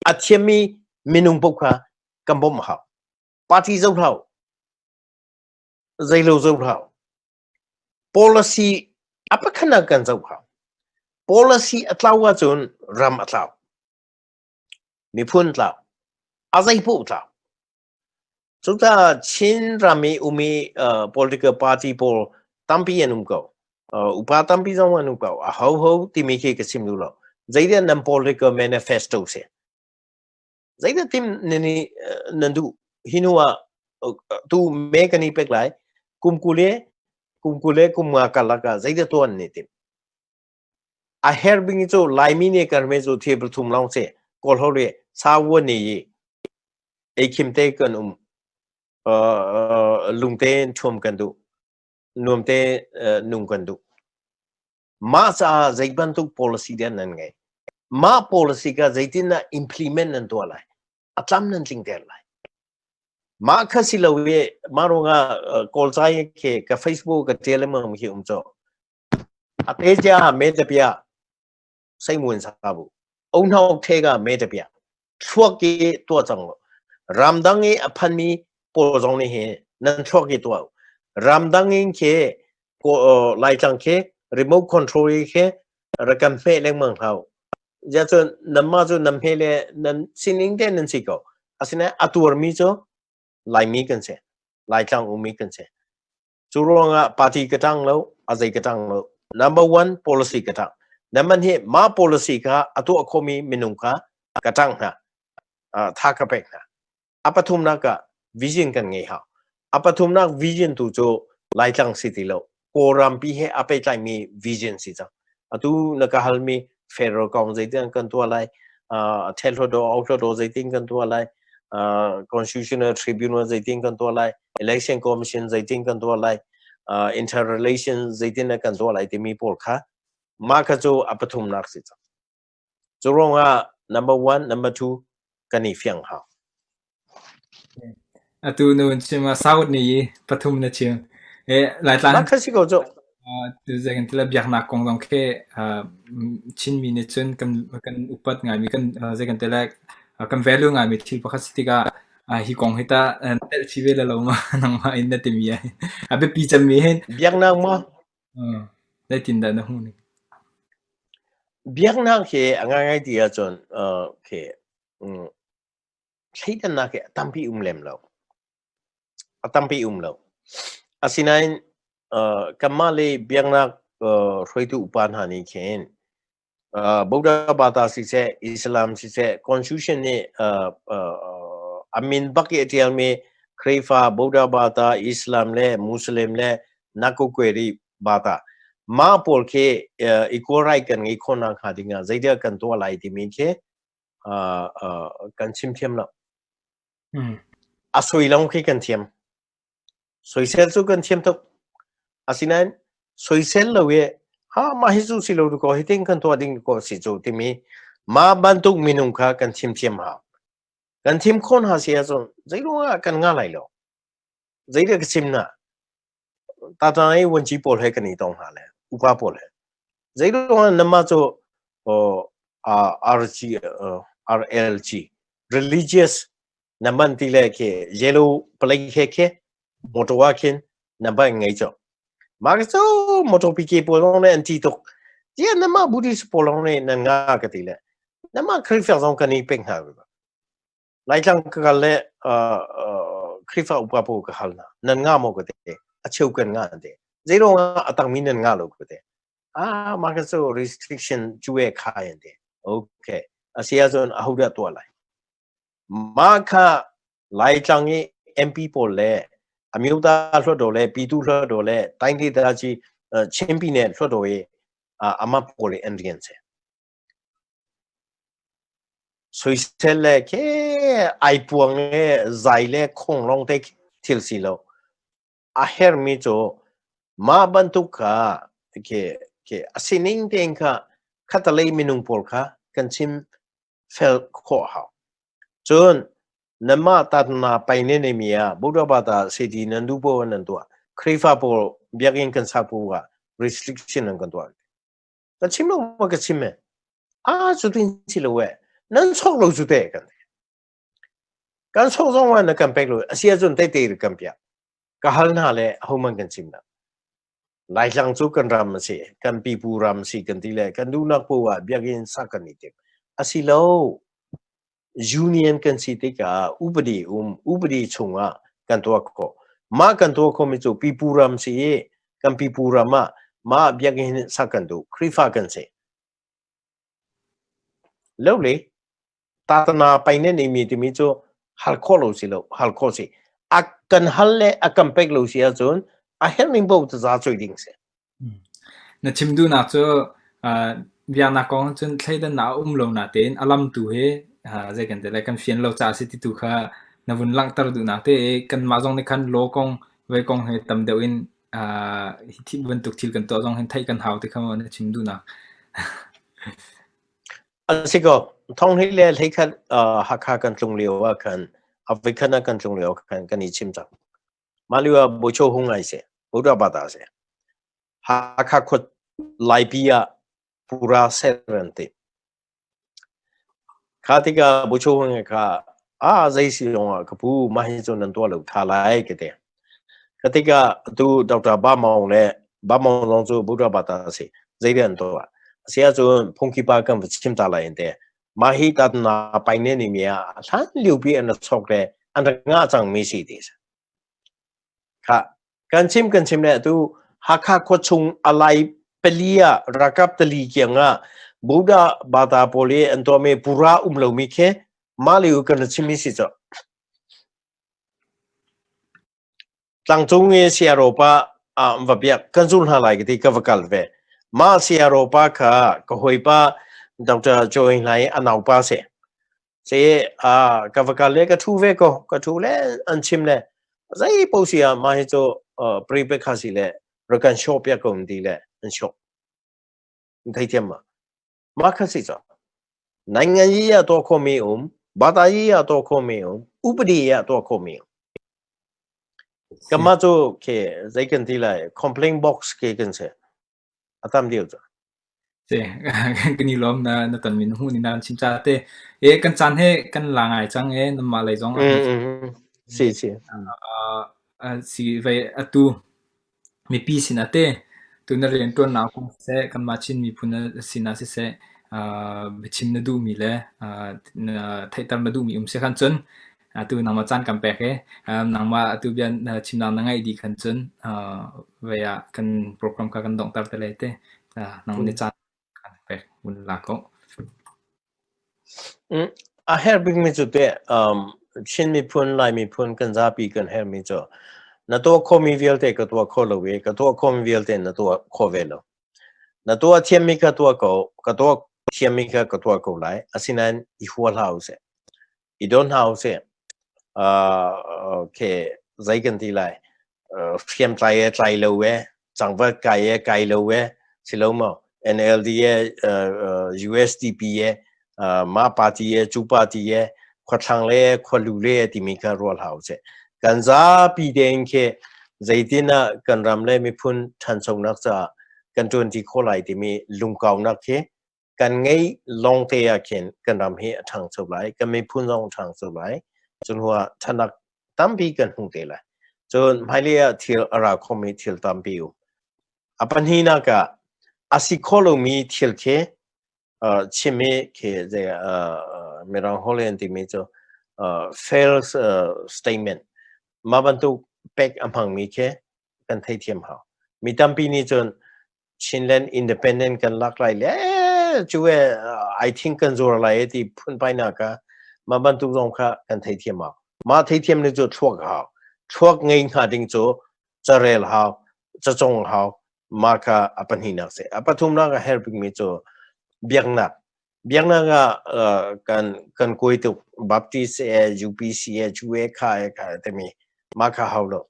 a thiammi minung paoh kha kan bawmh a hau. Party zoh hlah u. Zeilo zoh hlah u. Policy a pakhatnak kan zoh hau. Policy a tlau ahcun ram a tlau. Miphun tlau. A zeipaoh tlau. Cucaah Chin ram i umi political party pawl tampi an um ko. Upa tampi zong an um ko. A hoho timi khi ka chim duh lo. Zeidah nan political manifesto si? Zeidah tim nan i nan duh? Hi hnu ah tu me kan i pek lai. Kum kul le kum kul le kum nga karlak ah zeidah tuan ni tim? A her bing cu Laimi nih kan me cu thil pathum lawng si. Kawl ho le sa wuan ni i ei khim te kan um. Lungte thuam kan duh. Nuam te nung kan duh. Mah caah zei bantuk policy dah nan ngei? Mah policy kha zeitindah implement nan tuah lai? A tlam nan tlingter lai. Mah kha si lo i mah ruangah Kawlca i khi ka Facebook ka ṭial lengmang khi um cu. A te cia me te pia စိတ်မဝင်စားဘူးအုံနှောက်ထဲကမဲတပြthluak i tuah cang lo ramdang i a phanmi pawl zong nih hin nan thluak i tuah ramdang in khi Laitlang khi remote control i khi rak kan hmeh lengmang hlah ya cun nanmah cu nan hme le nan sining te nan si ko asinain a tuarmi cu Laimi kan si Laitlang ummi kan si Cu ruangah party ka ṭang lo, a zei ka ṭang lo. Number one policy ka ṭang. Number hi mah policy kha a tuah khomi minung kha ka ṭang hna. Tha ka pek hna. A pathumnak ah vision kan ngei hau. A pathumnak vision tu cu Laitlang si ti lo. Kawlrampi he a pehtlaimi vision si cang. Atu na ka halmi federal kong zeitin kan tuah lai, Ṭhenhluatdaw, Auhluatdaw zeitin kan tuah lai, Constitutional Tribunal zeitin kan tuah lai, Election Commission zeitin kan tuah lai, interrelation zeitin kan tuah lai timi pawl kha mah kha cu a pathumnak si cang. Cu ruangah number one, number two kan i fiang hau. Atu nu chim ah South ni i pathum na chim. E Laitlang Mah kha si ko cu. Tu zei kan ti biaknak kong zong khi Chinmi nih cun kan kan upat ngaimi kan zei kan ti le kan value ngaimi thil pakhat si tikah hi kong hi tah telh chih ve le lo ma nangmah in na timi ah a biapi cemmi hin Biaknak maw? Zeitindah na hmuh ning? Biaknak hi a ngaingai ti ahcun khi thleidannak hi a tampi um lem lo. A tampi um lo. Asinain kanmah le biaknak hruaitu upa hna nih khin Buddha bata siseh, Islam siseh, Constitution nih a min bak i a ṭialmi Khrihfa, Buddha bata, Islam le Muslim le Nakukweri bata mah pawl khi equal right kan ngeih khawh nakhnga dingah zeidah kan tuah lai timi khi kan chim thiam lo. A soi lawng khi kan thiam. Soisel cu kan thiam tuk. Asinain soisel lo i ha mah hi cu si lo ko hitin kan tuah ding ko si cu timi mah bantuk minung kha kan thim thiam hau. Kan thim khawh hna si ahcun zeiruang ah kan ngah lai lo. Zeidah ka chim na? Tata i vuanci pawl he kan i tong hna le upa pawl he. Zeiruang ah namah cu RG RLG religious na man ti le khi yellow plate he khi motor ah khin na ban ngei cu mah cu motor PK pawl zong nih an ti tuk tiah namah Buddhist pawl zong nih nan nga ka ti le namah Khrihfa zong kan i pek hna Laitlang ka kal le Khrihfa upa pawl ka hal hna nan nga maw ka ti a cheu kan nga an ti zeiruang ah a tangmi nan nga lo ka ti ah mah ka cu restriction cu e khai an ti okay a si ahcun ahodah tuah lai Mah kha Laitlang i MP pawl le Amyota Hluttaw le Pyithu Hluttaw le Taingdetaci Chin Pyine Hluttaw i amah pawl i an rian si. Soisel le ke ai puang le zai le khong long te thil si lo. A hermi cu mah bantuk kha ke ke a sining tein kha khatalei minung pawl kha kan chim fel khawh hau. Cun nanmah tatna pai ne ne mi ah Buddha bata seti nan du po nan tuah. Khrihfa pawl biakinn kan sak pu ah restriction nan kan tuah. Ka chim lo ma ka chim e. A cu tin si lo e. Nan sok lo cu te kan. Kan sok zong ma na kan pek lo. Asia cun te te kan pia. Ka hal hna le homan kan chim na. Laitlang cu kan ram a si. Kan pipu ram si kan ti le kan duhnak pu ah biakinn sak kan i tim. Asi lo. Union kan si tikah upadi um upadi chungah kan tuah khawh. Mah kan tuah khawhmi cu pipu ram si i kan pipu ram ah mah biakinn sak kan duh. Khrihfa kan si. Lo le tatana paine neimi timi cu hal khawh lo si lo hal khawh si. A kan hal le a kan pek lo si ahcun a herh ning paoh taza cuai ding si. Na chim duhnak cu biaknak kong cun thleidannak a um lo natein a lam tu hi zei kan ti lai kan fian lo caah a si ti tu kha na vun langhter duhnak te i kanmah zong nih khan law kong vei kong hi tam deuh in hi thil bantuk thil kan tuah zong hin theih kan hau ti kha maw na chim duhnak. A si ko. Thong hi le hlei khat Hakha kan tlung lio ah khan a voikhat ah kan tlung lio khan kan i chim cang. Mah lio ah Bocho Hung ai si, Buddha Bata si. Hakha khua Laipi ah pura ser an ti. Kha tikah Bocho Hung kha a zei si zong ah ka pu mah hi cu nan tuah lo tha lai ka ti. Ka tikah atu Dr. Ba Maung le Ba Maung zong cu Buddha Bata si. Zei deh an tuah. Asi ahcun phungki pa kan va chim ta lai an ti. Mah hi tatna paine ni mi ah hlan liopi an rak chok le an rak ngah cangmi si ti si. Kha kan chim kan chim le atu Hakha khuachung alai pali ah rakap tali kiang ah Buddha bata pawl i an tuahmi pura um lomi khi mah lio kan rak chimmi si cu. Tlangcung i Siaropa ah va biak kan zul hna lai ka ti ka va kal ve. Mah Siaropa kha ka hawipa Dr. Joy Hlai a naupa si. Si ka va kal le ka ṭhu ve ko. Ka ṭhu le an chim le zei paoh si ah mah hi cu pre kha si le rak kan show piak ko ti le an show. Theithiam ma? Mah kha si cu. Naingan yi ah tuah khomi um, bata yi ah tuah khomi um, upadi ah tuah khomi um. Kanmah cu khi zei kan ti lai complaint box khi kan si. A tam deuh cu. Si, kan i lawm na na tonmi na hmuh ni na kan chim ca te. E kan caan he kan la ngai cang e nanmah lei zong Si si. Si vei atu mipi sinah te tu na rianṭuannak kong siseh, kanmah Chin miphun sinah siseh, biachim na duhmi le theihter na duhmi um si khan cun atu nangmah caan kan pek i nangmah atu bia chimnak na ngeih dih khan cun vei ah kan program kha kan donghter te lai te. Nangmah nih caan kan pek vun la ko. A herh bikmi cu teh Chin miphun, Lai miphun kan zapi kan herhmi cu na tuah khawhmi vialte ka tuah kho lo i ka tuah khawhmi vialte na tuah khawh ve lo. Na tuah thiammi kha tuah ko, ka tuah thiammi kha ka tuah ko lai. Asinain i hua hlah usih. I daw hna usih. Okay, zei kan ti lai? Hriamtlai e tlai lo e, cangvat kai e kai lo e, si lo maw? NLD e, USDP e, mah party e, cu party e, khuathlang le khualu le timi kha ruah hlah usih. Kan zapi tein khi zeitin ah kan ram le miphun ṭhanchonak caah kan ṭuanṭi khawh lai timi lungkaunak khi kan ngeih lawngte ah khin kan ram hi a ṭhangcho lai, kan miphun zong a ṭhangcho lai. Cu hnu ah ṭhanak tampi kan hmu te lai. Cun hmailei ah thil a ra khomi thil tampi um. A pahnihnak ah a si kho lomi thil khi chim i khi zei Mirang holh in timi cu false statement mah bantuk pek a hmangmi khi kan theithiam hau. Mi tampi nih cun Chinland Independent kan lak lai le cu e I think kan zuar lai ti phunpai nak ah mah bantuk zong kha kan theithiam hau. Mah theithiam ni cu thluak hau. Thluak ngei hnga ding cu carel hau, cacong hau, mah kha a pahnihnak si. A pathumnak a herh bikmi cu biaknak. Biaknak ah kan kuai tuk. Baptist e, UPC e, cu e, kha e, kha e timi mah kha hau lo.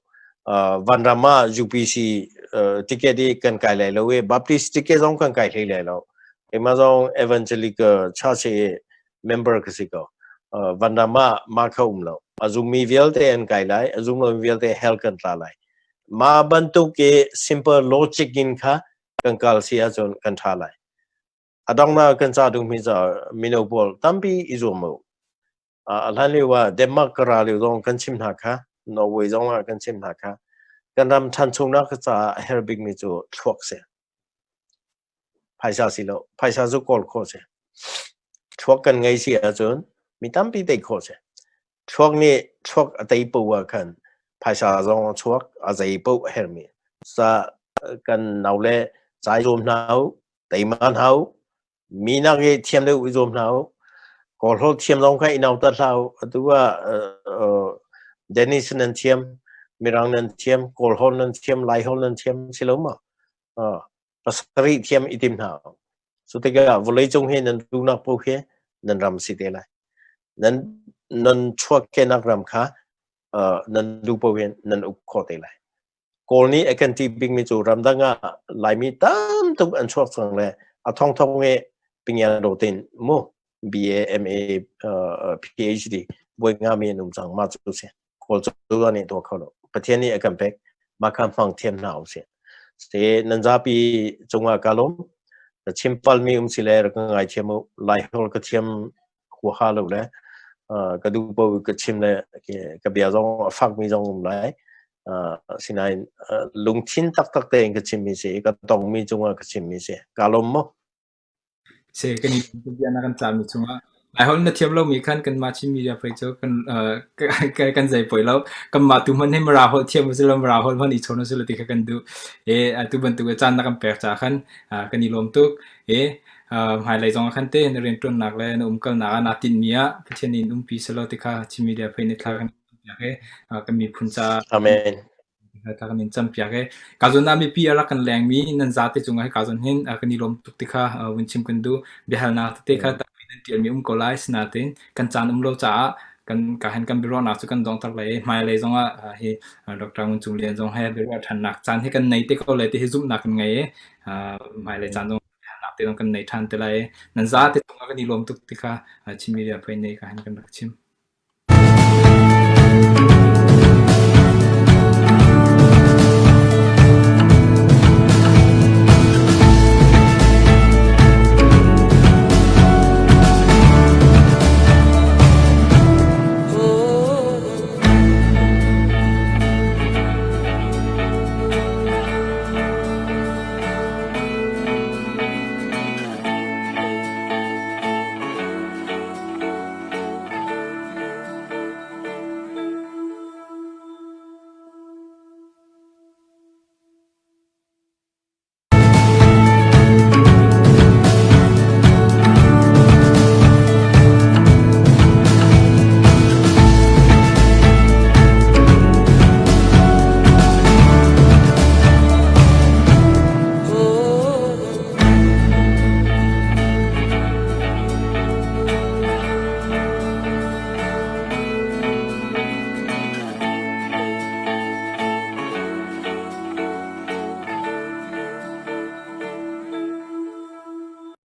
Vanram ah UPC ticket i kan kai lai lo i Baptist ticket zong kan kai hlei lai lo. Keimah zong Evangelical Church i member ka si ko. Vanram ah mah kha um lo. A zummi vialte an kai lai, a zum lomi vialte hell kan tla lai. Mah bantuk i simple logic in kha kan kal si ahcun kan ṭha lai. A donghnak kan ca duhmi cu mino pawl tampi i zuam u. A hlan lio ah Denmark ka ra lio zong kan chim hna kha, Norway zong ah kan chim hna kha. Kan ram ṭhanchonak caah a herh bikmi cu thluak si. Phaisa si lo. Phaisa cu kawl khawh si. Thluak kan ngei si ahcun mi tampi tei khawh si. Thluak nih thluak a tei poah ah khan phaisa zong a chuak, a zei paoh a herhmi. Sa kan naule ca i zuam hna u, teima hna u, mi nak i thiam deuh i zuam hna u. Kawlholh thiam zong kha i nautat hlah u. Atu ah Danish nan thiam, Mirang nan thiam, Kawlholh nan thiam, Laiholh nan thiam si lo maw? Pasarih thiam i tim hna u. Cu tikah vawleicung hi nan duhnak paoh hi nan ram si te lai. Nan nan chuahkehnak ram kha nan duh paoh in nan uk khawh te lai. Kawl nih a kan ti bikmi cu ramdang ah Laimi tam tuk an chuak cang le a thongthong i pingyan mu BA, MA, PhD buai ngami an um cang ma cu si. Kawl cu an i tuah kho lo. Pathian nih a kan pek. Mah kha hmang thiam hna usih. Se nan zapi cungah ka lawm. Ka chim palmi um si le rak ka ngaithiam u. Laiholh ka thiam huaha lo le ka duh paoh ka chim le ka bia zong a fakmi zong um lai. Sinain lungthin taktak tein ka chimmi si ka tongmi cungah ka chimmi si. Ka lawm maw? Se kan i bia na kan cahmi chungah Laiholh na thiam lomi khan kanmah Chin media pei cu kan kan zei poi lo. Kanmah tu hmanh hi Mara holh thiam usih law Mara holh hmanh i chawn usih law ti kha kan duh. E atu bantuk caan na kan pek caah khan kan i lawm tuk. E hmailei zong ah khan te na rianṭuannak le na umkalnak ah naa tinhmi ah Pathian nih in umpi selaw ti kha Chin media pei nih thla kan piak i kan miphun caah Amen. Ta kan in campiak i ka zawn ah mipi a rak kan lengmi nan zate cungah hi ka zawn hin kan i lawm tuk ti kha vun chim kan duh. Biahalnak tete kha tampi nan ṭialmi um ko lai. Sinain kan caan um lo caah kan ka hin kan biaruahnak cu kan donghter lai i hmailei zongah hi Dr. Ngun Cung Lian zong he biaruah ṭhannak caan hi kan nei te ko lai ti hi zumhnak kan ngei i hmailei caan zong biahalnak te zong kan nei ṭhan te lai i nan zate cungah kan i lawm tuk ti kha Chin Media Phain nih ka hin kan rak chim.